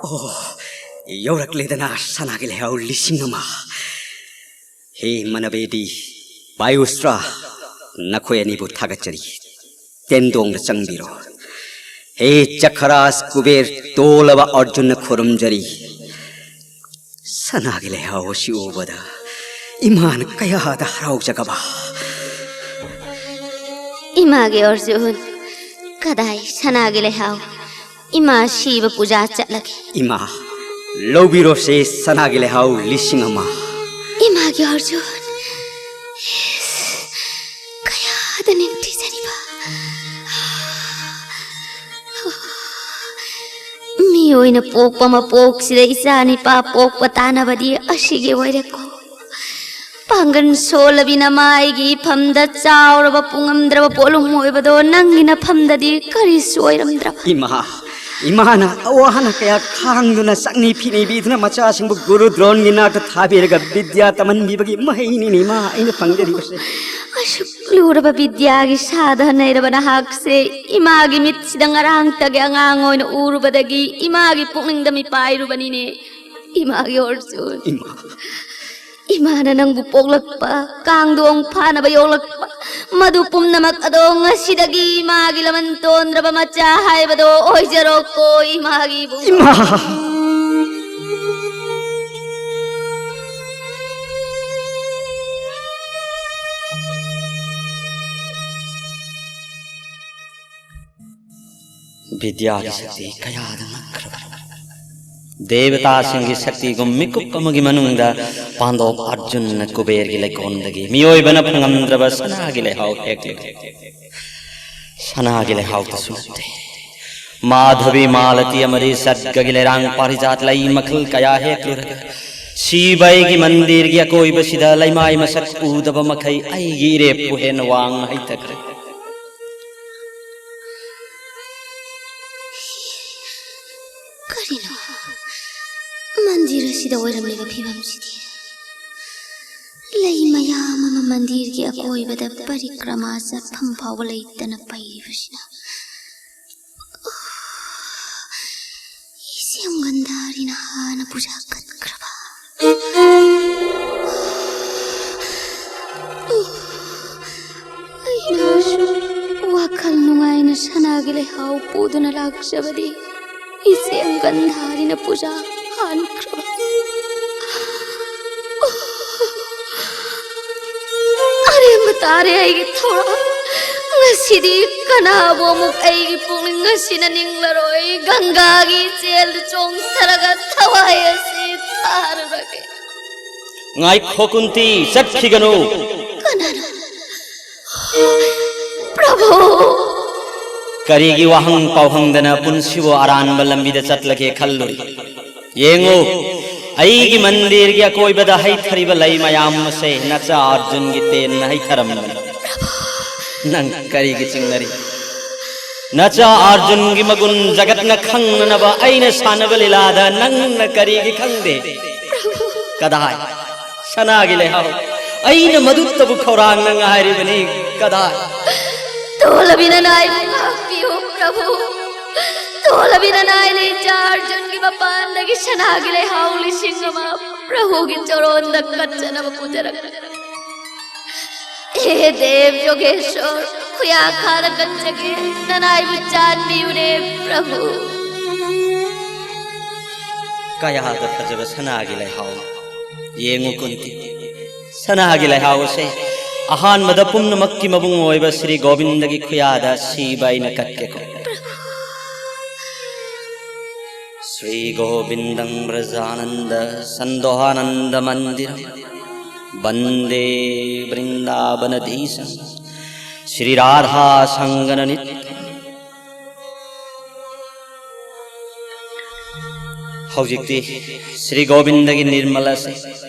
ꯑꯣ, ꯌꯧꯔꯛꯂꯦꯗꯅ ꯁꯅꯥꯒꯤ ꯂꯩꯍꯥꯎ ꯂꯤꯁꯤꯡ ꯑꯃ꯫ ꯍꯦ ꯃꯅꯕꯦꯗꯤ, ꯄꯥꯌꯨꯁꯇ꯭ꯔ, ꯅꯈꯣꯏ ꯑꯅꯤꯕꯨ ꯊꯥꯒꯠꯆꯔꯤ꯫ ꯇꯦꯟꯗꯣꯡꯗ ꯆꯪꯕꯤꯔꯣ꯫ ꯍꯦ ꯆꯈ꯭ꯔꯥꯖ ꯀꯨꯕꯦꯔ, ꯇꯣꯜꯂꯕ ꯑꯔꯖꯨꯟꯅ ꯈꯨꯔꯨꯝꯖꯔꯤ꯫ ꯁꯅꯥꯒꯤ ꯂꯩꯍꯥꯎ ꯑꯁꯤ ꯎꯕꯗ ꯏꯃꯥꯅ ꯀꯌꯥꯗ ꯍꯔꯥꯎꯖꯒꯕ꯫ ꯏꯃꯥꯒꯤ ꯑꯔꯖꯨꯟ, ꯀꯗꯥꯏ ꯁꯅꯥꯒꯤ ꯂꯩꯍꯥꯎ? ꯏꯃꯥ ꯁꯤꯕ ꯄꯨꯖꯥ ꯆꯠꯂꯒꯦ꯫ ꯏꯃꯥ, ꯂꯧꯕꯤꯔꯣꯁꯦ ꯁꯅꯥꯒꯤ ꯂꯩꯍꯥꯎ ꯂꯤꯁꯤꯡ ꯑꯃ꯫ ꯏꯃꯥꯒꯤ ꯑꯔꯖꯨꯟ, ꯏꯁ, ꯀꯌꯥꯗ ꯅꯤꯡꯊꯤꯖꯔꯤꯕ꯫ ꯃꯤꯑꯣꯏꯅ ꯄꯣꯛꯄ ꯃꯄꯣꯛꯁꯤꯗ ꯏꯆꯥ ꯅꯤꯄꯥ ꯄꯣꯛꯄ ꯇꯥꯅꯕꯗꯤ ꯑꯁꯤꯒꯤ ꯑꯣꯏꯔꯦꯀꯣ꯫ ꯄꯥꯡꯒꯜ ꯁꯣꯜꯂꯕꯤ ꯅꯃꯥꯏꯒꯤ ꯏꯐꯝꯗ ꯆꯥꯎꯔꯕ ꯄꯨꯡꯉꯝꯗ꯭ꯔꯕ ꯄꯣꯠꯂꯨꯝ ꯑꯣꯏꯕꯗꯣ ꯅꯪꯒꯤ ꯅꯐꯝꯗꯗꯤ ꯀꯔꯤꯁꯨ ꯑꯣꯏꯔꯝꯗ꯭ꯔꯕ꯫ ꯏꯃꯥ, ꯏꯃꯥꯅ ꯑꯋꯥ ꯑꯅꯥ ꯀꯌꯥ ꯈꯥꯡꯗꯨꯅ ꯆꯥꯛꯅꯤ ꯐꯤꯅꯤꯕꯤꯗꯨꯅ ꯃꯆꯥꯁꯤꯡꯕꯨ ꯒꯨꯔꯨ ꯗ꯭ꯔꯣꯟꯒꯤ ꯅꯥꯛꯇ ꯊꯥꯕꯤꯔꯒ ꯕꯤꯗ꯭ꯌꯥ ꯇꯝꯍꯟꯕꯤꯕꯒꯤ ꯃꯍꯩꯅꯤꯅꯦ ꯏꯃꯥ ꯑꯩꯅ ꯐꯪꯖꯔꯤꯕꯁꯦ꯫ ꯑꯁꯨꯛ ꯂꯨꯔꯕ ꯕꯤꯗ꯭ꯌꯥꯒꯤ ꯁꯥꯗ ꯅꯩꯔꯕ ꯅꯍꯥꯛꯁꯦ ꯏꯃꯥꯒꯤ ꯃꯤꯠꯁꯤꯗ ꯉꯔꯥꯡꯇꯒꯤ ꯑꯉꯥꯡ ꯑꯣꯏꯅ ꯎꯔꯨꯕꯗꯒꯤ ꯏꯃꯥꯒꯤ ꯄꯨꯛꯅꯤꯡꯗ ꯃꯤꯄꯥꯏꯔꯨꯕꯅꯤꯅꯦ꯫ ꯏꯃꯥꯒꯤ ꯑꯣꯔꯖꯨꯟ꯫ ꯏꯃꯥ꯫ ꯏꯃꯥꯅ ꯅꯪꯕꯨ ꯄꯣꯛꯂꯛꯄ, ꯀꯥꯡꯗꯣꯡ ꯐꯥꯅꯕ ꯌꯣꯛꯂꯛꯄ, ꯃꯗꯨ ꯄꯨꯝꯅꯃꯛ ꯑꯗꯣ ꯉꯁꯤꯗꯒꯤ ꯏꯃꯥꯒꯤ ꯂꯃꯟ ꯇꯣꯟꯗ꯭ꯔꯕ ꯃꯆꯥ ꯍꯥꯏꯕꯗꯣ ꯑꯣꯏꯖꯔꯣꯀꯣ ꯏꯃꯥꯒꯤ ꯏꯕꯨꯡꯉꯣ꯫ ꯏꯃꯥ! ꯕꯤꯗ꯭ꯌꯥꯒꯤ ꯁꯛꯇꯤ ꯀꯌꯥꯗ ꯉꯛꯈ꯭ꯔꯕ! ꯗꯦꯕꯇꯥꯁꯤꯡꯒꯤ ꯁꯛꯇꯤꯒꯨꯝ ꯃꯤꯀꯨꯞ ꯑꯃꯒꯤ ꯃꯅꯨꯡꯗ ꯄꯥꯟꯗꯣꯞ ꯑꯔꯖꯨꯟꯅ ꯀꯨꯕꯦꯔꯒꯤ ꯂꯩꯀꯣꯜꯗꯒꯤ ꯃꯤꯑꯣꯏꯕꯅ ꯐꯪꯉꯝꯗ꯭ꯔꯕ ꯁꯅꯥꯒꯤ ꯂꯩꯍꯥꯎ ꯍꯦꯛꯂꯨꯔꯦ꯫ ꯁꯅꯥꯒꯤ ꯂꯩꯍꯥꯎꯇꯁꯨ ꯅꯠꯇꯦ, ꯃꯥꯙꯕꯤ, ꯃꯥꯂꯇꯤ ꯑꯃꯗꯤ ꯁꯠꯒꯒꯤ ꯂꯩꯔꯥꯡ ꯄꯥꯔꯤꯖꯥꯠ ꯂꯩ ꯃꯈꯜ ꯀꯌꯥ ꯍꯦꯛꯂꯨꯔꯒ ꯁꯤꯕ ꯑꯩꯒꯤ ꯃꯟꯗꯤꯔꯒꯤ ꯑꯀꯣꯏꯕꯁꯤꯗ ꯂꯩꯃꯥꯏ ꯃꯁꯛ ꯎꯗꯕ ꯃꯈꯩ ꯑꯩꯒꯤ ꯏꯔꯦꯞꯄꯨ ꯍꯦꯟꯅ ꯋꯥꯡꯅ ꯍꯩꯊꯈ꯭ꯔꯦ꯫ ꯀꯔꯤꯅꯣ? ꯃꯟꯗꯤꯔ ꯑꯁꯤꯗ ꯑꯣꯏꯔꯝꯂꯤꯕ ꯐꯤꯕꯝꯁꯤꯗꯤ? ꯂꯩ ꯃꯌꯥꯝ ꯑꯃ ꯃꯟꯗꯤꯔꯒꯤ ꯑꯀꯣꯏꯕꯗ ꯄꯔꯤꯀ꯭ꯔꯃꯥ ꯆꯠꯐꯝ ꯐꯥꯎꯕ ꯂꯩꯇꯅ ꯄꯩꯔꯤꯕꯁꯤꯅ꯫ ꯏꯆꯦꯝ ꯒꯟꯙꯥꯔꯤꯅ ꯍꯥꯟꯅ ꯄꯨꯖꯥ ꯀꯠꯈ꯭ꯔꯕ꯫ ꯑꯩꯅꯁꯨ ꯋꯥꯈꯜ ꯅꯨꯡꯉꯥꯏꯅ ꯁꯅꯥꯒꯤ ꯂꯩꯍꯥꯎ ꯄꯨꯗꯨꯅ ꯂꯥꯛꯆꯕꯗꯤ ꯏꯆꯦꯝ ꯒꯟꯙꯥꯔꯤꯅ ꯄꯨꯖꯥ ꯍꯥꯟꯈ꯭ꯔꯕ꯫ ꯑꯔꯦꯝꯕ ꯇꯥꯔꯦ ꯑꯩꯒꯤ ꯊꯧꯔꯥꯡ꯫ ꯉꯁꯤꯗꯤ ꯀꯅꯥꯕꯨ ꯑꯃꯨꯛ ꯑꯩꯒꯤ ꯄꯨꯛꯅꯤꯡ ꯑꯁꯤꯅ ꯅꯤꯡꯂꯔꯣꯏ꯫ ꯒꯪꯒꯥꯒꯤ ꯏꯆꯦꯜꯗ ꯆꯣꯡꯊꯔꯒ ꯊꯋꯥꯏ ꯑꯁꯤ ꯊꯥꯔꯨꯔꯒꯦ꯫ ꯉꯥꯏꯈꯣ ꯀꯨꯟꯇꯤ, ꯆꯠꯈꯤꯒꯅꯨ꯫ ꯀꯅꯥꯅꯣ? ꯄ꯭ꯔꯚꯨ! ꯀꯔꯤꯒꯤ ꯋꯥꯍꯪ ꯄꯥꯎꯍꯪꯗꯅ ꯄꯨꯟꯁꯤꯕꯨ ꯑꯔꯥꯟꯕ ꯂꯝꯕꯤꯗ ꯆꯠꯂꯒꯦ ꯈꯜꯂꯨꯔꯤ? ꯌꯦꯡꯉꯨ, ꯑꯩꯒꯤ ꯃꯟꯗꯤꯔꯒꯤ ꯑꯀꯣꯏꯕꯗ ꯍꯩꯊꯔꯤꯕ ꯂꯩ ꯃꯌꯥꯝ ꯑꯁꯦ ꯅꯆꯥ ꯑꯔꯖꯨꯟꯒꯤ ꯇꯦꯟꯅ ꯍꯩꯊꯔꯝꯕꯅꯤ꯫ ꯅꯪ ꯀꯔꯤꯒꯤ ꯆꯤꯡꯅꯔꯤ? ꯅꯆꯥ ꯑꯥꯔꯖꯨꯟꯒꯤ ꯃꯒꯨꯟ ꯖꯒꯠꯅ ꯈꯪꯅꯅꯕ ꯑꯩꯅ ꯁꯥꯟꯅꯕ ꯂꯤꯂꯥꯗ ꯅꯪꯅ ꯀꯔꯤꯒꯤ ꯈꯪꯗꯦ? ꯀꯗꯥꯏ? ꯁꯅꯥꯒꯤ ꯂꯩꯍꯥꯎ, ꯑꯩꯅ ꯃꯗꯨꯇꯕꯨ ꯈꯧꯔꯥꯡꯅ ꯉꯥꯏꯔꯤꯕꯅꯤ꯫ ꯀꯗꯥꯏ? ꯇꯣꯜꯂꯕꯤ ꯅꯅꯥꯏꯕꯨ ꯉꯥꯛꯄꯤꯌꯨ ꯄ꯭ꯔꯚꯨ꯫ ꯇꯣꯜꯂꯕꯤ ꯅꯅꯥꯏꯅ ꯏꯆꯥ ꯑꯥꯔꯖꯨꯟꯒꯤ ꯃꯄꯥꯟꯗꯒꯤ ꯁꯅꯥꯒꯤ ꯂꯩꯍꯥꯎ ꯂꯤꯁꯤꯡ ꯑꯃ ꯄ꯭ꯔꯚꯨꯒꯤ ꯆꯔꯣꯟꯗ ꯀꯠꯆꯅꯕ ꯄꯨꯖꯔꯛꯄꯅꯤ꯫ ꯍꯦ ꯗꯦꯕ ꯌꯣꯒꯦꯁꯣꯔ, ꯈꯨꯌꯥ ꯈꯥꯗ ꯀꯠꯆꯒꯦ, ꯅꯅꯥꯏꯕꯨ ꯆꯥꯟꯕꯤꯌꯨꯅꯦ ꯄ꯭ꯔꯚꯨ꯫ ꯀꯌꯥꯗ ꯐꯖꯕ ꯁꯅꯥꯒꯤ ꯂꯩꯍꯥꯎ! ꯌꯦꯡꯉꯨ ꯀꯨꯟꯇꯤ, ꯁꯅꯥꯒꯤ ꯂꯩꯍꯥꯎ ꯑꯁꯦ ꯑꯍꯥꯟꯕꯗ ꯄꯨꯝꯅꯃꯛꯀꯤ ꯃꯕꯨꯡ ꯑꯣꯏꯕ ꯁ꯭ꯔꯤ ꯒꯣꯕꯤꯟꯗꯒꯤ ꯈꯨꯌꯥꯗ ꯁꯤꯕ ꯑꯩꯅ ꯀꯠꯀꯦꯀꯣ꯫ ꯁ꯭ꯔꯤ ꯒꯣꯕꯤꯟꯗꯝ ꯕ꯭ꯔꯖꯥꯅꯟꯗ ꯁꯟꯗꯣꯍꯥꯅꯟꯗ ꯃꯟꯗꯤꯔꯝ ꯕꯟꯗꯦ ꯕ꯭ꯔꯤꯟꯗꯥꯕꯅꯙꯤꯁꯝ ꯁ꯭ꯔꯤ ꯔꯥꯙꯥ ꯁꯪꯒꯅ ꯅꯤꯠꯌꯝ꯫ ꯍꯧꯖꯤꯛꯇꯤ ꯁ꯭ꯔꯤ ꯒꯣꯕꯤꯟꯗꯒꯤ ꯅꯤꯔꯃꯜ ꯑꯁꯤ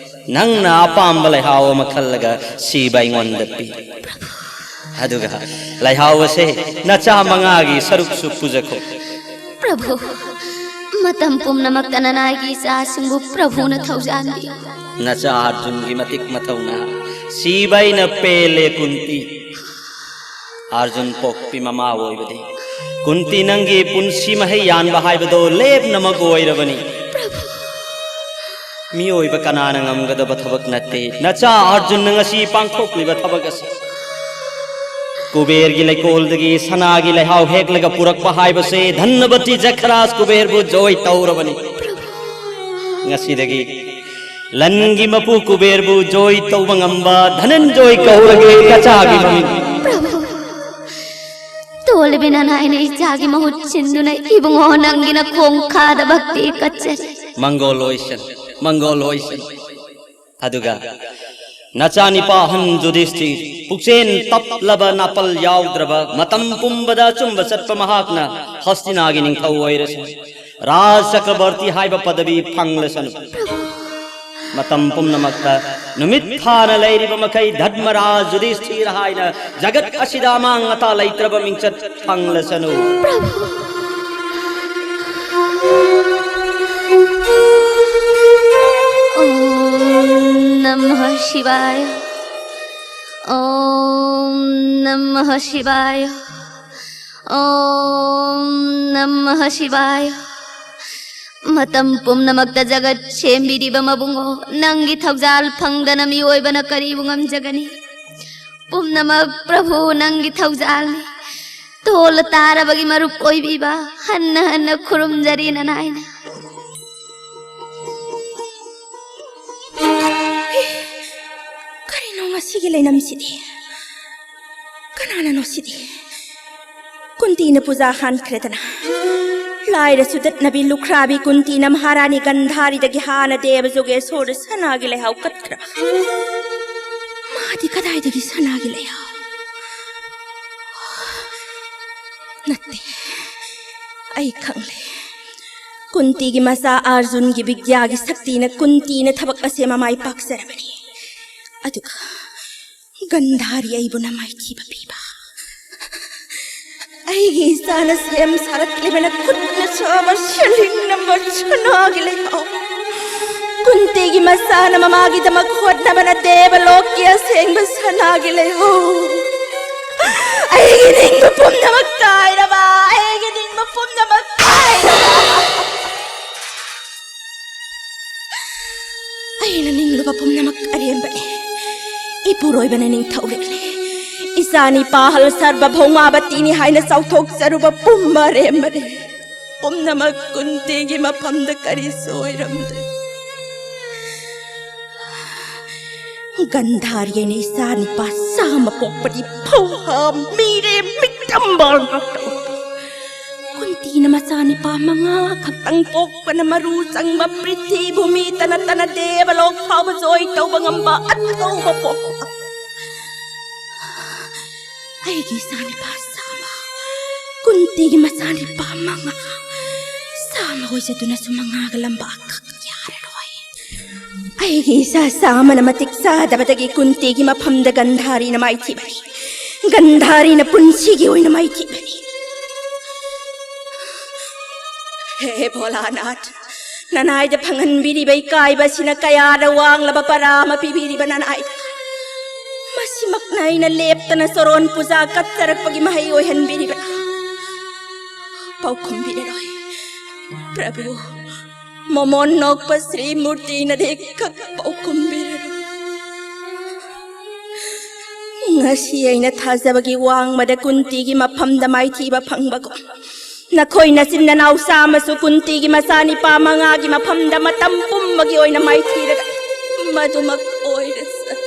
ꯅꯪꯅ ꯑꯄꯥꯝꯕ ꯂꯩꯍꯥꯎ ꯑꯃ ꯈꯜꯂꯒ ꯁꯤꯕ ꯑꯩꯉꯣꯟꯗ ꯄꯤ꯫ ꯑꯗꯨꯒ ꯂꯩꯍꯥꯎ ꯑꯁꯦ ꯅꯆꯥ ꯃꯉꯥꯒꯤ ꯁꯔꯨꯛꯁꯨ ꯄꯨꯖꯈꯣ꯫ ꯄ꯭ꯔꯚꯨ, ꯃꯇꯝ ꯄꯨꯝꯅꯃꯛꯇ ꯅꯅꯥꯏꯒꯤ ꯏꯆꯥꯁꯤꯡꯕꯨ ꯄ꯭ꯔꯚꯨꯅ ꯊꯧꯖꯥꯟꯕꯤꯌꯨ꯫ ꯅꯆꯥ ꯑꯥꯔꯖꯨꯟꯒꯤ ꯃꯇꯤꯛ ꯃꯊꯧꯅꯥ ꯁꯤꯕ ꯑꯩꯅ ꯄꯦꯜꯂꯦ ꯀꯨꯟꯇꯤ꯫ ꯑꯥꯔꯖꯨꯟ ꯄꯣꯛꯄꯤ ꯃꯃꯥ ꯑꯣꯏꯕꯗꯤ ꯀꯨꯟꯇꯤ ꯅꯪꯒꯤ ꯄꯨꯟꯁꯤ ꯃꯍꯩ ꯌꯥꯟꯕ ꯍꯥꯏꯕꯗꯣ ꯂꯦꯞꯅꯃꯛ ꯑꯣꯏꯔꯕꯅꯤ꯫ ꯄ꯭ꯔꯚꯨ꯫ ꯃꯤꯑꯣꯏꯕ ꯀꯅꯥꯅ ꯉꯝꯒꯗꯕ ꯊꯕꯛ ꯅꯠꯇꯦ ꯅꯆꯥ ꯑꯥꯔꯖꯨꯟꯅ ꯉꯁꯤ ꯄꯥꯡꯊꯣꯛꯂꯤꯕ ꯊꯕꯛ ꯑꯁꯤ꯫ ꯀꯨꯕꯦꯔꯒꯤ ꯂꯩꯀꯣꯜꯗꯒꯤ ꯁꯅꯥꯒꯤ ꯂꯩꯍꯥꯎ ꯍꯦꯛꯂꯒ ꯄꯨꯔꯛꯄ ꯍꯥꯏꯕꯁꯦ ꯙꯟꯅꯕꯇꯤ ꯖꯈꯔꯥꯖ ꯀꯨꯕꯦꯔꯕꯨ ꯖꯣꯏ ꯇꯧꯔꯕꯅꯤ꯫ ꯉꯁꯤꯗꯒꯤ ꯂꯟꯒꯤ ꯃꯄꯨ ꯀꯨꯕꯦꯔꯕꯨ ꯖꯣꯏ ꯇꯧꯕ ꯉꯝꯕ ꯙꯅꯟꯖꯣꯏ ꯀꯧꯔꯒꯦ ꯅꯆꯥꯒꯤ ꯃꯃꯤꯡ꯫ ꯄ꯭ꯔꯚꯨ, ꯇꯣꯜꯂꯕꯤ ꯅꯅꯥꯏꯅ ꯏꯆꯥꯒꯤ ꯃꯍꯨꯠ ꯁꯤꯟꯗꯨꯅ ꯏꯕꯨꯡꯉꯣ ꯅꯪꯒꯤ ꯅꯈꯣꯡꯈꯥꯗ ꯚꯛꯇꯤ ꯀꯠꯆꯔꯤ꯫ ꯃꯪꯒꯣꯜ ꯑꯣꯏꯁꯅꯨ, ꯃꯪꯒꯣꯜ ꯑꯣꯏꯁꯅꯨ꯫ ꯑꯗꯨꯒ ꯅꯆꯥꯅꯤꯄꯥ ꯑꯍꯟ ꯌꯨꯙꯤꯁꯊꯤꯔ, ꯄꯨꯛꯆꯦꯟ ꯇꯞꯂꯕ ꯅꯥꯄꯜ ꯌꯥꯎꯗ꯭ꯔꯕ, ꯃꯇꯝ ꯄꯨꯝꯕꯗ ꯑꯆꯨꯝꯕ ꯆꯠꯄ ꯃꯍꯥꯛꯅ ꯍꯁꯇꯤꯅꯥꯒꯤ ꯅꯤꯡꯊꯧ ꯑꯣꯏꯔꯁꯅꯨ, ꯔꯥꯖ ꯆꯀ꯭ꯔꯕꯔꯇꯤ ꯍꯥꯏꯕ ꯄꯗꯕꯤ ꯐꯪꯂꯁꯅꯨ꯫ ꯃꯇꯝ ꯄꯨꯝꯅꯃꯛꯇ ꯅꯨꯃꯤꯠ ꯊꯥꯅ ꯂꯩꯔꯤꯕ ꯃꯈꯩ ꯙꯔꯃꯔꯥꯖ ꯌꯨꯙꯤꯁꯊꯤꯔ ꯍꯥꯏꯅ ꯖꯒꯠ ꯑꯁꯤꯗ ꯑꯃꯥꯡ ꯑꯇꯥ ꯂꯩꯇ꯭ꯔꯕ ꯃꯤꯡꯆꯠ ꯐꯪꯂꯁꯅꯨ꯫ ॐ नमः शिवाय। ॐ नमः शिवाय। ॐ नमः शिवाय꯫ ꯃꯇꯝ ꯄꯨꯝꯅꯃꯛꯇ ꯖꯒꯠ ꯁꯦꯝꯕꯤꯔꯤꯕ ꯃꯕꯨꯡꯉꯣ, ꯅꯪꯒꯤ ꯊꯧꯖꯥꯜ ꯐꯪꯗꯅ ꯃꯤꯑꯣꯏꯕꯅ ꯀꯔꯤꯕꯨ ꯉꯝꯖꯒꯅꯤ? ꯄꯨꯝꯅꯃꯛ ꯄ꯭ꯔꯚꯨ ꯅꯪꯒꯤ ꯊꯧꯖꯥꯜꯅꯤ꯫ ꯇꯣꯜꯂ ꯇꯥꯔꯕꯒꯤ ꯃꯔꯨꯞ ꯑꯣꯏꯕꯤꯕ ꯍꯟꯅ ꯍꯟꯅ ꯈꯨꯔꯨꯝꯖꯔꯤ ꯅꯅꯥꯏꯅ꯫ ꯀꯔꯤꯅꯣ ꯉꯁꯤꯒꯤ ꯂꯩꯅꯝꯁꯤꯗꯤ? ꯀꯅꯥꯅꯅꯣ ꯁꯤꯗꯤ? ꯀꯨꯟꯇꯤꯅ ꯄꯨꯖꯥ ꯍꯥꯟꯈ꯭ꯔꯦꯗꯅ꯫ ꯂꯥꯏꯔ ꯁꯨꯗꯠꯅꯕꯤ ꯂꯨꯈ꯭ꯔꯥꯕꯤ ꯀꯨꯟꯇꯤꯅ ꯃꯍꯥꯔꯥꯅꯤ ꯒꯟꯙꯥꯔꯤꯗꯒꯤ ꯍꯥꯟꯅ ꯗꯦꯕ ꯖꯣꯒꯦꯁꯣꯔꯗ ꯁꯅꯥꯒꯤ ꯂꯩꯍꯥꯎ ꯀꯠꯈ꯭ꯔꯕ꯫ ꯃꯥꯗꯤ ꯀꯗꯥꯏꯗꯒꯤ ꯁꯅꯥꯒꯤ ꯂꯩꯍꯥꯎ? ꯅꯠꯇꯦ, ꯑꯩ ꯈꯪꯂꯦ꯫ ꯀꯨꯟꯇꯤꯒꯤ ꯃꯆꯥ ꯑꯥꯔꯖꯨꯟꯒꯤ ꯕꯤꯗ꯭ꯌꯥꯒꯤ ꯁꯛꯇꯤꯅ ꯀꯨꯟꯇꯤꯅ ꯊꯕꯛ ꯑꯁꯦ ꯃꯃꯥꯏ ꯄꯥꯛꯆꯔꯕꯅꯤ꯫ ꯑꯗꯨꯒ ꯒꯟꯙꯥꯔꯤ ꯑꯩꯕꯨꯅ ꯃꯥꯏꯊꯤꯕ ꯄꯤꯕ꯫ ꯑꯩꯒꯤ ꯏꯆꯥꯅ ꯁꯦꯝ ꯁꯥꯔꯛꯂꯤꯕ ꯅꯈꯨꯠꯅ ꯁꯥꯕ ꯁꯦꯂꯤꯡ ꯅꯝꯕ ꯁꯅꯥꯒꯤ ꯂꯩꯍꯥꯎ꯫ ꯀꯨꯟꯇꯤꯒꯤ ꯃꯆꯥꯅ ꯃꯃꯥꯒꯤꯗꯃꯛ ꯍꯣꯠꯅꯕꯅ ꯗꯦꯕ ꯂꯣꯛꯀꯤ ꯑꯁꯦꯡꯕ ꯁꯅꯥꯒꯤ ꯂꯩꯍꯥꯎ꯫ ꯑꯩꯒꯤ ꯅꯤꯡꯕ ꯄꯨꯝꯅꯃꯛ ꯀꯥꯏꯔꯕ, ꯑꯩꯒꯤ ꯅꯤꯡꯕ ꯄꯨꯝꯅꯃꯛ ꯀꯥꯏꯔꯕ꯫ ꯑꯩꯅ ꯅꯤꯡꯂꯨꯕ ꯄꯨꯝꯅꯃꯛ ꯑꯔꯦꯝꯕꯅꯤ꯫ ꯏꯄꯨꯔꯣꯏꯕꯅ ꯅꯤꯡꯊꯧꯔꯦꯜꯅꯤ꯫ ꯏꯆꯥꯅꯤ ꯄꯥꯍꯜ ꯁꯔꯕ ꯚꯧꯃꯥꯕꯇꯤꯅꯤ ꯍꯥꯏꯅ ꯆꯥꯎꯊꯣꯛꯆꯔꯨꯕ ꯄꯨꯝꯕ ꯑꯔꯦꯝꯕꯅꯤ꯫ ꯄꯨꯝꯅꯃꯛ ꯀꯨꯟꯇꯤꯒꯤ ꯃꯐꯝꯗ ꯀꯔꯤꯁꯨ ꯑꯣꯏꯔꯝꯗꯦ꯫ ꯒꯟꯙꯥꯔꯤꯅ ꯏꯆꯥ ꯅꯤꯄꯥ ꯆꯥꯝꯃ ꯄꯣꯛꯄꯗꯤ ꯐꯧꯍꯥ ꯃꯤꯔꯦ ꯃꯤꯇꯝꯕꯥꯜ ꯉꯥꯛꯇ ꯑꯣꯏ꯫ ꯀꯨꯟꯇꯤꯅ ꯃꯆꯥ ꯅꯤꯄꯥ ꯃꯉꯥ ꯈꯛꯇꯪ ꯄꯣꯛꯄꯅ ꯃꯔꯨ ꯆꯪꯕ ꯄ꯭ꯔꯤꯊꯤꯚꯨꯃꯤ ꯇꯅ ꯇꯅ ꯗꯦꯕꯂꯣꯛ ꯐꯥꯎꯕ ꯖꯣꯏ ꯇꯧꯕ ꯉꯝꯕ ꯑꯊꯧꯕ ꯄꯣꯛꯄ꯫ ꯑꯩꯒꯤ ꯏꯆꯥ ꯅꯤꯄꯥ ꯆꯥꯝꯃ, ꯀꯨꯟꯇꯤꯒꯤ ꯃꯆꯥ ꯅꯤꯄꯥ ꯃꯉꯥ, ꯆꯥꯝꯃ ꯑꯣꯏꯖꯗꯨꯅꯁꯨ ꯃꯉꯥꯒ ꯂꯝꯕꯥ ꯈꯛ ꯌꯥꯔꯔꯣꯏ꯫ ꯑꯩꯒꯤ ꯏꯆꯥ ꯆꯥꯝꯃꯅ ꯃꯇꯤꯛ ꯆꯥꯗꯕꯗꯒꯤ ꯀꯨꯟꯇꯤꯒꯤ ꯃꯐꯝꯗ ꯒꯟꯙꯥꯔꯤꯅ ꯃꯥꯏꯊꯤꯕꯅꯤ꯫ ꯒꯟꯙꯥꯔꯤꯅ ꯄꯨꯟꯁꯤꯒꯤ ꯑꯣꯏꯅ ꯃꯥꯏꯊꯤꯕꯅꯤ꯫ ꯍꯦ ꯚꯣꯂꯥꯅꯥꯊ, ꯅꯅꯥꯏꯗ ꯐꯪꯍꯟꯕꯤꯔꯤꯕ ꯏꯀꯥꯏꯕ ꯑꯁꯤꯅ ꯀꯌꯥꯗ ꯋꯥꯡꯂꯕ ꯄꯔꯥ ꯑꯃ ꯄꯤꯕꯤꯔꯤꯕ ꯅꯅꯥꯏꯗ꯫ ꯃꯁꯤꯃꯛꯅ ꯑꯩꯅ ꯂꯦꯞꯇꯅ ꯆꯣꯔꯣꯟ ꯄꯨꯖꯥ ꯀꯠꯆꯔꯛꯄꯒꯤ ꯃꯍꯩ ꯑꯣꯏꯍꯟꯕꯤꯔꯤꯕ꯫ ꯄꯥꯎꯈꯨꯝ ꯄꯤꯔꯔꯣꯏ꯫ ꯄ꯭ꯔꯚꯨ, ꯃꯃꯣꯟ ꯅꯣꯛꯄ ꯁ꯭ꯔꯤ ꯃꯨꯔꯇꯤꯅꯗꯤ ꯈꯛ ꯄꯥꯎꯈꯨꯝ ꯄꯤꯔꯔꯣꯏ꯫ ꯉꯁꯤ ꯑꯩꯅ ꯊꯥꯖꯕꯒꯤ ꯋꯥꯡꯃꯗ ꯀꯨꯟꯇꯤꯒꯤ ꯃꯐꯝꯗ ꯃꯥꯏꯊꯤꯕ ꯐꯪꯕꯒꯨꯝ, ꯅꯈꯣꯏ ꯅꯆꯤꯟ ꯅꯅꯥꯎ ꯆꯥꯝꯃꯁꯨ ꯀꯨꯟꯇꯤꯒꯤ ꯃꯆꯥꯅꯤꯄꯥ ꯃꯉꯥꯒꯤ ꯃꯐꯝꯗ ꯃꯇꯝ ꯄꯨꯝꯕꯒꯤ ꯑꯣꯏꯅ ꯃꯥꯏꯊꯤꯔꯒ ꯃꯗꯨꯃꯛ ꯑꯣꯏꯔꯁꯅꯨ꯫